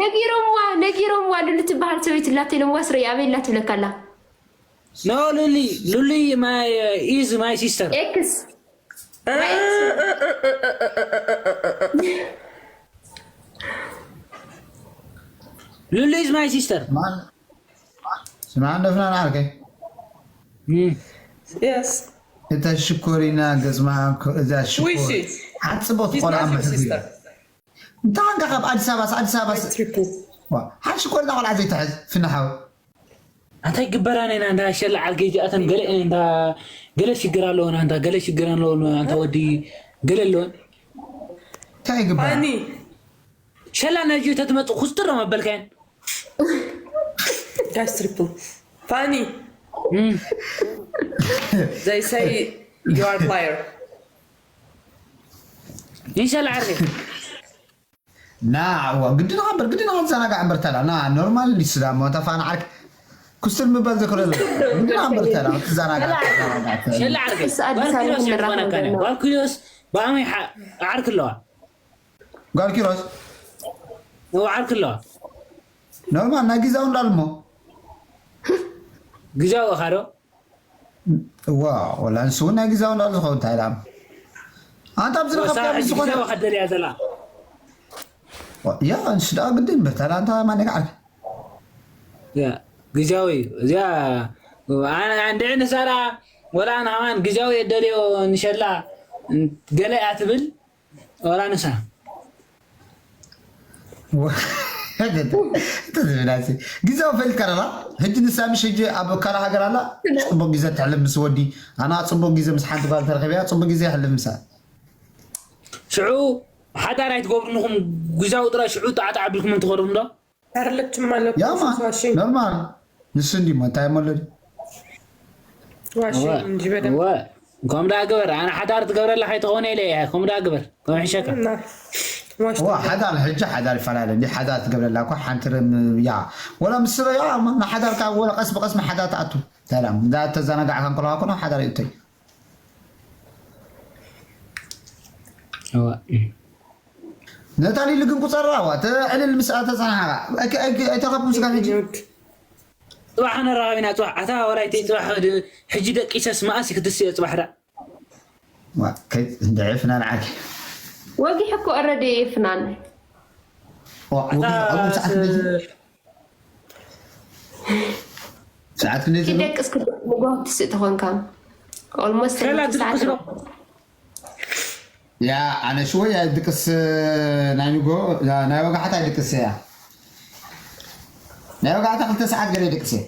ነጊሮምዋ ነጊሮምዋ ሉሉ ትበሃል ሰበይቲ ላተ ኢሎምዋ ስረይ ኣበይ ላ ትብለካ ኣላ ኖ ሉሊ ሉሊ my is my sister ኤክስ ሉሊ is my sister ስማዕ እንደ ፍናን ዓርከይ የስ እታ ሽኮሪና ገጽማ እዛ ሽኮር ውይሲ ሓጽቦት ቆልዓ ምሕዝ ሲስተር እንታ ንካ ካብ ኣዲስ ኣበባ ኣዲስ ኣበባ ትሪፕል ሓድ ሽኮሪና ቆልዓ ዘይትሕዝ ፍናሓው እንታይ ግበራን ኢና እንዳ ሸላ ዓርገ እዚኣተን ገለ እየን እንዳ ገለ ሽግር ኣለወን ኣንታ ገለ ሽግር ኣለወን ኣንታ ወዲ ገለ ኣለወን እንታይ ግበራ ፋኒ ሸላ ነዚ ተትመፅእ ኩስትር መበልካየን ጋይስ ትሪፕል ፋኒ they say you are liar ኢንሻላ ዓርገ ና እዋ ግድና እምበር ግድና ክትዘናጋዕ እምበር ተላ ና ኖርማል ሊስዳ ሞ ተፋና ዓርክ ኩስትር ምባል ዘክረ ግድና እምበር ተላ ክትዘናጋዕ ክትዘናጋዕ ተላ። ሸላ ዓርገ ክስ ኣዲስ ኣበባ ባልኪሮስ ክንራኸብ ይኾነካ ዘለና። ባልኪሮስ ብኣመይ ዓርክ ኣለዋ ጓል ኪሮስ እዎ ዓርክ ኣለዋ ኖርማል ናይ ግዛው እንዳልሞ ግዛዊ ኻዶ ዋ ወላ ንሱ እውን ናይ ግዛው እንዳሉ ዝኸውን እንታይ ዳም ኣንታ ኣብዚ ረኸብካ ወሳሒ ምስ ዝኾነ ግዛዊ ከደልያ ዘላ ያ ንሱ ደኣ ግድን እምበር ተላ ኣንታ ማን ነጋ ዓርክ ያ ግዛዊ እዩ እዚኣ ኣነ- እንድዒ ንሳ ደኣ ወላ ንሃዋን ግዛዊ የደልዮ ንሸላ ገለ እያ ትብል ወላ ንሳ ተዝብላሲ ግዛው ፈልካ ደላ ሕጂ ንሳ ምሽ ሕጂ ኣብ ካላ ሃገር ኣላ ፅቡቅ ግዜ ትሕልፍ ምስ ወዲ ኣና ፅቡቅ ግዜ ምስ ሓንቲ ጓል ተረኪበያ ፅቡቅ ግዜ ይሕልፍ ምሳ ሽዑ ሓዳር ኣይትገብርንኹም ግዛዊ ጥራይ ሽዑ ጣዕጣዕ ኣቢልኩም እንትኸርቡ ዶ ካርለችም ማለት ያማ ፋሺ ኖርማል ንሱ እንዲሞ እንታይ መለዲ ዋሺ እወ፣ እንጂ በደንብ እወ። ከምኡ ደኣ ግበር። ኣነ ሓዳር ትገብረላ ከይትኾነ ኢለ እየ። ከምኡ ደኣ ግበር። ከምኡ ይሕሸካ። እና ዋሽ ዋ ሓዳር ሕጂ ሓዳር ይፈላለ እንዲ ሓዳር ትገብረላ እኳ ሓንቲ ርም ያ ወላ ምስ ሰበያ ንሓዳር ካብ ወላ ቀስ ብቀስ ንሓዳር ትኣቱ ሰላም እንዳ ተዘናጋዕካ እንከለካ ኮነ ሓዳር ይእተይ እወ። ነታ ሊሊ ግን ቁፀራ ዋ ተዕልል ምስ ተፀናሓካ ኣይተኸብኩም ስጋ ሕጂ ይወድ ጽባሕ ነራኸብ ኢና። ጽባሕ ኣታ ወላይተይ ጽባሕ ድ- ሕጂ ደቂሰስ መኣስ ክትስዮ ጽባሕ ዳ ዋ ከይ እንድዒ ፍናን ዓርኪ ወጊሕ እኮ ኦረዲ ፍናን ዋ ኣታ ወጊሕ ኣብኡ ሰዓት ክንደይ ሰዓት ክንደይ ዘሎ ኪደቅስ ንጓ ትስእ ተኾንካ ኦልሞስት ከላ ትድቅስ ዶ? ያ ኣነ ሽወይ ኣይድቅስ ናይ ንጎ ናይ ወጋሕታ ኣይድቅስ እያ ናይ ወጋሕታ ክልተ ሰዓት ገለ ይድቅስ እየ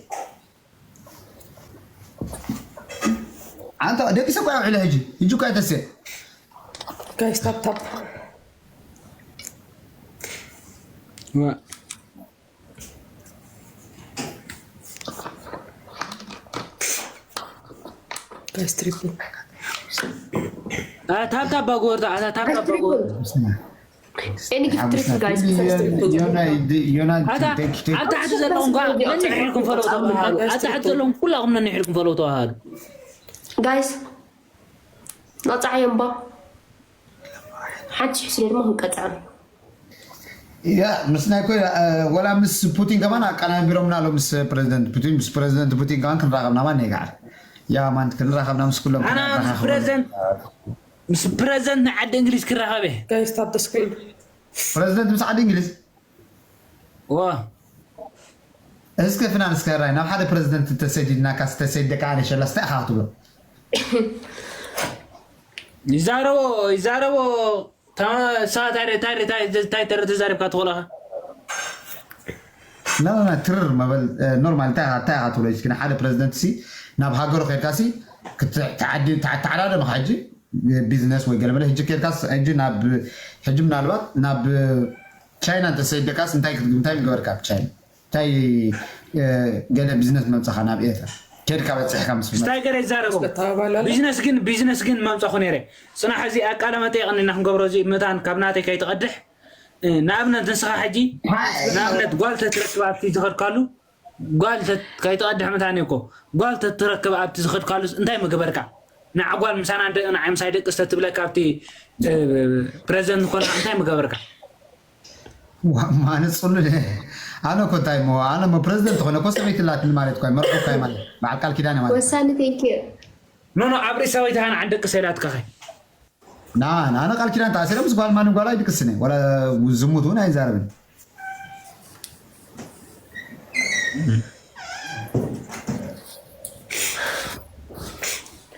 ኣንተ ደቂሰ እኮ ውዕለ ሕጂ ሕጂ እኮ ኣይተስየ ጋይስ ታፕታፕ እወ። ጋይስ ትሪፕል ኣታ ታብታብ ባጎርታ ኣታ ታብታብ ባጎርታ ኤኒ ጊፍት ትሪፕል ጋይስ ኣታ ኣብ ታሕቲ ዘለኹም ኳ ነንሕርኩም ፈለው ተባሃሉ። ኣብ ታሕቲ ዘለኹም ኩላኹም ነንሕርኩም ፈለው ተባሃሉ። ጋይስ ናፃዓዮም ባ ሓንቲ ሽሕ ስለ ድማ ክንቀፅዖም ያ ምስ ናይ ኮ ወላ ምስ ፑቲን ከማን ኣቀናቢሮምና ኣሎ ምስ ፕሬዚደንት ፑቲን ምስ ፕሬዚደንት ፑቲን ከማን ክንራኸብና ማን ይጋዓል ያ ማን ክንራኸብና ምስ ኩሎም ኣና ምስ ክንራኸብ ፕሬዚደንት ምስ ፕሬዚደንት ናይ ዓዲ እንግሊዝ ክራኸብ እየ። ጋይስ ታፕ ስክሪን ፕሬዚደንት ምስ ዓዲ እንግሊዝ ዋ እስከ ፍናን እስከ ራይ ናብ ሓደ ፕሬዚደንት ተሰዲድናካ ተሰዲደ ከዓ ነሸላ ስታይ ኢኻ ክትብሎ ይዛረቦ ይዛረቦ ታ- ሳ- ታይ ታይ ታይ ታይ ተረ ተዛሪብካ ትኾለኻ ናና ትርር መበል ኖርማል እንታይ እንታይ ኢኻ ትብሎ እስኪ ንሓደ ፕሬዚደንት ሲ ናብ ሃገሩ ከድካ ሲ ክትዓዲ ተዓዳደም ኢኻ ሕጂ ቢዝነስ ወይ ገለመለ ሕጂ ከድካ ሕጂ ናብ ሕጂ ምናልባት ናብ ቻይና እንተሰይደካስ እንታይ ክትግ- እንታይ ምገበርካ ኣብ ቻይና እንታይ እ፣ ገለ ቢዝነስ መምፀኻ ናብ ኤርትራ ከድካ በፅሕካ ምስ እንታይ ገለ ይዛረቦ ተባባላለ ቢዝነስ ግን ቢዝነስ ግን መምፃኹ ነይረ ፅናሕ እዚ ኣቃለ መጠየቅ እና ክንገብሮ እዚ መታን ካብ ናተይ ከይትቐድሕ እ፣ ንኣብነት ንስኻ ሕጂ ንኣብነት ጓል ተትረክብ ኣብቲ ዝኸድካሉ ጓል ተ- ከይትቐድሕ መታን እኮ ጓል ተትረክብ ኣብቲ ዝኸድካሉ እንታይ ምገበርካ ንዓ ጓል ምሳና ንደቅና ዓምሳይ ደቂ ዝተትብለካ ኣብቲ እ፣ ፕሬዚደንት ኮንካ እንታይ ምገበርካ ማነፅሉ ኣነ እኮ እንታይ ሞ ኣነ ሞ ፕሬዚደንት ኾነ እኮ ሰበይቲ ላትኒ ማለት እኮ መርሑ እኮ ማለት በዓል ቃል ኪዳን ማለት ወሳኒ ቴንኪዩ ኖ ኖ ኣብ ርእሲ ሰበይትኻ ንዓን ደቂ ሰላትካ ኸ ና ኣነ ቃል ኪዳን ተኣሲረ ምስ ጓል ማንም ጓል ኣይድቅስን እየ ወላ ዝሙት እውን ኣይዛረብን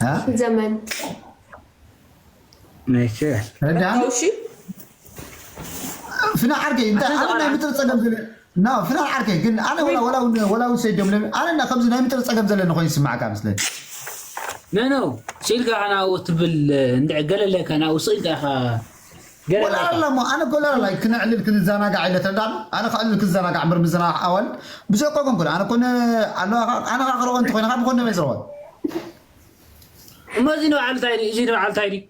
እ? ዘመን ረዳእኒ እሺ ፍና ዓርከይ እንታይ ኣነ ናይ ምጥር ፀገም ዝለ ና ፍና ዓርከይ ግን ኣነ ወላ ወላ እውን- ወላ እውን ሰይዶም ለ ኣነ እና ከምዚ ናይ ምጥር ፀገም ዘለኒ ኮይኑ ይስማዕካ መስለኒ ኖ ኖ ስኢልካ ናብኡ ትብል እንድዕ ገለለካ ናብኡ ስኢልካ ኢኻ ገለ ወላ ኣላ እሞ ኣነ ጎላ ላይ ክነዕልል ክንዘናጋዕ ኢለ ተረዳእና ኣነ ከዕልል ክዘናጋዕ እምበር ምዘናጋዕ ኣዋል ብዘቆ ኮንኩን ኣነ ኮነ ኣለዋ ኣነ ከዓ ክረኦ እንተኮይነ ካብ ኮነ መይ ዝረወል እሞ እዚ ንባዕሉ እንታይ ድዩ እዚ ንባዕሉ እንታይ ድዩ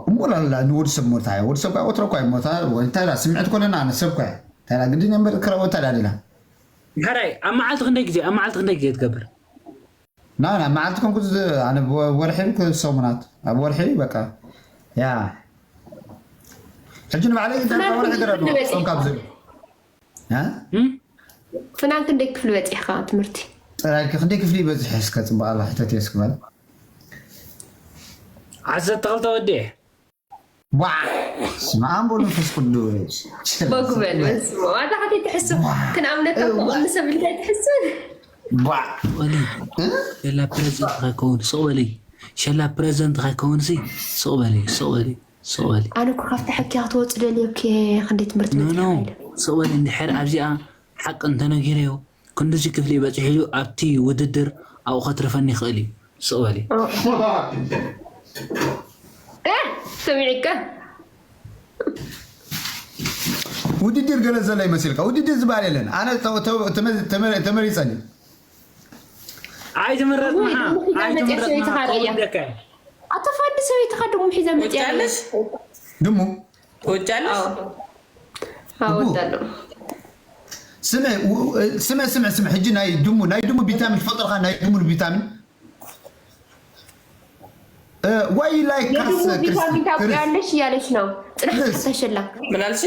እሞ ላላ ንወዲ ሰብ ሞታ ወዲ ሰብ ወትሮ እኳ ሞታ እንታይ ስምዕት ኮለና ኣነ ሰብ እኳ እንታይ ግድን እምበር ክረኦ እንታይ ዳዲላ ሕራይ ኣብ መዓልቲ ክንደይ ግዜ ኣብ መዓልቲ ክንደይ ግዜ ትገብር ና ና መዓልቲ ከም ክዚ ኣነ ወርሒ ሰሙናት ኣብ ወርሒ በቃ ያ ሕጂ ንባዕለይ እንታይ ወርሒ ገረ ጾም ካብ ዝብል እ? ፍናን ክንደይ ክፍሊ በፂሕካ ትምህርቲ ጥራይ ክንደይ ክፍሊ ይበፅሕ እስከ ፅቡቅ ኣላ ሕተት እየ እስክበል ዓሰርተ ክልተ ወዲኤ ዋ ስመ ኣብ ወመንፈስ ቅዱስ በጉበል በስመ ኣብ። ኣታ ከ ትሕሱ ክንኣምነካ እኮ ንሰብ እንታይ ትሕሱ ዋ ወሊ ሸላ ፕሬዚደንት ከይከውን ስቕ በሊ ሸላ ፕሬዚደንት ከይከውን ሲ ስቕ በሊ ስቕ በሊ ስቕ በሊ ኣነ እኮ ካብቲ ሕኪያ ክትወፁ ደልዮ እኮ ክንደይ ትምህርቲ ኖ ኖ በፂሕካ ኢለ ስቕ በሊ እንድሕር ኣብዚኣ ሓቂ እንተነጊረዮ ክንዱዚ ክፍሊ በፂሑ ኢሉ ኣብቲ ውድድር ኣብኡ ከትርፈኒ ይኽእል እዩ ስቕ በሊ እ፣ ሰሚዕካ ውድድር ገለ ዘሎ ይመስልካ ውድድር ዝበሃል የለን ኣነ ተ- ተ- ተመ- ተመ- ተመሪፀኒ ኣይትምረጽ ወይ መሓ ድሙ ሒዛ መጽያ ኣይትምረጽ ሰበይትኻ መሓ ርእያ። ደካ ኣተፋዲ ሰበይትኻ ድሙ ሒዛ መጽያ ርእያ። ትወጃለሽ? ድሙ ትወጃለሽ? ኣዎ። ኣወዳለሁ። ስምዒ ው- ስምዒ ስምዒ ስምዒ ሕጂ ናይ ድሙ ናይ ድሙ ቪታሚን ትፈልጦ ዲኻ? ናይ ድሙ ቪታሚን why you like የድሙ cats? ቪታሚን ታውቂያለሽ እያለች ነው። ጽናሕ ተሸላ ምን አልሽ?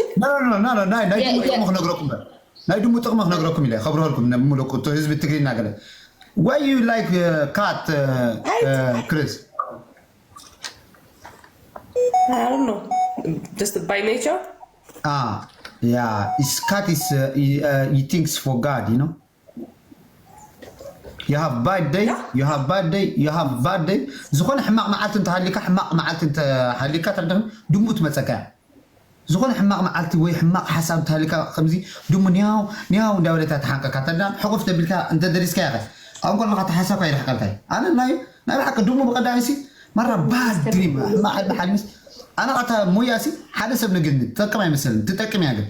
ናይ ድሙ ጥቕሚ ክነግረኩም እምበር ናይ ድሙ ጥቕሚ ክነግረኩም ኢለ ከብርሃልኩም ሙሉቁ ህዝቢ ትግርኛ ገለ why you like cat? Chris? I don't know. Just by nature. Ah, yeah, it's cat is uh, he, uh, he thinks for God, you know. You have bad day, you have bad day, you have bad day. ዝኾነ ሕማቕ መዓልቲ እንተሃሊካ ሕማቕ መዓልቲ እንተሃሊካ ተረድኽን ድሙ ትመፀካ እያ። ዝኾነ ሕማቕ መዓልቲ ወይ ሕማቕ ሓሳብ እንተሃሊካ ከምዚ ድሙ ኒያው ኒያው እንዳበለታ ተሓንቀካ ተዳ ሕቑፍ ተቢልካ እንተ ደሪስካ ያኸ ኣብ ጎንኻ ተሓሳብካ ይርሕቀልካ እዩ። ኣነ ናይ ናይ ብሓቂ ድሙ ብቐዳሚ ሲ ማራ ባድ ድሪም ሕማቕ ሕልሚ ሓልሚስ ኣነ ቐታ ሞያ ሲ ሓደ ሰብ ንግድኒ ትጠቅም ኣይመስልን ትጠቅም እያ ግን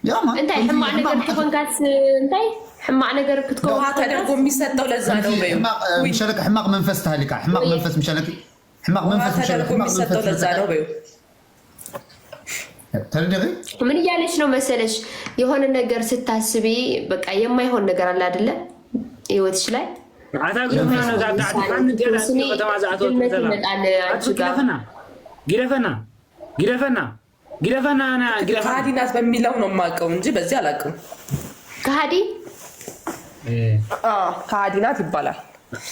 ያማ እንታይ ሕማቕ ነገር ክትኮንካስ እንታይ ሕማቕ ነገር ክትኮን ውሃ ተደርጎ የሚሰጠው ለዛ ነው በይው። ምሸለክ ሕማቕ መንፈስ ተሃሊካ ሕማቕ መንፈስ ምሸለክ ሕማቕ መንፈስ ምሸለክ ተደርጎ ሕማቕ የሚሰጠው መንፈስ ለዛ ነው በይው። ተረዲኺ ምን እያለች ነው መሰለሽ? የሆነ ነገር ስታስቢ በቃ የማይሆን ነገር አለ አይደለ? ህይወትሽ ላይ ኣታ ግደፈና ነዛ ታዕቲ ካን ንጤራ ከተማ ዝኣተወት ድመት ዘላ ይመጣል ኣቱ አንቺ ጋር። ግደፈና ግደፈና ግደፈና ግደፈና ና ግደፈና ከሃዲ ናት በሚለው ነው የማውቀው እንጂ በዚህ አላውቅም። ከሃዲ እ፣ አዎ፣ ከሃዲ ናት ይባላል።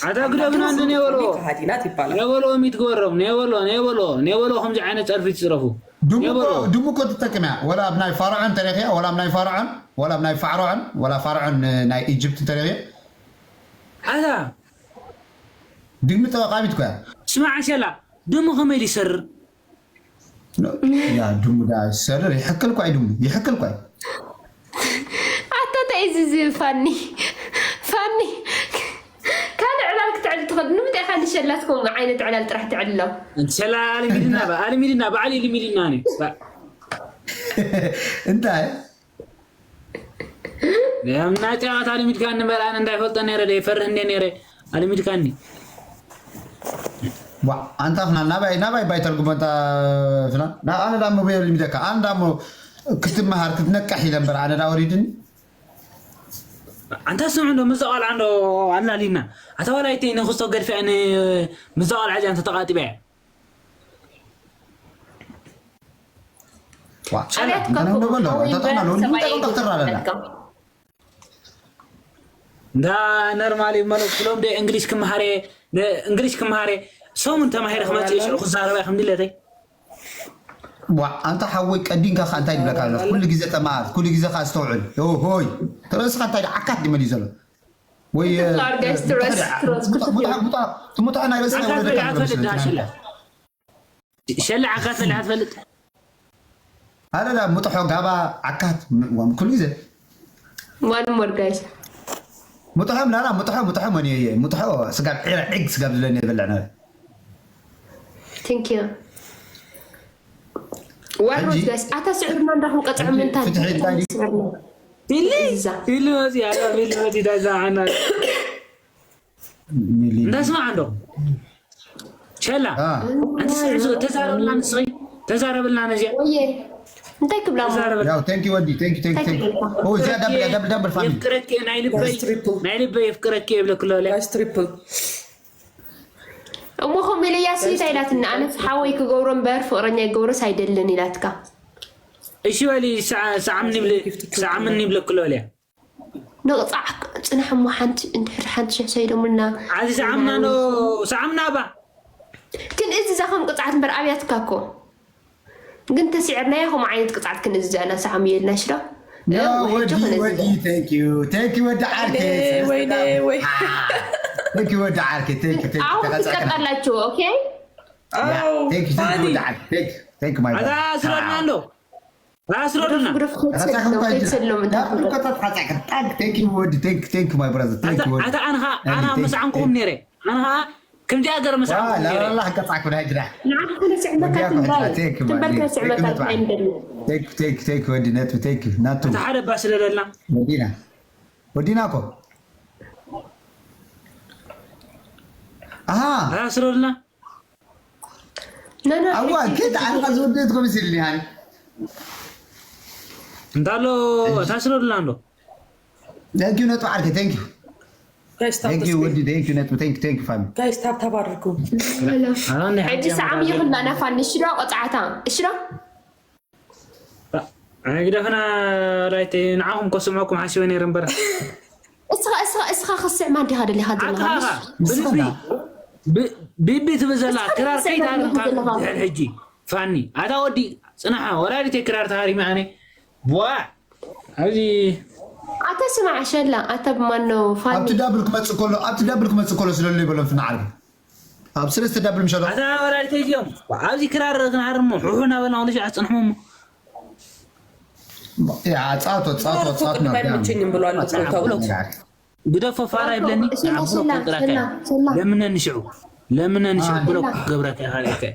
ኣታ ግደፍና እንደ ኔበሎ ከሃዲ ናት ይባላል። ኔበሎ ሚት ግበሮም ኔበሎ ኔበሎ ኔበሎ ከምዚ ዓይነት ጸርፊ ትጽረፉ ድሙ እኮ ኔበሎ ድሙ እኮ ትጠቅም እያ ወላ ኣብ ናይ ፋርዖን ተረኺያ ወላ ኣብ ናይ ፋርዖን ወላ ኣብ ናይ ፋርዖን ወላ ፋርዖን ናይ ኢጅፕት ተረኺያ ኣታ ድግሚ ጠበቃ ቢት እኮ እያ ስማዕ ሸላ ድሙ ከመይ ይሰርር ያ ድሙ ዳ ሰርር ይሕክል እኳ እዩ ድሙ ይሕክል እኳ እዩ ኣታ እንታይ እዚ እዚ ፋኒ ፋኒ ካልእ ዕላል ክትዕል ትኽእል ንምንታይ ኢኻ ንሸላት ከምኡ ዓይነት ዕላል ጥራሕ ትዕልሎ እንተ ሸላ ኣልሚድና ባ ኣልሚድና ባዕሊ ልሚድና ነ እንታይ ምናጭ ኣታ ልሚድካ ንመርኣን እንዳይፈልጦ ነረ ደይፈርህ እንደ ነረ ኣልሚድካኒ ዋ ኣንታ ፍናን ናባይ ናባይ ባይ ተርጉሞ እንታ ፍናን ና ኣነ ዳሞ ብየ ልሚደካ ኣነ ዳሞ ክትመሃር ክትነቅሕ ኢለ እምበር ኣነ ዳ ወሪድኒ ኣንታ ስምዑ እንዶ ምዛ ቆልዓ እንዶ ኣላሊና ኣታ ዋላ ይተይ ንክስቶ ገድፊያ ን ምዛ ቆልዓ እዚኣ እንተ ተቃጢበያ ዋ ኣብያት እንተ ነው ከብቶ በለው ኣሁን ተጠና ነው በሰማይ እንደ ዶክተር አለና ተጠቀም። እንዳ ነርማሊ መለኩሎም ደ እንግሊሽ ክመሃረ እንግሊሽ ክመሃረ ሰሙን ተማሂረ ክመፅእ ሽዑ ክዛረባ ከም ድለተይ ዋ ኣንታ ሓወይ ቀዲንካ ከ እንታይ ይብለካ ኣሎ ኩሉ ግዜ ተማሃር ኩሉ ግዜ ከ ኣስተውዕል ሆ ሆይ ተረስካ እንታይ ዓካት ድመል እዩ ዘሎ ወይ ትፍላር ጋይስ ትረስ ትረስ ክትፍላር ትሙታ ናይ ርእስና ኣንታ ወለደካ ፈልጥ ዳ ሸላ ሸላ ዓካት ፈልጥ ትፈልጥ ኣረዳ ሙጥሖ ጋባ ዓካት ም- ዋም ኩሉ ግዜ one more guys ሙጥሖ ላላ ሙጥሖ ሙጥሖ መን እየ ሙጥሖ ስጋብ ዒረ ዒግ ስጋብ ዝለኒ ይበልዕ ነ thank you one more ሕጂ- guys ኣታ ስዕርና እንዳኹም ቀጽዑ ሕጂ ምንታይ ፍትሒ እንታይ ድዩ? ስዕርና ኢሊ እዛ። ኢሊ መፂ ኣላ ኢሊ መፂ ዳዛ ዓና እንዳስማዕ እንዶ ሸላ አ፣ ኣንቲ ስዕር ተዛረብልና ንስኺ ተዛረብልና ነዚኣ ወየ እንታይ ክብላ ተዛረብልና ያው thank you ወዲ thank you thank you thank you ኦ እዚኣ ዳብል ዳብል ዳብል ፋሚሊ የፍቅረኪ ናይ ልበይ ናይ ልበይ የፍቅረኪ የብለክሎ ለ ጋይስ ትሪፕል እሞ ከምኡ ኢለ ያሲ እንታይ ኢላትኒ ኣነስ ሓወይ ክገብሮ እምበር ፍቅረኛ ይገብሮስ ኣይደልን ኢላትካ እሺ በሊ ሰዓ- ሰዓምኒ ይብለ- ሰዓምኒ ይብለክሎ በልያ ንቕፃዕ ፅናሕ እሞ ሓንቲ እንድሕር ሓንቲ ሽሕ ሰይዶምልና ዓዚ ሰዓምና ኖ ሰዓምና ባ ግን እዚ እዛ ከም ቅፅዓት እምበር ኣብያትካ እኮ ግን ተስዕርናዮ ከምኡ ዓይነት ቅፅዓት ክንእዝዘና ሰዓም የልና ሽዶ ያ ወዲ ወዲ thank you thank you ወዲ ዓርከይ ወይኔ ወይ thank you ወዲ ዓርከይ thank you thank you ኣሁን ተቀጻዕና ትቀጣላችሁ okay አዎ thank you thank you ፋኒ ወዲ ዓርከይ thank you thank you my ኣታ brother ስረድና እንዶ ኣታ ስረድና ግደፍ ግደፍ ከይትሰድሎም ከይትሰድሎም እንታይ thank you ወዲ thank you thank you my brother thank you ወዲ ኣታ ኣንኻ ኣና መሳዕንኩም ነይረ ኣንኻ ከምዚኣ ገረ መሳዕንኩም ነይረ ላላ ከጻዕኩ ናይ ግዳ ንዓኻ ከነስዕመካ ትንባይ ትንበልካ ስዕመካ እንታይ እንደሎ thank you thank you thank you ወዲ ነቱ thank you ናቱ ኣታ ሓደ ባ ስለለና ወዲና ወዲና እኮ ኣሃ ኣታ ስረልና No, no, ኣዋ ሕጂ- ኬት ኣንካ ዝወደት ኮሚስ ኢልኒ ሃኒ እንታሎ ኣታ ስረልና እንዶ Thank you ነጥቢ ዓርከይ thank you ጋይስ thank you ታብተስኩ ወዲ thank you ነጥቢ thank you thank you ፋሚ ጋይስ ታብታብ ኣድርጉ። ኣላኒ ሕጂ ሰዓም ይኹን ላናፋኒ ሽዶ ቆፃዕታ እሽዶ ግደፍና ላይት ንዓኹም ከስምዐኩም ሓሲበ ነይረ እምበር እስኻ እስኻ እስኻ ክስዕ ማን ዲኻ ደሊኻ ዘለኻ ኣትኻኻ ምሽ ብልቢ ብ- ቢቢ ትብል ዘላ ክራር ከይትሃርም ካብ ድሕር ሕጂ ፋኒ ኣታ ወዲ ፅናሓ ወላዲተይ ክራር ተሃሪመ ኣነ ቧዕ ኣብዚ ኣታ ስማዕ ሸላ ኣታ ብማን ነው ፋኒ ኣብቲ ዳብል ክመፅእ ከሎ ኣብቲ ዳብል ክመፅእ ከሎ ስለሉ ይበሎም ፍና ዓርቢ ኣብ ሰለስተ ዳብል ምሸሎ ኣታ ወላዲተይ እዮም ኣብዚ ክራር ክንሃርሞ ሑሑ እናበልና ወደ ሸዓ ፅንሕሞ ፃቶ ፃቶ ፃት ነው ኣይመቸኝም ብሎ ኣሎ። ግደፎ ፋራ ይብለኒ ሽላ ሽላ ሽላ ሽላ ለምነኒ ሽዑ ለምነኒ ሽዑ ብሎክ ክገብረካ ይኽእል እየ።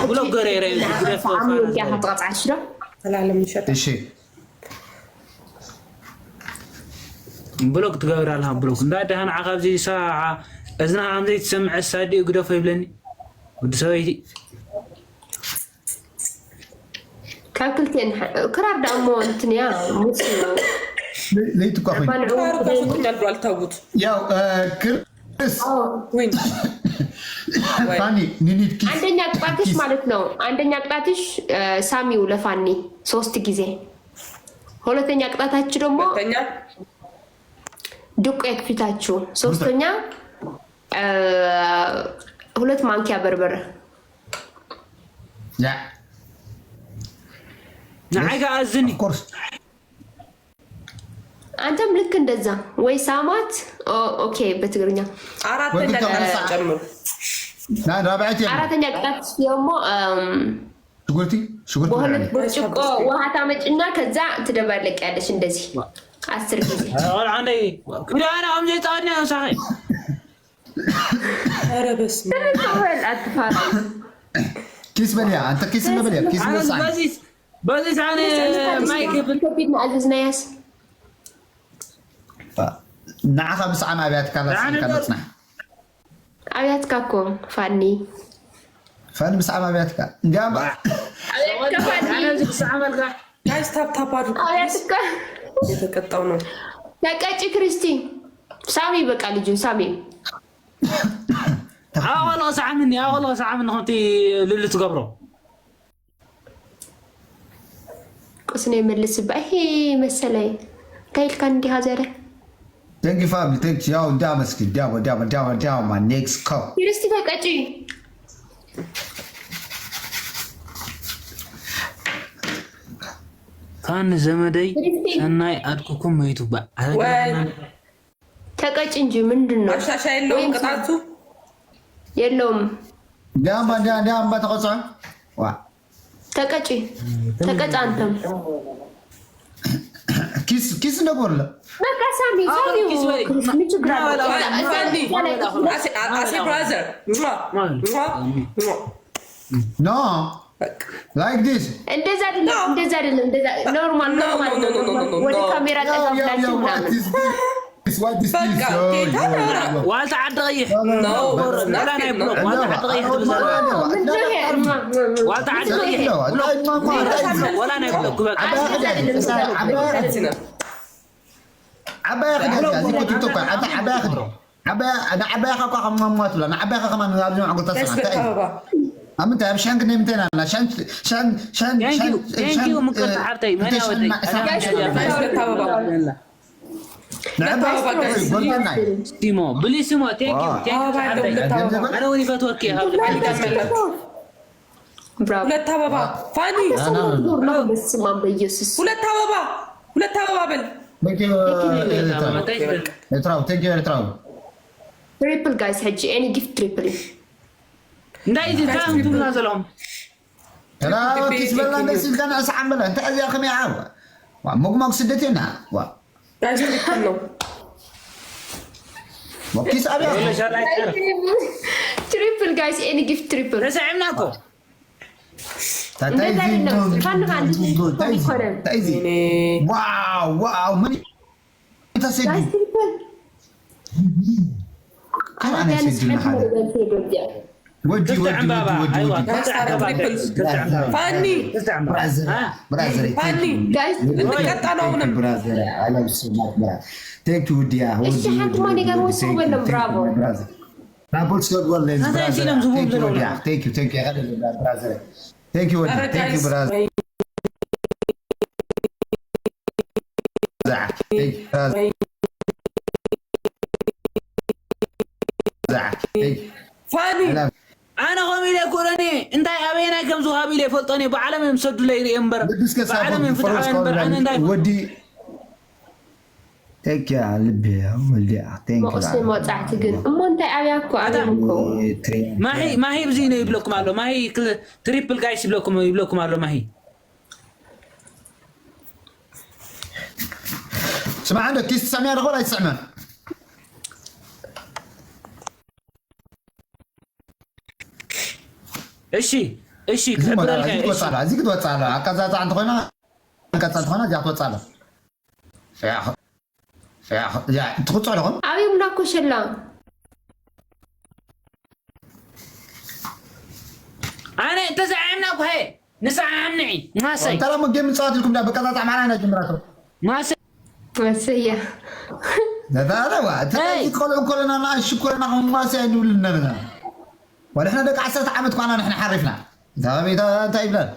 ብሎክ ገረይረ ግደፎ ዓሚ ፋራ ወዲያ ክትቐፅዓ ሽዶ ተላለም ንሸጥ እሺ ብሎክ ትገብር ኣለኻ ብሎክ እንዳ ደሃ ንዓኻ ኣብዚ ሰዓዓ እዝና ከም ዘይትሰምዐ ሳዲኡ ግደፎ ይብለኒ ወዲ ሰበይቲ ካብ ክልቴን ክራር ዳ እሞ እንትን እያ ሙስ እዩ ለይት እኳ ኮይኑ ባንዑ ታርካ ፍቅኛል ብሎ ኣልታውት ያው ክርስ ዊን ፋኒ ኒኒድ ኪስ አንደኛ ቅጣትሽ ማለት ነው። አንደኛ ቅጣትሽ ሳሚው ለፋኒ ሶስት ጊዜ፣ ሁለተኛ ቅጣታችሁ ደግሞ ተኛ ዱቄት ፊታችሁ፣ ሶስተኛ እ፣ ሁለት ማንኪያ በርበረ። ያ ንዓይ ከኣ ኣዝኒ ኮርስ አንተም ልክ እንደዛ ወይ ሳማት ኦ- ኦኬ በትግርኛ አራተኛ ወግተው ቀን አነሳ- ጨምሩ። ና ራብዐት የለ አራተኛ ቅጣት ደግሞ እም፣ ሽጉርቲ ሽጉርቲ በሁለት ብርዕኒ። ብርጭቆ ውሃ ታመጭና ከዛ ትደባለቂያለሽ እንደዚህ አስር ጊዜ። ቆልዓ እንደይ ክዳና ከም ዘይፃወድና ምሳኸ ኧረ በስመ በል አትፋራ። ኪስ በልያ አንተ ኪስ በልያ ኪስ ኣነ መሳኒ በዚ በዚ ሳነ ማይ ክብል ከቢድ ንኣዝዝናያስ ንዓኻ ብሰዓም ኣብያትካ ላስካ መፅና ኣብያትካ እኮ ፋኒ ፈን ብሰዓም ኣብያትካ እንዲያም ኣብያትካ ፋኒ ኣነ እዚ ክሰዓመልካ ጋይስ ታፕታፕ አድርጉ። ኣብያትካ የተቀጣው ነው። ተቀጭ ክርስቲ ሳሚ በቃ ልጁ ሳሚ ኣወሎ ሰዓምኒ ኣወሎ ሰዓምኒ ከምቲ ልሉ ትገብሮ ቁስነ ይመልስ ባ ይሄ መሰለይ እንታይ ኢልካ እንዲሃ ዘረ Thank you family thank you ያው እንዳ መስኪ ዲያቦ ዲያቦ ዲያቦ ዲያቦ my next call ክርስቲ ተቀጭ ካን ዘመደይ ሰናይ ኣድኩኩም መይቱ ባ ወይ ተቀጭ እንጂ ምንድን ነው ማሻሻ የለውም ቅጣቱ። የለውም ዲያምባ ዲያ ዲያምባ ተቆጽዖ ዋ ተቀጭ ተቀጭ አንተም ኪስ ኪስ እንደጎለ በቃ ሳሚ ሳሚ ኪስ በል። ምን ችግር አለው ፋኒ አሴ ብራዘር no like this እንደዛ አይደለም እንደዛ አይደለም እንደዛ ኖርማል ኖርማል ወደ ካሜራ ጠጋ ብላችሁ ምናምን What is this? What is this? በቃ ጌታ ዋልታ ዓዲ ቀይሕ ነው ወላ ናይ ብሎክ ዋልታ ዓዲ ቀይሕ ትብል ዘላ ዋልታ ዓዲ ቀይሕ ብሎክ ወላ ናይ ብሎክ በቃ ዓባያ ክዳን ዓባያ ክዳን ቲክቶክ ዓባያ ዓባያ ክዳን ዓባያ ከኳ ከማማ ትብላ ንዓባያ ከማን ኣብዚ ማዕጎታ ጋይስ ሰማታ በቃ ባባ ኣብ ምንታይ ኣብ ሻንክ ናይ ምንታይ ናና ሻንክ ሻንክ ሻንክ Thank you, thank you ምቅርቲ ሓብተይ መን ያወደይ ጋይስ በቃ ባባ ንዕባይ በቃ ጎርባናይ ሲሞ ብሊ ሲሞ thank you thank you ባባ ሓብተይ ለታባ ኣነ እውን ይፈትወኪ ብራቮ ሁለት አበባ ፋኒ በስማም በኢየሱስ ሁለት አበባ ሁለት አበባ በል ኤርትራዊ thank you ኤርትራዊ ትሪፕል ጋይስ ሕጂ any gift triple እንታይ እዚ እንታይ እዮም ትብላ ዘለኹም ተራ ኪስ በላ ደስ ኢልካ ንዕስ ዓምበላ እንታይ እዚኣ ከመይ ዓዋ ዋ ሞግሞግ ስደት ኢና ዋ ጋይስ ትክክል ነው። ዋ ኪስ ኣብያ triple guys any gift triple ተሰዒምና እኮ እንደዛ አይደለም። ፋንፋ እንደዚህ ይኮነን። ታይዚ ዋው ዋው ምን ተሰጊ Guys triple ኣነ ኣነ ዳንስ ሰጅል ሓንቲ መሓመድ። መደብ ሴዶ እዚኣ። ወዲ ክልተ ወዲ ዕምባባ፣ ወዲ ወዲ ኣይዋ፣ ወዲ። ክልተ ዕምባባ፣ ክልተ ዕምባባ። ፋኒ! ክልተ ዕምባባ። ብራዘር፣ አ? ብራዘር፣ ፋኒ! Guys፣ እንቀጣለው ነው። ብራዘር፣ I love you so much, ብራ። Thank you ውድያ፣ እሺ፣ ወዲ ሓንቲ ወዲ ማን ወዲ ይገርም ወዲ፣ ሰው thank you, በለም፣ thank you, ብራቮ። ብራዘር። ናፖል ሰብወለይ፣ ናታ ብራዘር፣ እዚሎም ዝብሉ thank you ዘለዉ። ወድያ፣ thank you, thank you፣ ያቀደለ ብራዘር። Thank you ወዲ፣ ኧረ thank you guys፣ ብራዘር። ወይ Thank you ብራዘር። Thank you። ፋኒ! I love ኣነ ከምኡ ኢለ ኣይኮነን እየ። እንታይ ኣበየናይ ከም ዝውሃብ ኢለ ይፈልጦን እየ። ብዓለም እዮም ሰዱለይ ይርእየ እምበር፣ ልቢ እስከ ብዓለም እዮም ሳፖርት ፍትሓውያን እምበር፣ ኣነ እንታይ ወዲ ተኪያ ልቢ ወልዲያ። Thank you። መቑሰ መውጻዕቲ ግን እሞ እንታይ ኣብያ እኮ ኣብያ እኮ። ማሂ፣ ማሂ ብዚ ነው ይብለኩም ኣሎ። ማሂ ክል-፣ ትሪፕል ጋይስ ይብለኩም፣ ይብለኩም ኣሎ ማሂ። ስማዕ እንዶ ኪስ ትሰምያ ዶ ኣይትሰምዕን? እሺ፣ እሺ፣ እዚ ክሕብረልካ ሞላ፣ እዚ እየ፣ እሺ። ክትወጽእ ኣለዋ፣ እዚ ክትወጽእ ኣለዋ። ኣቀጻጽዓ እንተኾይና፣ ኣቀጻጽዓ እንተኾይና፣ እዚኣ ክትወጽእ ኣለዋ። ያ፣ ያ፣ ያ፣ ትቕጽዑ ዲኹም? ኣብዮምና እኮ ሸላ። ኣነ እንተዘይዓምና እኮ፣ ሄ፣ ንስዓ ዓምንዒ፣ ማሰይ። እንተ ደኣ እሞ ጌም ንጻወት ኢልኩም ዳ፣ በቀጻጻ ማራ ኢና ጀምራቶ። ማሰይ። ማሰያ። ነታ ኣለዋ፣ እታ ሄይ። እዚ ቆልዑ እኮ ለና፣ ንኣሽቱ እኮ ለና፣ ከም ማሰያ ንብል ኣለና። ዋላ ንሕና ደቂ ዓሰርተ ዓመት ኳና ንሕና ሓሪፍና። እታ ቤታ እንታይ ይብላል?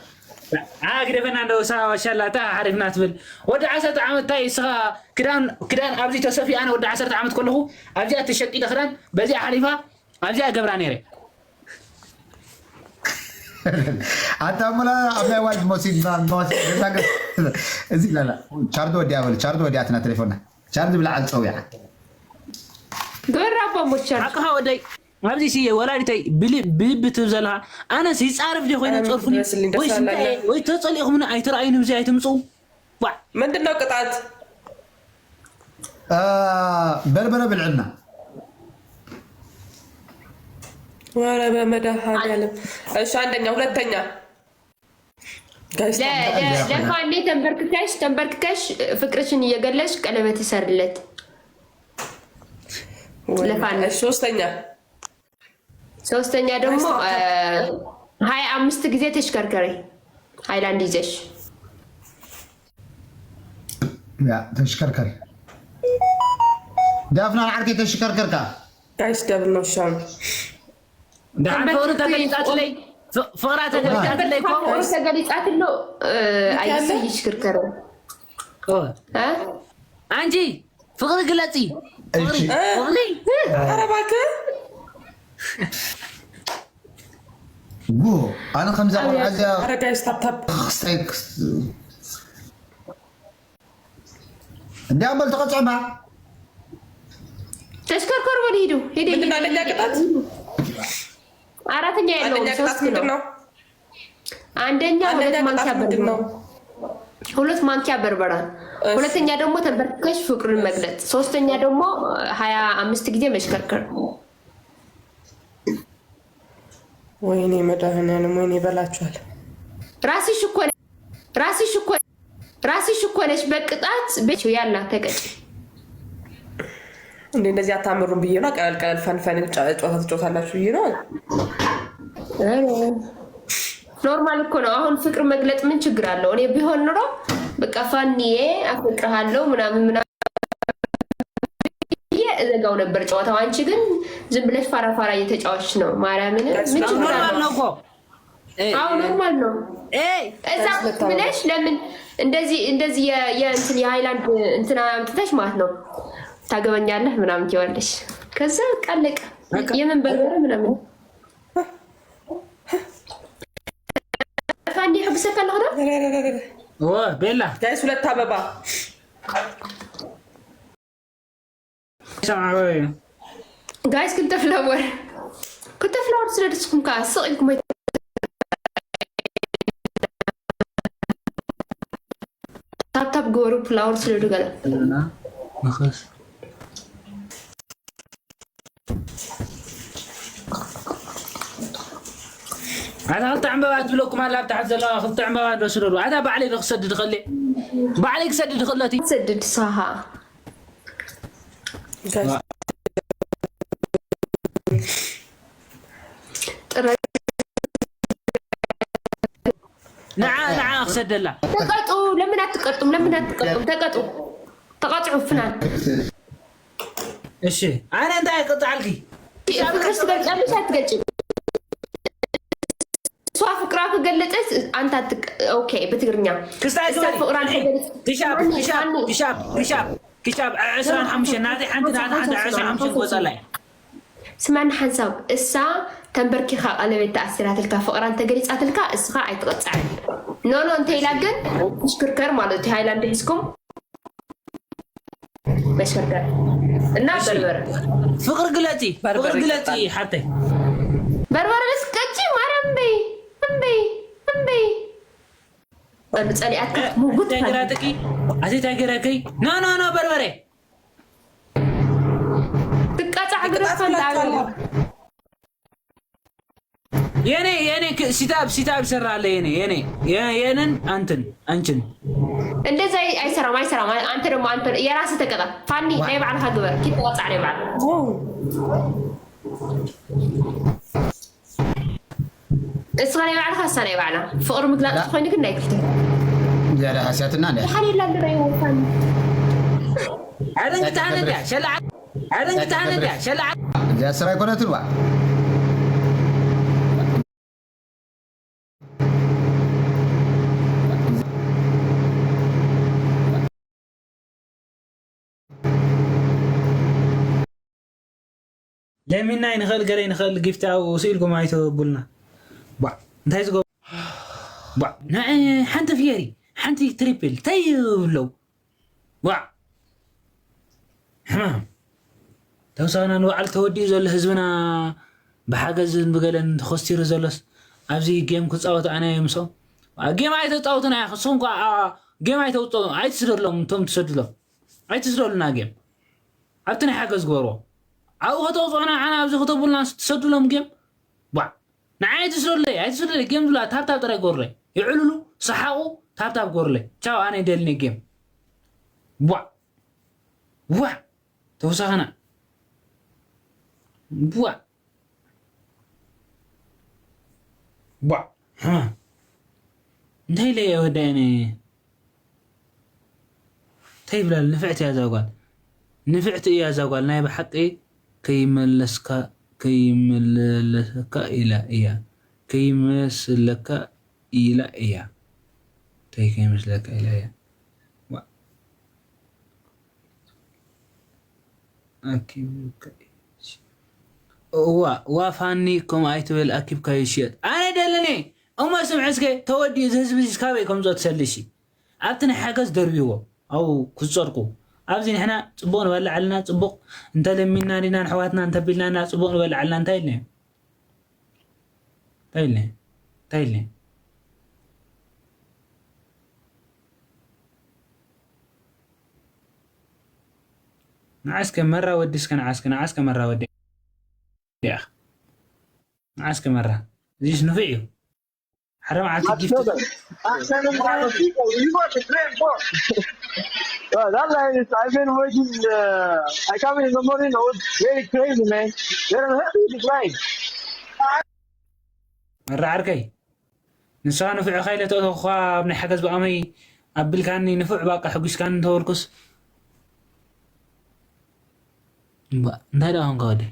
ኣ፣ ግደፈና እንደው ሳ-፣ ሸላታ ሓሪፍና ትብል። ወዲ ዓሰርተ ዓመት እንታይ እስኻ ክዳን፣ ክዳን ኣብዚ ተሰፊ ኣነ ወዲ ዓሰርተ ዓመት ከለኹ ኣብዚኣ ተሸቂለ ክዳን በዚኣ ሓሊፋ ኣብዚኣ ገብራ ነይረ። ኣታ ሙላ ኣብ ናይ ዋልድ ሞሲድ ማ-፣ ሞሲድ፣ እዚ ላላ። ቻርጅ ወዲኣ በል፣ ቻርጅ ወዲኣትና ቴሌፎንና። ቻርጅ ብላዓል ጸዊዓ። ግበር ኣባ ሞት ቻርጅ። ሓቅኻ ወደይ። ኣብዚ ሲ ወላዲተይ ብል-፣ ብልቢ ትብል ዘለኻ፣ ኣነስ ይጻረፍ ድየ ኮይነ ኣነ ጸርፉኒ? ትመስልኝ ደስ ወይስ እንታይ? ኣላለ። ወይ ተጸሊእኹምኒ ኣይትረኣዩኒ፣ ብዚ ኣይትምጽኡ። ዋ። ምንድን ነው ቅጣት? አ፣ በርበረ ብልዕና። ወረ በመድኃኒዓለም። እሺ፣ አንደኛ፣ ሁለተኛ። ጋይስ፣ ለ-፣ ለ-፣ ለፋኔ ተንበርክከሽ፣ ተንበርክከሽ ፍቅርሽን እየገለሽ ቀለበት ይሰርለት። ወይ ለፋኔ። እሺ፣ ሶስተኛ። ሶስተኛ ደግሞ፣ ጋይስ፣ እ፣ ሃያ አምስት ጊዜ ተሽከርከሪ ሃይላንድ ይዘሽ። ያ፣ ተሽከርከሪ። ዳፍና ዓርከይ ተሽከርከርካ። ጋይስ፣ ደብል ነው ሻም። ደሓን ፍቕሪ ተንበርክኪ ተገሊጻትለይ፣ ፍ-፣ ፍቕራ ተገሊጻትለይ እኮ። ፍቕሪ ተገሊጻትሎ፣ እ፣ ሚካኤል? ኣይስይሽ ክርከረ። ኦ። እ? ኣንቺ ፍቕሪ ግለጺ። እሺ። ፍቕሪ፣ ፍቕሪ። ኧረ እባክህ። ጉ፣ ኣነ ከምዛ ቆልዓ እዚኣ ኧረ ጋይስ፣ ታፕ ታፕ። ክስታይ ክስ-፣ እንዲያም በል ተቐጽዕማ። ተሽከርከሩ በል ሂዱ፣ ሂዱ፣ ምንድን ነው ሂዱ፣ አንደኛ ሂዱ። ቅጣት? አራተኛ የለውም፣ አንደኛ ቅጣት ሶስት ምንድን ነው። ነው? አንደኛ አንደኛ ሁለት ማንኪያ ቅጣት ምንድን በርበራ። ነው? ሁለት ማንኪያ በርበራ። እሺ። ሁለተኛ ደግሞ ተንበርክከሽ ፍቅሩን መግለጽ። ሶስተኛ ደግሞ ሃያ አምስት ጊዜ መሽከርከር። ወይኔ መድኃኒዓለም፣ ወይኔ ይበላችኋል። ራስሽ እኮ፣ ራስሽ እኮ፣ ራስሽ እኮ ነሽ በቅጣት ቤት ያላ ተቀጭ። እንዴ እንደዚህ አታምሩም ብዬ ነው። ቀለል ቀለል ፈን ፈን ጫ-፣ ጨዋታ ትጫወታላችሁ ብዬ ነው። ኧረ ኖርማል እኮ ነው። አሁን ፍቅር መግለጥ ምን ችግር አለው? እኔ ቢሆን ኑሮ በቃ ፋኒዬ አፈቅርሃለሁ ምናምን ምናምን ብዬ እዘጋው ነበር ጨዋታው። አንቺ ግን ዝም ብለሽ ፋራ ፋራ እየተጫወትሽ ነው። ማርያምን ምን ችግር ኖርማል አለው? ነው እኮ። ኤ፣ አዎ ኖርማል ነው። ኤ፣ እዛ ቁጭ ብለሽ ለምን እንደዚህ፣ እንደዚህ የ-፣ የእንትን የሃይላንድ እንትን አምጥተሽ ማለት ነው ታገበኛለህ ምናምን ትይዋለሽ። ከዛ በቃ አለቀ። በቃ። የምን በርበረ ምናምን። ፋኒ ሕጉሰካ ኣለኹ ዶ? ኦ፣ ቤላ። ጋይስ፣ ሁለት አበባ። ሰማዊ። ጋይስ፣ ክልተ ፍላወር። ክልተ ፍላወር ስለ ደስኩም ከኣ ስቕ ኢልኩም ኣይ-፣ ታፕታፕ ግበሩ፣ ፍላወር ስለ ደገለ። እና ንኸስ። ኣታ ክልተ ዕምበባ ትብለኩም ኣላ ኣብ ታሕቲ ዘለዋ ክልተ ዕምበባ ዶ ስደዱ። ኣታ ባዕለይ ዶ ክሰድድ ኸለ? ባዕለይ ክሰድድ ኸለቲ? ትሰድድ ሳሃ። ጋይስ። ንዓ ንዓ ክሰደላ። ተቀጡ። ለምን አትቀጡም? ለምን አትቀጡም? ተቀጡ። ተቀጡ ፍናን። እሺ ኣነ እንታይ ክቅጣዓልኪ? ፍቅርሽ ትገልጫለሽ አትገልጭም? እሷ ፍቅራ ከገለጸች አንተ አትቀ- ኦኬ፣ በትግርኛ ክስታይ እሷ ፍቅራ ከገለጸች ክሻብ ክሻብ ክሻብ ክሻብ ክሻብ ዕስራን ሓሙሽተን ናተይ ሓንቲ ናታ ሓንቲ ዕስራን ሓሙሽተን ቆጸላይ ስማኒ ሓንሳብ እሳ ተንበርኪኻ ቀለቤት ተኣሲራትልካ ፍቕራ እንተገሊጻትልካ እስኻ ኣይትቕጻዕ። ኖ ኖ እንተ ኢላ ግን ትሽክርከር ማለት እዩ። ሃይላንድ ሒዝኩም መሽከርከር እና በርበረ ፍቅሪ ግለጺ ፍቅሪ ግለጺ ሓብተይ በርበረ ምስ ቀጂ ማርያም እምበይ እምበይ እምበይ ጸሊኣትካ ሙጉት እንታይ ገራጥቂ ኣዚ እንታይ ገራከይ ኖ ኖ ኖ በርበረ ትቀጻዕ ግደፍ ፈንታ የኔ የኔ ክ- ሲታብ ሲታብ ይሰራለ የኔ የኔ የ- የንን አንትን አንችን እንደዛ አይ- አይሰራም አይሰራም። አንተ ደግሞ አንተ የራስህ ተቀጣ ፋኒ ናይ ባዕልካ ግበር። ኪድ ተቀጻዕ ናይ ባዕልካ እስኻ ናይ ባዕልካ እሳ ናይ ባዕላ ፍቕሪ ምግላፅ ትኾይኑ ግን ናይ ክልተ ዝያዳ ሃስያትና እንደ ሓደ የላ ግረ ይወፋኒ ዓደን ክታነዳ ሸላ ዓደን ክታነዳ ሸላ እዚኣ ስራ ኣይኮነትን ዋ ለሚና ይንኽእል ገለ ይንኽእል ጊፍቲ ኣብኡ ስኢልኩም ኣይተብሉና ቧዕ እንታይ ዝገ ቧዕ ንዐ ሓንቲ ፍየሪ ሓንቲ ትሪፕል እንታይ ይብለው ቧዕ ሕማም ተውሳና ንባዕሉ ተወዲኡ ዘሎ ህዝብና ብሓገዝን ብገለን ተኸስቲሩ ዘሎስ ኣብዚ ጌም ክፃወት ኣነ ምስኦም ጌም ኣይተፃወቱና ኢኹም ከዓ ጌም ኣይተውፅኡ ኣይትስደሎም እቶም ትሰድሎም ኣይትስደሉና ጌም ኣብቲ ናይ ሓገዝ ግበርዎ ኣብኡ ከተውፅዑና ዓና ኣብዚ ክተብሉና ትሰዱሎም ጌም ቧዕ ንዓይ ኣይትስደሉለይ ኣይትስደሉለይ ጌም ዝብላ ታብታብ ጥራይ ጎርለይ ይዕልሉ ሰሓቑ ታብታብ ጎርለይ ቻው ኣነ ይደልኒ ጌም ቧዕ ዋዕ ተወሳኸና ቧዕ ቧዕ ሕማ እንታይ ኢለ እየ ወዳእኒ እንታይ ይብላል ንፍዕቲ እያ እዛ ጓል ንፍዕቲ እያ እዛ ጓል ናይ ብሓቂ ከይመለስካ ከይመለለሰካ ኢላ እያ ከይመስለካ ኢላ እያ እንታይ ከይመስለካ ኢላ እያ ኣኪብካ እዋ ዋ ፋኒ ከምኡ ኣይትበል ኣኪብካ ይሽየጥ ኣነ ደለኒ እሞ ስምዒ እስከ ተወዲኡ እዚ ህዝቢ እዚ ካበይ ከምዞ ትሰልሺ ኣብቲ ናይ ሓገዝ ደርብዎ ኣብኡ ክፀድቁ ኣብዚ ንሕና ፅቡቅ ንበልዕ ኣለና ፅቡቅ እንተለሚና ዲና ንሕዋትና እንተቢልና ኢና ፅቡቅ ንበልዕ ኣለና እንታይ ኢልና እንታይ ኢልና እንታይ ኢልና ንዓስከ መራ ወዲስከ ንዓስከ ንዓስከ መራ ወዲ ዲያ ንዓስከ መራ እዚስ ንፉዕ እዩ ሓደ መዓልቲ ጊፍቲ That's why I've been waiting. Uh, I come in the morning. I was very crazy, man. They don't have to decline. መራ ዓርከይ ንስኻ ንፉዕ ኢኻ ኢለ ተእተኹኻ ኣብ ናይ ሓገዝ ብኣመይ ኣቢልካኒ ንፉዕ ባቃ ሕጒስካኒ እንተበልኩስ እምባ እንታይ ደኣ ኾንካ ወዲ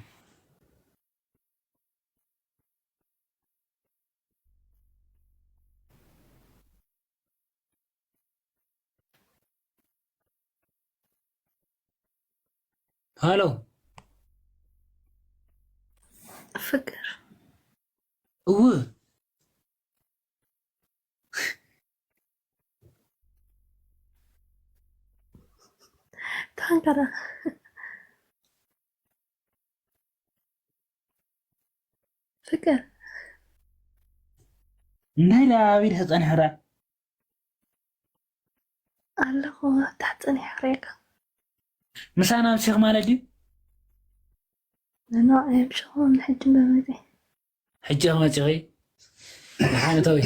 ሃሎ ፍቅር እው ታንከራ ፍቅር እንታይ ኢላ ኣብ ኢድካ ጸኒሕራ ኣለኹ ኣብ ታሕቲ ጸኒሐ ክርእየካ ምሳና ምሲኽ ማለት ድዩ ንኖ እዮም ሸኹም ንሕጂ በመጺ ሕጂ መጺኺ ንሓንተዊ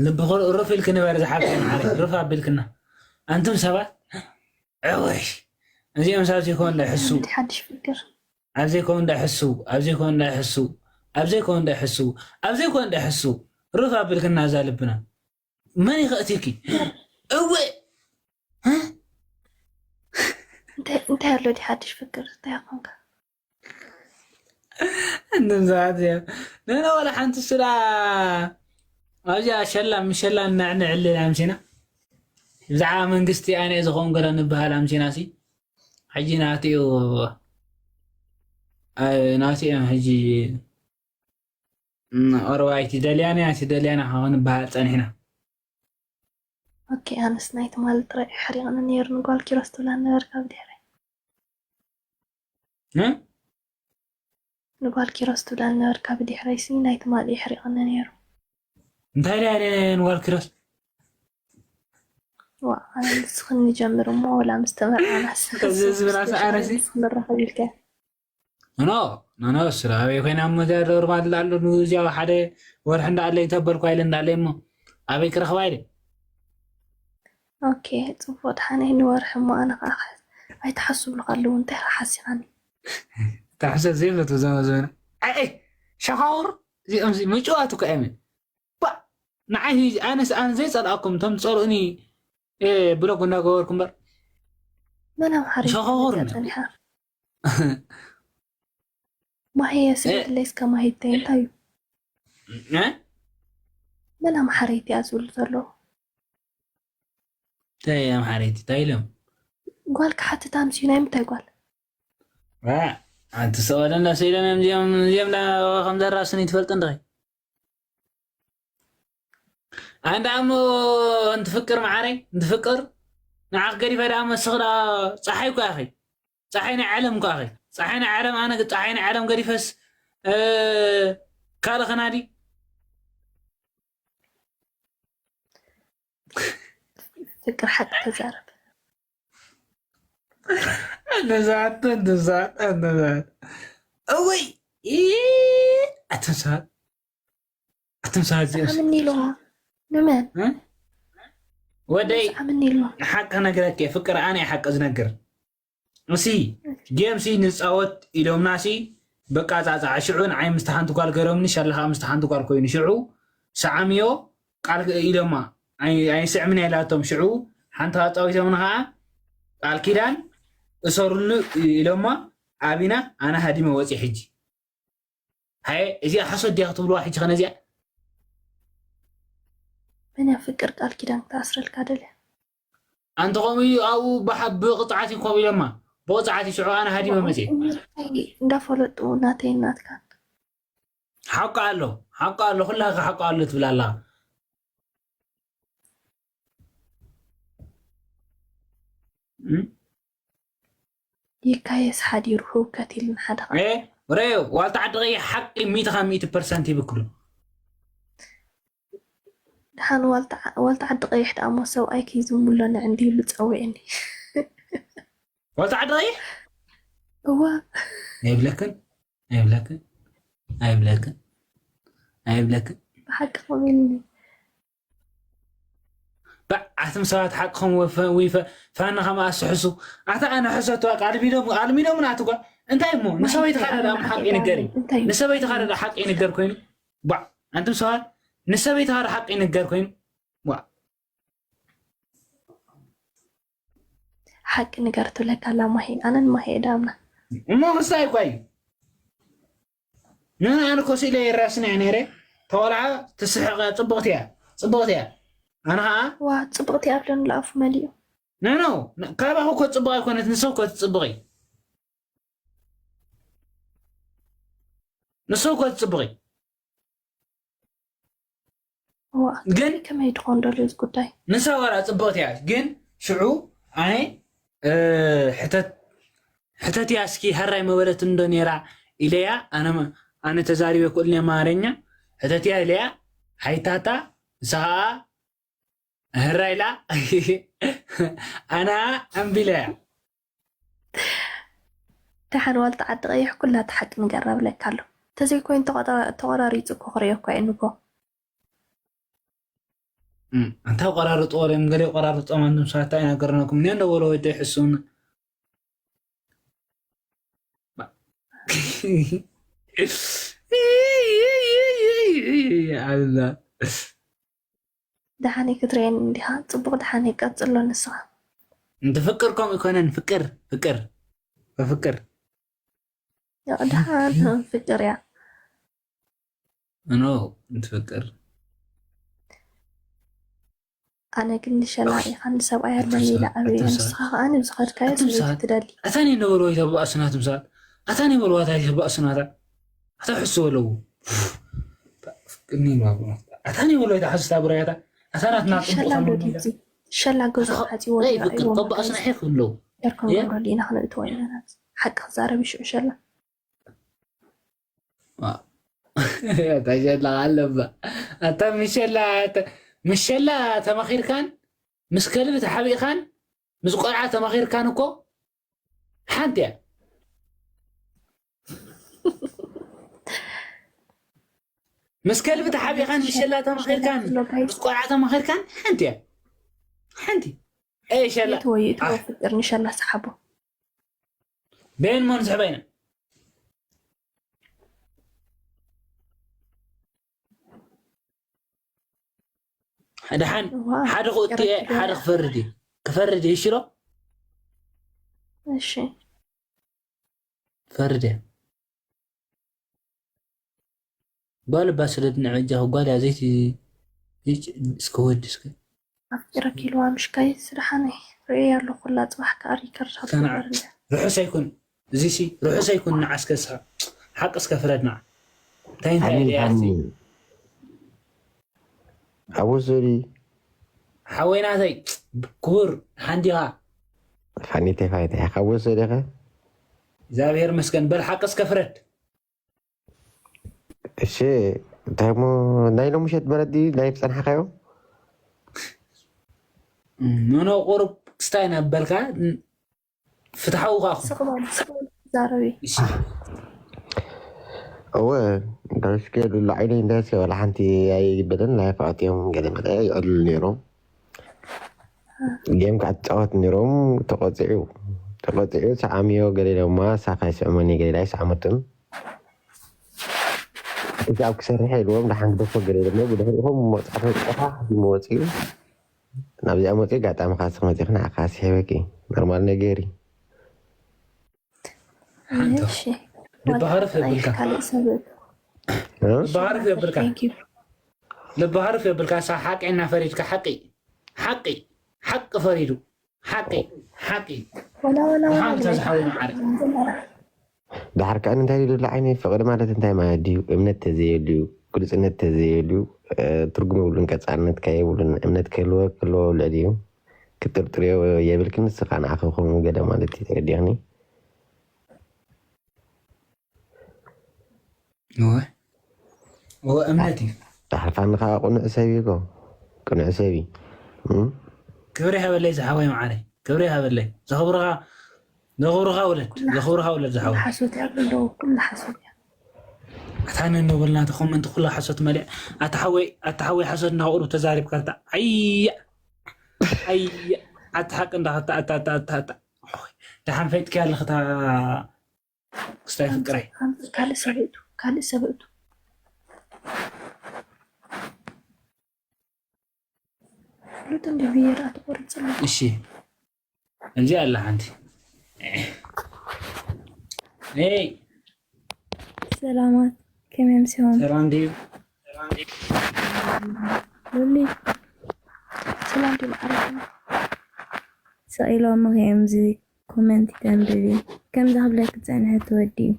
ልብኹ ርፍ ኢልክ ንበር ዝሓፍተ ንሓ ርፍ ኣቢልክና ኣንቱም ሰባት ዕወይ እዚኦም ሳብ ዘይኮን ዳይሕሱ ሓድሽ ፍቅር ኣብ ዘይኮን ዳይሕሱ ኣብ ዘይኮን ዳይሕሱ ኣብ ዘይኮን ዳይሕሱ ኣብ ዘይኮን ዳይሕሱ ርፍ ኣብልክና እዛ ልብና። መን ይኸእትኪ? እወ። እ? እንታይ እንታይ ኣሎ ዲ ሓድሽ ፍቅር እንታይ ኾንካ? እንደምዛት ያ። ነና ወላ ሓንቲ ስላ ኣብዚኣ ሸላ ምሸላ እናዕንዕልን ኣምሲና። ብዛዕባ መንግስቲ ኣነ ዝኾን ገለ ንበሃል ኣምሲና ሲ። ሕጂ ናትኡ፣ ኣይ፣ ናትኡ ሕጂ፣ እም፣ ኦርባይቲ ደልያና፣ ያቲ ደልያና ኸዓ ንበሃል ጸኒሕና። ኦኬ፣ ኣነስ ናይ ትማሊ ጥራይ ኣሕሪቕኒ ነይሩ፣ ንጓል ኪሮስ ትብላ ነበርካ ብድሕረይ። እ? ንጓል ኪሮስ ትብላ ነበርካ ብድሕረይ ሲ፣ ናይ ትማሊ ኣሕሪቕኒ ነይሩ። እንታይ ኢላ እያ ንጓል ኪሮስ? ዋ፣ ኣነ ንስኽን ንጀምር እሞ፣ ወላ ምስ ተመርዓናስ ከዚ ህዝብና ሰኣነ ሲ? ንስኽን ንራኸብ ኢልካ። ኖ፣ ኖ፣ ኖ፣ ስለ ኣበይ ኮይና እሞ እዚኣ ዶርማ ኣላ ኣሎ፣ ንእዚኣ ሓደ ወርሒ እንዳኣለይ ተበልኳ ኢለ እንዳኣለይ እሞ፣ ኣበይ ክረኽባ ኢለ? ኦኬ፣ ጽቡቕ፣ ደሓነይ ንወርሒ እሞ፣ ኣነ ኸዓ ኣይትሓስብሉ ከለዉ እንታይ ኸዓ ሓሲኻኒ? ታሕሰብ ዘይፈቱ ዘመ ዘመና። ኣይ፣ ኣይ፣ ሸኻውር፣ እዚኦም ሲ ምጭዋት እኮ እዮም። ባ፣ ንዓይ ሲ፣ ኣነስ፣ ኣነ ዘይጸልኣኩም፣ እቶም ትጸልኡኒ፣ እ፣ ብሎክ እንዳገበርኩ እምበር። መን ኣምሓሪት ሸኻውር እያ ነው። ጸኒሓ? ማሂ እየ ስደድለይ እስከ ማሂ እንታይ እንታይ እዩ? እ? መን ኣምሓረይቲ እያ ዝብሉ ዘለዉ? እንታይ ኣምሓረይቲ? እንታይ ኢሎም? ጓል ክሓትት ኣምስዩ ናይ ምንታይ ጓል? ዋ፣ ኣንቲ ሰዋለ እንዳሰኢሎም እዮም እዚኦም፣ እዚኦም ዳ ከም ዘራስኑ ይትፈልጥ እንድኺ? ኣንዳ እሞ እንትፍቅር መዓረይ፣ እንትፍቅር ንዓኽ ገዲፈ ዳ እሞ እስኺ ዳ ጸሓይ እኮ ኢኺ። ጸሓይ ናይ ዓለም እኮ ኢኺ። ጸሓይ ናይ ዓለም፣ ኣነ ግ-፣ ጸሓይ ናይ ዓለም ገዲፈስ፣ እ፣ ካልእ ኸናዲ? ፍቅር ሓቂ ተዛረብ። ኣነዛት፣ ኣነዛት፣ ኣነዛት። እወይ! ኢ-፣ ኣተሳት። ኣቶም ሰባት እዚኦም ሲ- ዓምን ኢልዋ። ንመን? እ? ወደይ ዓምን ኢልዋ። ሓቂ ነግረኪ፣ ፍቅር ኣነ ሓቂ ዝነግር። እሲ ጌም ሲ ንጻወት ኢሎምና ሲ በቃ ጻጻ ሽዑ ንዓይ ምስቲ ሓንቲ ጓል ገረምኒ፣ ሸላኻ ምስቲ ሓንቲ ጓል ኮይኑ ሽዑ ሰዓምዮ ቃል ኢሎማ። ኣይ-፣ ኣይስዕምን ኢላቶም ሽዑ ሓንቲ ኣጻዊቶምና ኸዓ ቃል ኪዳን እሰሩሉ ኢሎማ። ኣቢና ኣነ ሃዲመ ወጺ ሕጂ። ሃየ፣ እዚኣ ሓሶት ድያ ክትብልዋ ሕጂ ኸነ እዚኣ? መን እያ ፍቅር ቃል ኪዳን ክትኣስረልካ ደልያ? ኣንተ ኸምኡ እዩ ኣብኡ ብሓ-፣ ብቕጽዓት እዩ ከምኡ ኢሎማ። ብቕጽዓት እዩ ሽዑ ኣነ ሃዲመ መጽየ። እንዳፈለጡ ናተይ ናትካ። ሓቂ ኣሎ፣ ሓቂ ኣሎ፣ ኩላኻ ሓቂ ኣሎ ትብል ኣላ። እም? ይካየስ ሓዲሩ ህውከት ኢልና ሓደ ኸዓ። እ፣ ረዮ፣ ዋልታ ዓዲ ቀይሕ ሓቂ ሚእቲ ካብ ሚእቲ ፐርሰንት ይብክሉ። ደሓን ዋልታ ዓ-፣ ዋልታ ዓዲ ቀይሕ ደኣ እሞ ሰብኣይ ከይዝምሎ ንዕንዲ ኢሉ ጸዊዕኒ። ዋልታ ዓዲ ቀይሕ? እዋ። ኣይብለክን፣ ኣይብለክን፣ ኣይብለክን፣ ኣይብለክን። ብሓቂ ከምኡ ኢሉኒ። ባ-፣ ኣትም ሰባት ሓቅኹም ወፈ-፣ ወይፈ-፣ ፋና ከማ ኣስሕሱ። ኣታ ኣነ ሕሰቱ ኣልሚኖም፣ ኣልሚኖም ናትጓ። እንታይ እሞ? ንሰበይቲ ካዳ ደኣ ሓቂ ንገሪ። እንታይ? ንሰበይቲ ካዳ ደኣ ሓቂ ንገር ኮይኑ። ባ-፣ ኣንቱም ሰባት፣ ንሰበይቲ ካዳ ሓቂ ንገር ኮይኑ። ባ-፣ ሓቂ ንገር ትብለካ ኣላ ማሂ። ኣነን ማሂ እየ ዳምና። እሞ ክስታይ እኳ እዩ። ንሕና ኣነ ኮስ ኢለ የራስን እየ ነይረ። ተቆልዓ ትስሕቕ እያ፣ ጽብቕቲ እያ፣ ጽብቕቲ እያ። ኣነ ኸዓ ዋ፣ ጽብቕቲ እያ ኣብለኒ ለኣፉ መሊኡ። ኖ፣ ኖ፣ ን-፣ ካባኹ እኮ ጽቡቕ ኣይኮነት፣ ንሰብ እኮ ትጽብቕ እዩ። ንሰብ እኮ ትጽብቕ እዩ። ዋ፣ ግን ከመይ ትኾን ደሎ እዚ ጉዳይ? ንሳ ዋላ ጽብቕቲ እያ፣ ግን ሽዑ ኣነ፣ እ፣ ሕተት-፣ ሕተትያ እስኪ፣ ሀራይ መበለት እንዶ ነይራ ኢለያ፣ ኣነ መ-፣ ኣነ ተዛሪበ ክእልኒ ኣማርኛ፣ ሕተትያ ኢለያ፣ ሃይታታ፣ ንሳ ኸዓ፣ ህራይ ኢላ፣ ኣና ኣምቢለያ። ደሓን ዋልታ ዓዲ ቀይሕ ኩላ እቲ ሓቂ ንገራ ብለካ ኣሎ። ተዘይኮይኑ ተቆራ-፣ ተቆራሪጹ እኮ ክርእዮ እኮ እየ ንጎ። እም፣ ኣንታ ቆራርጦ ወሬም ገለ ቆራርጦም ኣንቱም ሰባት ኣይነገርናኩም። እኔ እንደወሎ ወደ ሕሱን። ኣላ። ደሓነይ ክትርእየኒ እንዲኻ። ጽቡቕ፣ ደሓነይ ቀጽሎ ንስኻ። እንት ፍቅር ከምኡ ይኮነን። ፍቅር ፍቅር ፍቅር ያው ደሓን ፍቅር እያ። እኖ እንት ፍቅር ኣነ ግን ንሸላ ኢኻ ንሰብኣይ ኣለኒ ኢለ ኣብዮ። ንስኻ ከኣ ንዝኸድካዮ ስሜት ትደሊ። ኣታ ነበሩ ወይ ተባእሱና ትምሳል ኣታ ነበሩ ዋታ ተባእሱናታ ኣታ ሕሱ ወለው ፍቅኒ ማብሮ ኣታ ነበሩ ወይ ተሓስታ ብራያታ ኣታ ናትና ሸላ ዶ ድምፂ ሸላ ገዛ ሓፂዎ ፍቅር ተባእሱና ሄክ ብለው ደርከም ገብረሉ ኢና ክነእትዎ ኢና። ሓቂ ክዛረብ ይሽዑ ሸላ ታሸላ ኣለባ ኣታ ምሸላ ምሸላ ተማኺርካን ምስ ከልቢ ተሓቢእኻን ምስ ቆልዓ ተማኺርካን እኮ ሓንቲ እያ። ምስ ከልቢ ተሓቢእኻን ምሸላ ተማኺርካን ምስ ቆልዓ ተማኺርካን ሓንቲ እያ። ሓንቲ እይ ሸላ ወይ እትወ ፍቅር ንሸላ ሰሓቦ ቤን ሞን ዝሕበይና ደሓን ሓደ ክእቱ እየ ሓደ ክፈርድ እየ። ክፈርድ እየ እሺ ዶ እሺ ፈርድ እየ። ጓል እባ ስደድኒ ዕጃ ጓል እያ ዘይቲ እስከ ወዲ እስከ ኣፍቂረኪ ኢልዋ ምሽካይ ስራሓነይ ርእየ ኣሎ ኩላ ጽባሕ ከኣ ሪከርድ ርሑስ ኣይኮን እዚሲ ርሑስ ኣይኮን ንዓስከ ስኻ ሓቂ እስከ ፍረድና እንታይ እንታይ ሓኒ ሓኒ ሓወስ ዘሪ ሓወይ ናተይ ክቡር ሓንዲኻ ሓኒ ተፋይታ ሓወስ ዘሪኸ እግዚኣብሔር መስገን በል ሓቂ እስከ ፍረድ እሺ እንታይ ሞ ናይ ሎሚ ምሸት በረዲ ናይ ዝፀናሕካዮ ኖኖ ቁሩብ ክስታይ ነበልካ ፍትሓዊ ካ ስቕ በል ስቕ በል ዛረቢ እሺ እወ ደረስከ ሉሉ ዓይነይ እንዳስ ወላ ሓንቲ ኣይበለን ላይፍ ኣትዮም ገለ መለ ይዕልሉ ነይሮም ጌም ከዓ ትፃወት ነይሮም ተቆፂዑ ተቆፂዑ ሰዓምዮ ገለ ኢሎማ ሳኻ ይስዕመኒ ገለ ኢላ ይስዓመቶም እቲ ኣብ ክሰርሕ ኢልዎም ደሓን ግደፎ ገለ ኢሎሞ ብድሕሪኦም መፅሓፍ መፅሓፍ ሓሲሞ ወፂኡ ናብዚኣ መፂኡ ጋጣሚ ካስክ መፂእክ ንዓካ ስሒበኪ ኖርማል ነገር እዩ ሓንቶ እሺ ልቢ ሃርፍ የብልካ ካልእ ሰብ እ? ልቢ ሃርፍ የብልካ Thank you ልቢ ሃርፍ የብልካ ሳ ሓቂ እና ፈሪድካ ሓቂ ሓቂ ሓቂ ፈሪዱ ሓቂ ሓቂ ወላ ወላ ወላ ብሓንቲ ተዝሓዊ መዓረ ዳሕር ከኣ እንታይ ይደሎ ዓይነይ ፍቕሪ ማለት እንታይ ማለት ድዩ እምነት ተዘየልዩ ግልፅነት ተዘየልዩ እ፣ ትርጉም የብሉን ቀፃልነት ከ የብሉን እምነት ክህልወ ክህልወ ልዕሊ እዩ ክትጥርጥርዮ የብልክን ንስኻ ንዓኺ ከምኡ ገለ ማለት እዩ ተረዲኽኒ እወ እወ እምነት እዩ ዳሕር ፋኒ ከዓ ቅኑዕ ሰብ እዩ እኮ ቅኑዕ ሰብ እዩ እም? ክብሪ ሃበለይ ዝሓወይ መዓረይ ክብሪ ሃበለይ ዘኽብርኻ ዘኽብርኻ ውለድ ዘኽብርኻ ውለድ ዝሓወይ ሓሶት እያ ኣለዉ ኩሉ ሓሶት እያ ኣታ ነኖበልና ተኾመንቲ ኩላ ሓሶት መሊዕ ኣታ ሓወይ ኣታ ሓወይ ሓሶት እንዳኸቁሩ ተዛሪብካ ኣታ ኣያ ኣያ ኣታ ሓቂ እንዳኸታ ኣታ ኣታ ኣታ ኣታ ደሓን ፈይጥኪ ኣለኽታ ክስታይ ፍቅረይ ካልእ ሰብ እቱ ካልእ ሰብ እቱ ሉጥ እንዲ ብሄር ኣትቆርፅሉ እሺ እዚ ኣላ ሓንቲ ይ ሰላማት ከመይ ኣምሲኹም? ሰላም ድዩ ሉሊ ሰላም ድዩ ማዕረግና ስቕ ኢሎም ከየምዚ ኮመንት ተንብቢ ከምዚ ክብለኪ ዝፀንሐ ትወዲ እዩ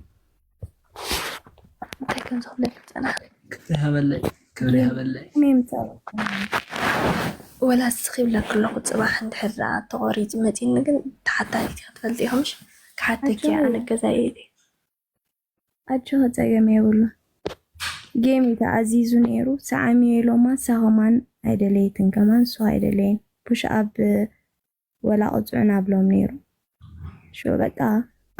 እንታይ ከም ዝኽብለኪ ዝፀናሕኪ ክብሪ ሃበለይ ክብሪ ሃበለይ ከመይ ምፃወት ወላ ስኽ ይብለኪ ኣለኹ ፅባሕ እንድሕር ደኣ ተቆሪፂ መፂኒ ግን ተሓታቲት ኢኺ ትፈልጢ ኢኺ ምሽ ክሓተኪ እየ ኣነ ገዛይ እየ ኣጆኺ ጸገም የብሉን ጌም እዩ ተኣዚዙ ነይሩ ሰዓምዮ ኢሎማ ንሳ ከማን ኣይደለየትን ከማን ንሱ ኣይደለየን push up ወላ ቅጽዑ ናብሎም ነይሩ ሽዑ በቃ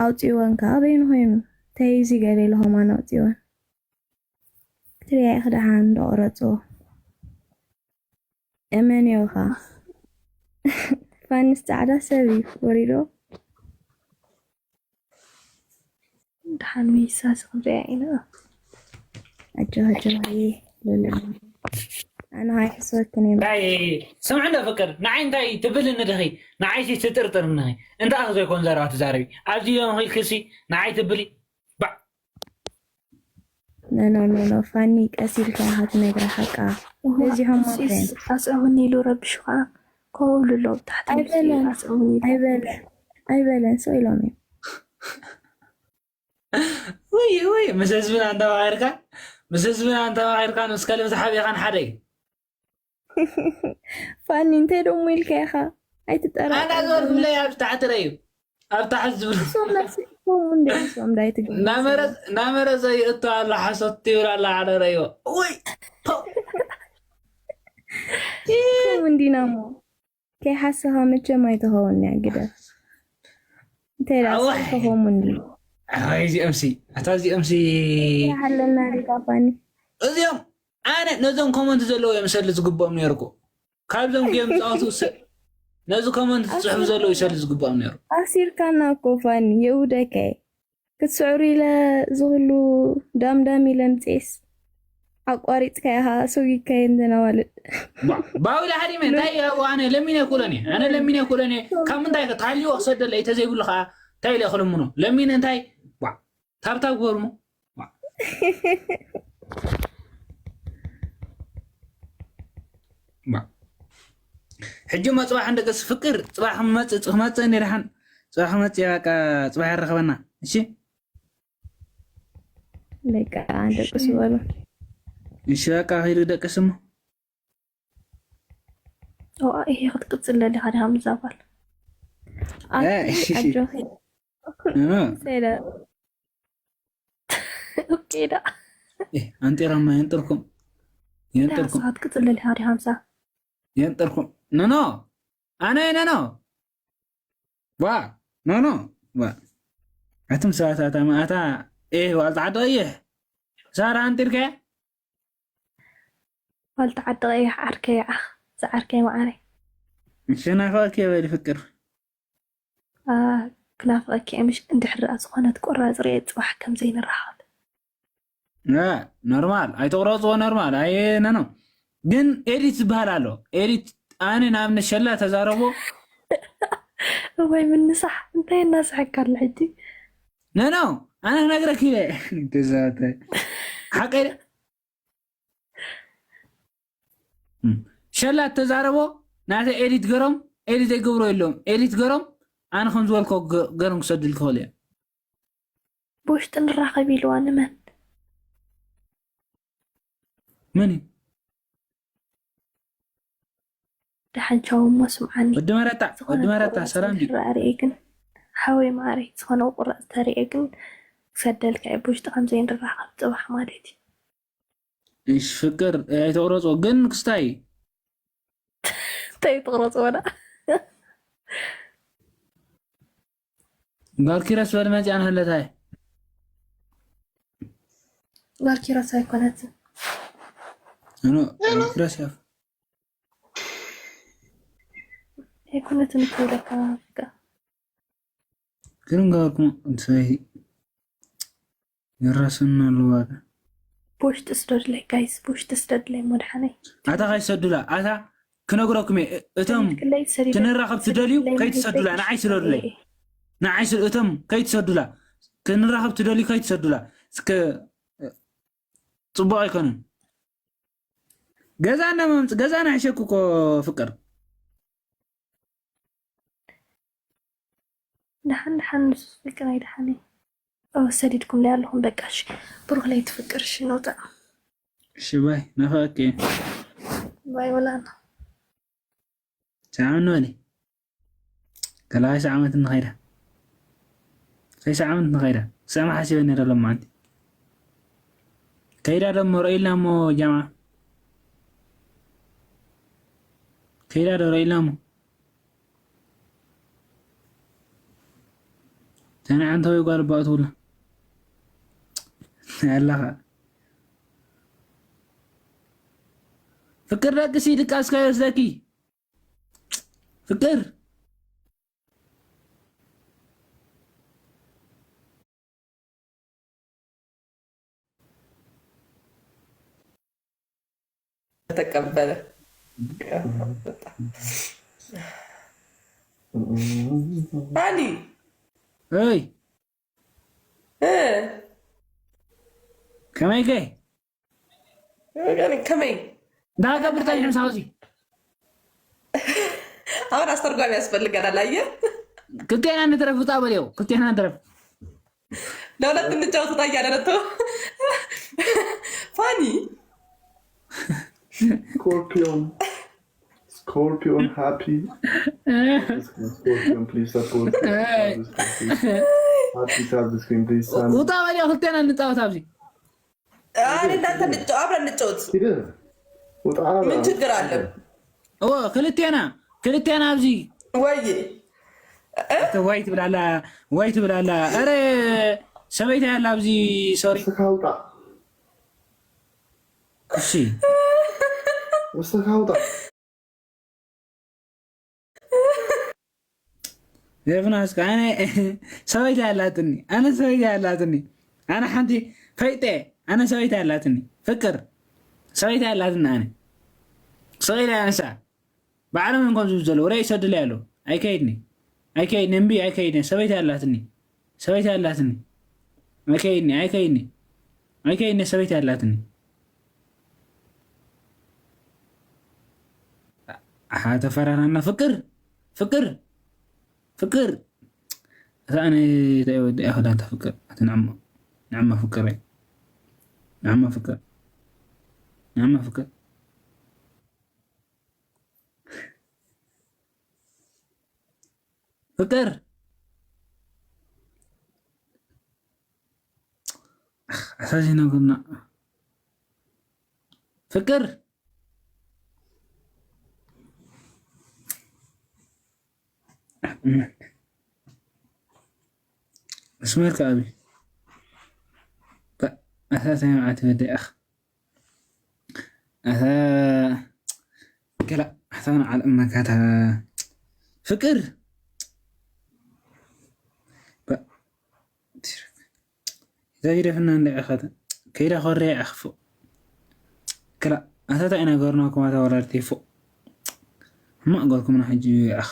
ኣውጺእወን ከኣ በይኑ ኮይኑ ተይዚ ገለ ኢሉ ከማን ኣውጺእወን ክትሪኣ ኢኺ ደሓን ዶ ቅረጽዎ እመንዮ ከኣ ፋኒስ ጻዕዳ ሰብ እዩ ወሪዶ ደሓን ሚሳስ ክንሪኣ ኢና ኣጆኺ ኣጆኺ ሉላ ኣነ ኣይሕስበክን እየ። እንታይ ስምዕ እንዶ ፍቅር፣ ንዓይ እንታይ ትብልኒ ድኺ? ንዓይሲ ትጥርጥርኒ ዲኺ? እንታይ ኸ ዘይኮን ዘረባ ትዛረቢ? ኣብዚ ዮም ኺልክሲ ንዓይ ትብሊ? ባዕ። ኖ ኖ ኖ ኖ፣ ፋኒ ቀስ ኢልካ ኢኻ ትነግራ ሓቃ። በዚሖም ሱስ ኣስዕሙኒ ኢሉ ረቢሹኻ። ከምኡ ኢሉ ኣሎ ብታሕቲ ኣይበለን። ኣስዕሙኒ ኢሉ። ኣይበለን። ኣይበለን፣ ሰው ኢሎም እዮም። ወይ ወይ፣ ምስ ህዝብና እንተማኺርካ፣ ምስ ህዝብና እንተማኺርካ፣ ምስ ከልቢ ተሓቢእካ ንሓደ እዩ። ፋኒ እንታይ ደሞ ኢልካ ኢኻ? ኣይትጠራ ኣና ዝበልኩምለይ ኣብ ታሕቲ ረዩ፣ ኣብ ታሕቲ ዝብሉ ሶም ናሲ ሶም እንደ ሶም ዳይ ትግል ናመረ ዘይእቱ ኣሎ ሓሶት ይብል ኣሎ ሓደ ረዩ። ወይ ሶም እንዲና ሞ ከይሓሰኻ መቸም ኣይትኸውን እያ ግደፍ። እንታይ ዳ ኣዋይ። ሰኸሙ እንዲ ኣይ እዚኦም ሲ ኣታ እዚኦም ሲ ሓለና ሪካ ፋኒ እዚኦም ኣነ ነዞም ኮመንት ዘለዎ እዮም ሰሊ ዝግብኦም ነይሩ እኮ። ካብዞም ጌም ዝፃወቱ ስ- ነዚ ኮመንት ዝፅሕፉ ዘለዉ ይሰሊ ዝግብኦም ነይሩ። ኣሲርካና እኮ ፋኒ የውደከ ክትስዕሩ ኢለ ዝኽሉ ዳምዳም ኢለ ምፅኤስ ኣቋሪፅካ ኢኻ ሰጊድካየ እንተናዋልድ ባውላ ሃዲመ እንታይ ያው ኣነ ለሚነ ኩለኔ ኣነ ለሚነ ኩለኔ ካብ ምንታይ ተሃልዮ ክሰደለ ተዘይብሉ ከዓ እንታይ ኢለ ክልምኖ ለሚነ እንታይ ዋ ታብታብ ገርሞ ዋ ዋ ሕጂ መፅባሕ እንደቀስ ፍቅር ፅባሕ ክመፅእ ክመፅእ እንደ ደሓን ፅባሕ ክመፅእ በቃ ፅባሕ ያረኸበና እሺ በቃ ደቅሱ በሉ እሺ በቃ ኸይዱ ደቅስ እሞ ኦኣ ይሄ ክትቅፅል ለሊኻ ዲኻ ምዛ ጓል ኣቲ እሺ። ኣጆኺ ኖ ሰለ ኦኬ ዳ ኣንጢራማ የንጥርኩም የንጥርኩም ክትቅፅል ለሊኻ ዲኻ ምዛ የንጥርኩም ኖኖ ኣነ ኖኖ ዋ ኖኖ ዋ ኣቱም ሰባት ኣታ ማእታ ኤህ ዋልታ ዓዲ ቀይሕ ሳራ ኣንጢርከ ዋልታ ዓዲ ቀይሕ ዓርከይ ዓኽ ዝዓርከይ መዓረይ ሸናፋኪ በሊ ፍቅር ክናፍቀኪ እየ ምሽ እንድሕር ደኣ ዝኾነት ቁራፅ ርኤ ፅባሕ ከም ዘይንራኸብ ኖርማል ኣይተቁረፅዎ ኖርማል ኣየ ነኖ ግን ኤዲት ዝበሃል ኣሎ ኤዲት ኣነ ንኣብነት ሸላ ተዛረቦ ወይ ምንሳሕ እንታይ እናስሐካ ኣሎ ሕጂ ነኖ ኣነ ክነግረክ ኢለ ገዛተ ሓቀ ሸላ ተዛረቦ ናተ ኤዲት ገሮም ኤዲት ዘይገብሮ የለውም ኤዲት ገሮም ኣነ ከም ዝበልኮ ገሮም ክሰድል ክኽእል እየ ብውሽጢ ንራኸብ ኢልዋ ንመን መን እዩ ደሓን ቻው እሞ ስምዓኒ ወዲ መረታ ወዲ መረታ ሰላም ድዩ ርአ ግን ሓወይ ማሪ ዝኾነ ቁራፅ ተሪኤ ግን ክሰደልካ እየ ብውሽጢ ከም ዘይንራኸብ ፅባሕ ማለት እዩ እሽ ፍቅር ኣይተቁረፆ ግን ክስታይ እንታይ ትቁረፅዎ ዳ ጋር ኪረስ በል መፅያ ንህለታይ ጋር ኪረስ ኣይኮነትን ኖ ኪረስ ያፍ ኣይኮነትን ክብለካ ፍቅር ግርም ገበርኩም እንታይ ይረስና ኣለዋጋ ብውሽጢ ስደድለይ ጋይስ ብውሽጢ ስደድለይ መድሓነይ ኣታ ከይሰዱላ ኣታ ክነግረኩም እየ እቶም ክንራኸብ ትደልዩ ከይትሰዱላ ንዓይ ስደዱለይ ንዓይ እቶም ከይትሰዱላ ክንራኸብ ትደልዩ ከይትሰዱላ እስከ ፅቡቅ ኣይኮነን ገዛ እናመምፅ ገዛ ናሕሸኩ እኮ ፍቅር ደሓን ደሓን ንሱስ ፍቅር ኣይደሓን እዩ ሰዲድኩም ላይ ኣለኹም በቃ እሺ ብሩክ ላይ ትፍቅር እሺ ነውጣ እሺ ባይ ናፈቀክ ባይ ወላና ቻው ንበሊ ከላዋይ ሰዓመት ንኸይዳ ከይ ሰዓመት ንኸይዳ ሰማ ሓሲበ ነረ ሎማዓንቲ ከይዳ ደሞ ረኢልና እሞ ጃማ ከይዳ ዶ ረኢልና እሞ ተንዓንተ ወይ ጓል ባእትውላ ኣለኻ ፍቅር ደቅሲ ድቃስካ ይወስደኪ ፍቅር ተቀበለ። ባኒ እይ እ ከመይ ከ ከመይ እንዳገብር ታይም ሳውዚ አሁን አስተርጓሚ ያስፈልገናል። አየህ ክልቴና ንትረፍ ውጣ በልየው ክልቴና ንትረፍ ለሁለት እንጫወት ውጣ እያለ ነው። ፋኒ Scorpion. Scorpion happy. Scorpion, please support. Happy to have the screen, please. Son. ውጣ በልየው ክልቴና እንጫወት ኣብዚ አይ እናንተ እንጫወት አብረን እንጫወት። ሂድ ውጣ። ምን ችግር አለ? እዎ ክልቴና ክልቴና ኣብዚ ወይ ወይ ትብላላ ወይ ትብላላ። ኧረ ሰበይታ ያላ ኣብዚ ሶሪ እስኻ ውጣ። እሺ እስኻ ውጣ። የፍናስ ኣነ ሰበይታ ያላትኒ ኣነ ሰበይታ ያላትኒ ኣነ ሓንቲ ፈይጠ ኣነ ሰበይታ ያላትኒ ፍቅር ሰበይታ ያላትኒ ኣነ ሰበይታ ያንሳ ባዕሎም እዮም ከምዚ ዘለዉ ረ ይሰድለይ ኣለዉ ኣይከይድኒ ኣይከይድኒ እምቢ ኣይከይድኒ ሰበይታ ያላትኒ ሰበይታ ያላትኒ ኣይከይድኒ ኣይከይድኒ ኣይከይድኒ ሰበይታ ያላትኒ ኣሓ ተፈራራና ፍቅር ፍቅር ፍቅር እታ ኣነ እንታይ ወዲ እያ ክዳንታ ፍቅር እቲ ንዕማ ንዕማ ፍቅር ንዕማ ፍቅር ንዕማ ፍቅር ፍቅር ኣሳዚና ጎና ፍቅር መስመር ከኣቢ ኣሳሳይ መዓት ወደ ኣኽ ኣታ ገላ ኣታ ንዓል እመካታ ፍቅር ዘይደፍና እንደ ኣኸተ ከይዳ ኮርያ ኣኽፎ ክላ ኣታታ ኢና ገርና ኩማታ ወላድቲ ፎ ሕማቅ ገርኩምና ሕጂ ኣኽ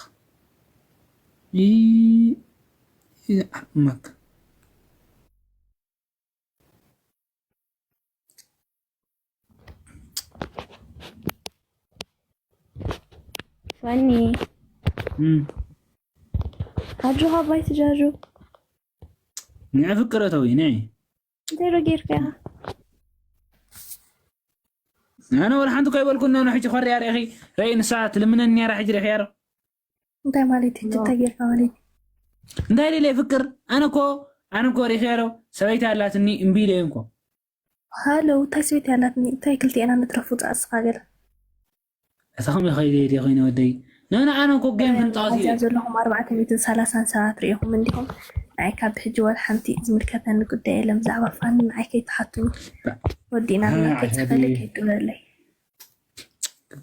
እመክ ፋኒ ኣጆኻ ባይ ትጃጆ ንዕፍቅረተዊ ነይ እንታይ ዶ ጌርካ ኢኻ? ኣነ ወላ ሓንቲ ኮይበልኩ እና ሕጂ ኮርያ ርኢኺ ረኢ ንሳ ትልምነኒ ነራ ሕጂ ርኢኺያ ዶ እንታይ ማለት እዩ? እንታይ ጌርካ ማለት እዩ? እንታይ ደለ ፍቅር ኣነ እኮ ኣነ እኮ ርኢኺያ ዶ ሰበይቲ ኣላትኒ እምቢ ኢለየ እንኮ ሃሎ እንታይ ሰበይቲ ኣላትኒ እንታይ ክልቲኤና ንትረፍ ውፃእ እስኻ ገለ እታ ከም ይኸይደ ይደ ኮይነ ወደይ ናና ኣነ እኮ ጌም ክንፃወት እዚኣ ኢለ ዘለኹም ኣርባዕተ ሚእትን ሰላሳን ሰባት ርኢኹም እንዲኹም ንዓይ ካብ ሕጂ ወላ ሓንቲ ዝምልከተኒ ጉዳይ የለን ብዛዕባ ፋኒ ንዓይ ከይትሓቱኒ ወዲእና ኣይ፣ ና ኣይ፣ ከይትኸለ ሓቢቢ። ከይትብለለይ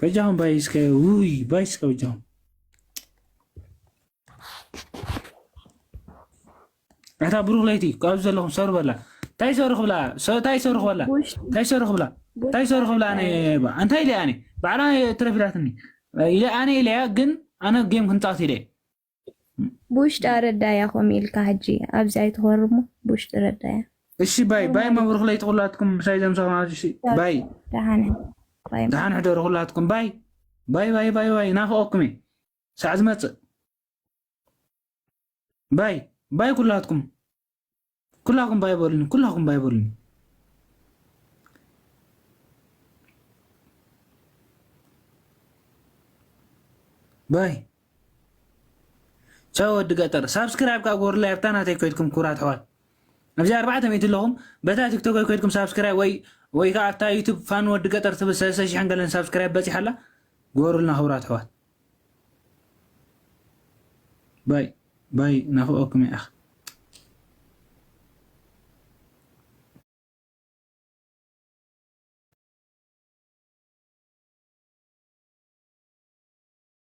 በጃኹም ባይ እስከ ውይ ባይ እስከ በጃኹም ኣታ ብሩኽ ለይቲ ካብዚ ዘለኹም ሰሩ በላ እንታይ ሰሩ ክብላ ሰ- እንታይ ሰሩ ክበላ እንታይ ሰሩ ክብላ እንታይ ሰሩ ክብላ ኣነ ባ- እንታይ ኢለ ኣነ ባዕላ ትረፍ ኢላትኒ ኢለ ኣነ ኢለያ ግን ኣነ ጌም ክንፃወት ኢለ ብውሽጢ ኣረዳያ ኮም ኢልካ ሕጂ ኣብዚ ኣይትኾርሞ ብውሽጢ ረዳያ እሺ ባይ ባይ ማ ብሩኽ ለይቲ ኩላትኩም ምሳይ ዘምሰኹም ኣብዚ እሺ ባይ ደሓነ ባይ ደሓን ሕደሩ ኩላትኩም ባይ ባይ ባይ ባይ ባይ ናፍቆኩም እየ ሳዕ ዝመፅእ ባይ ባይ ኩላትኩም ኩላኩም ባይ በሉኒ ኩላኩም ባይ በሉኒ ባይ ቻው ወዲ ገጠር ሳብስክራይብ ካብ ጎርላ ኣብታ ናተይ ኮይድኩም ኩራት ኣሕዋት ኣብዚ ኣርባዕተ ሚእቲ ኣለኹም በታ ቲክቶክ ኮይድኩም ሳብስክራይብ ወይ ወይ ከዓ ኣብታ ዩቱብ ፋን ወዲ ገጠር ትብል ሰለስተ ሽሕን ገለን ሳብስክራይብ በፂሓ ኣላ ግበሩልና ክቡራት ኣሕዋት ባይ ባይ ናፍቆኩም እየ ኣኽ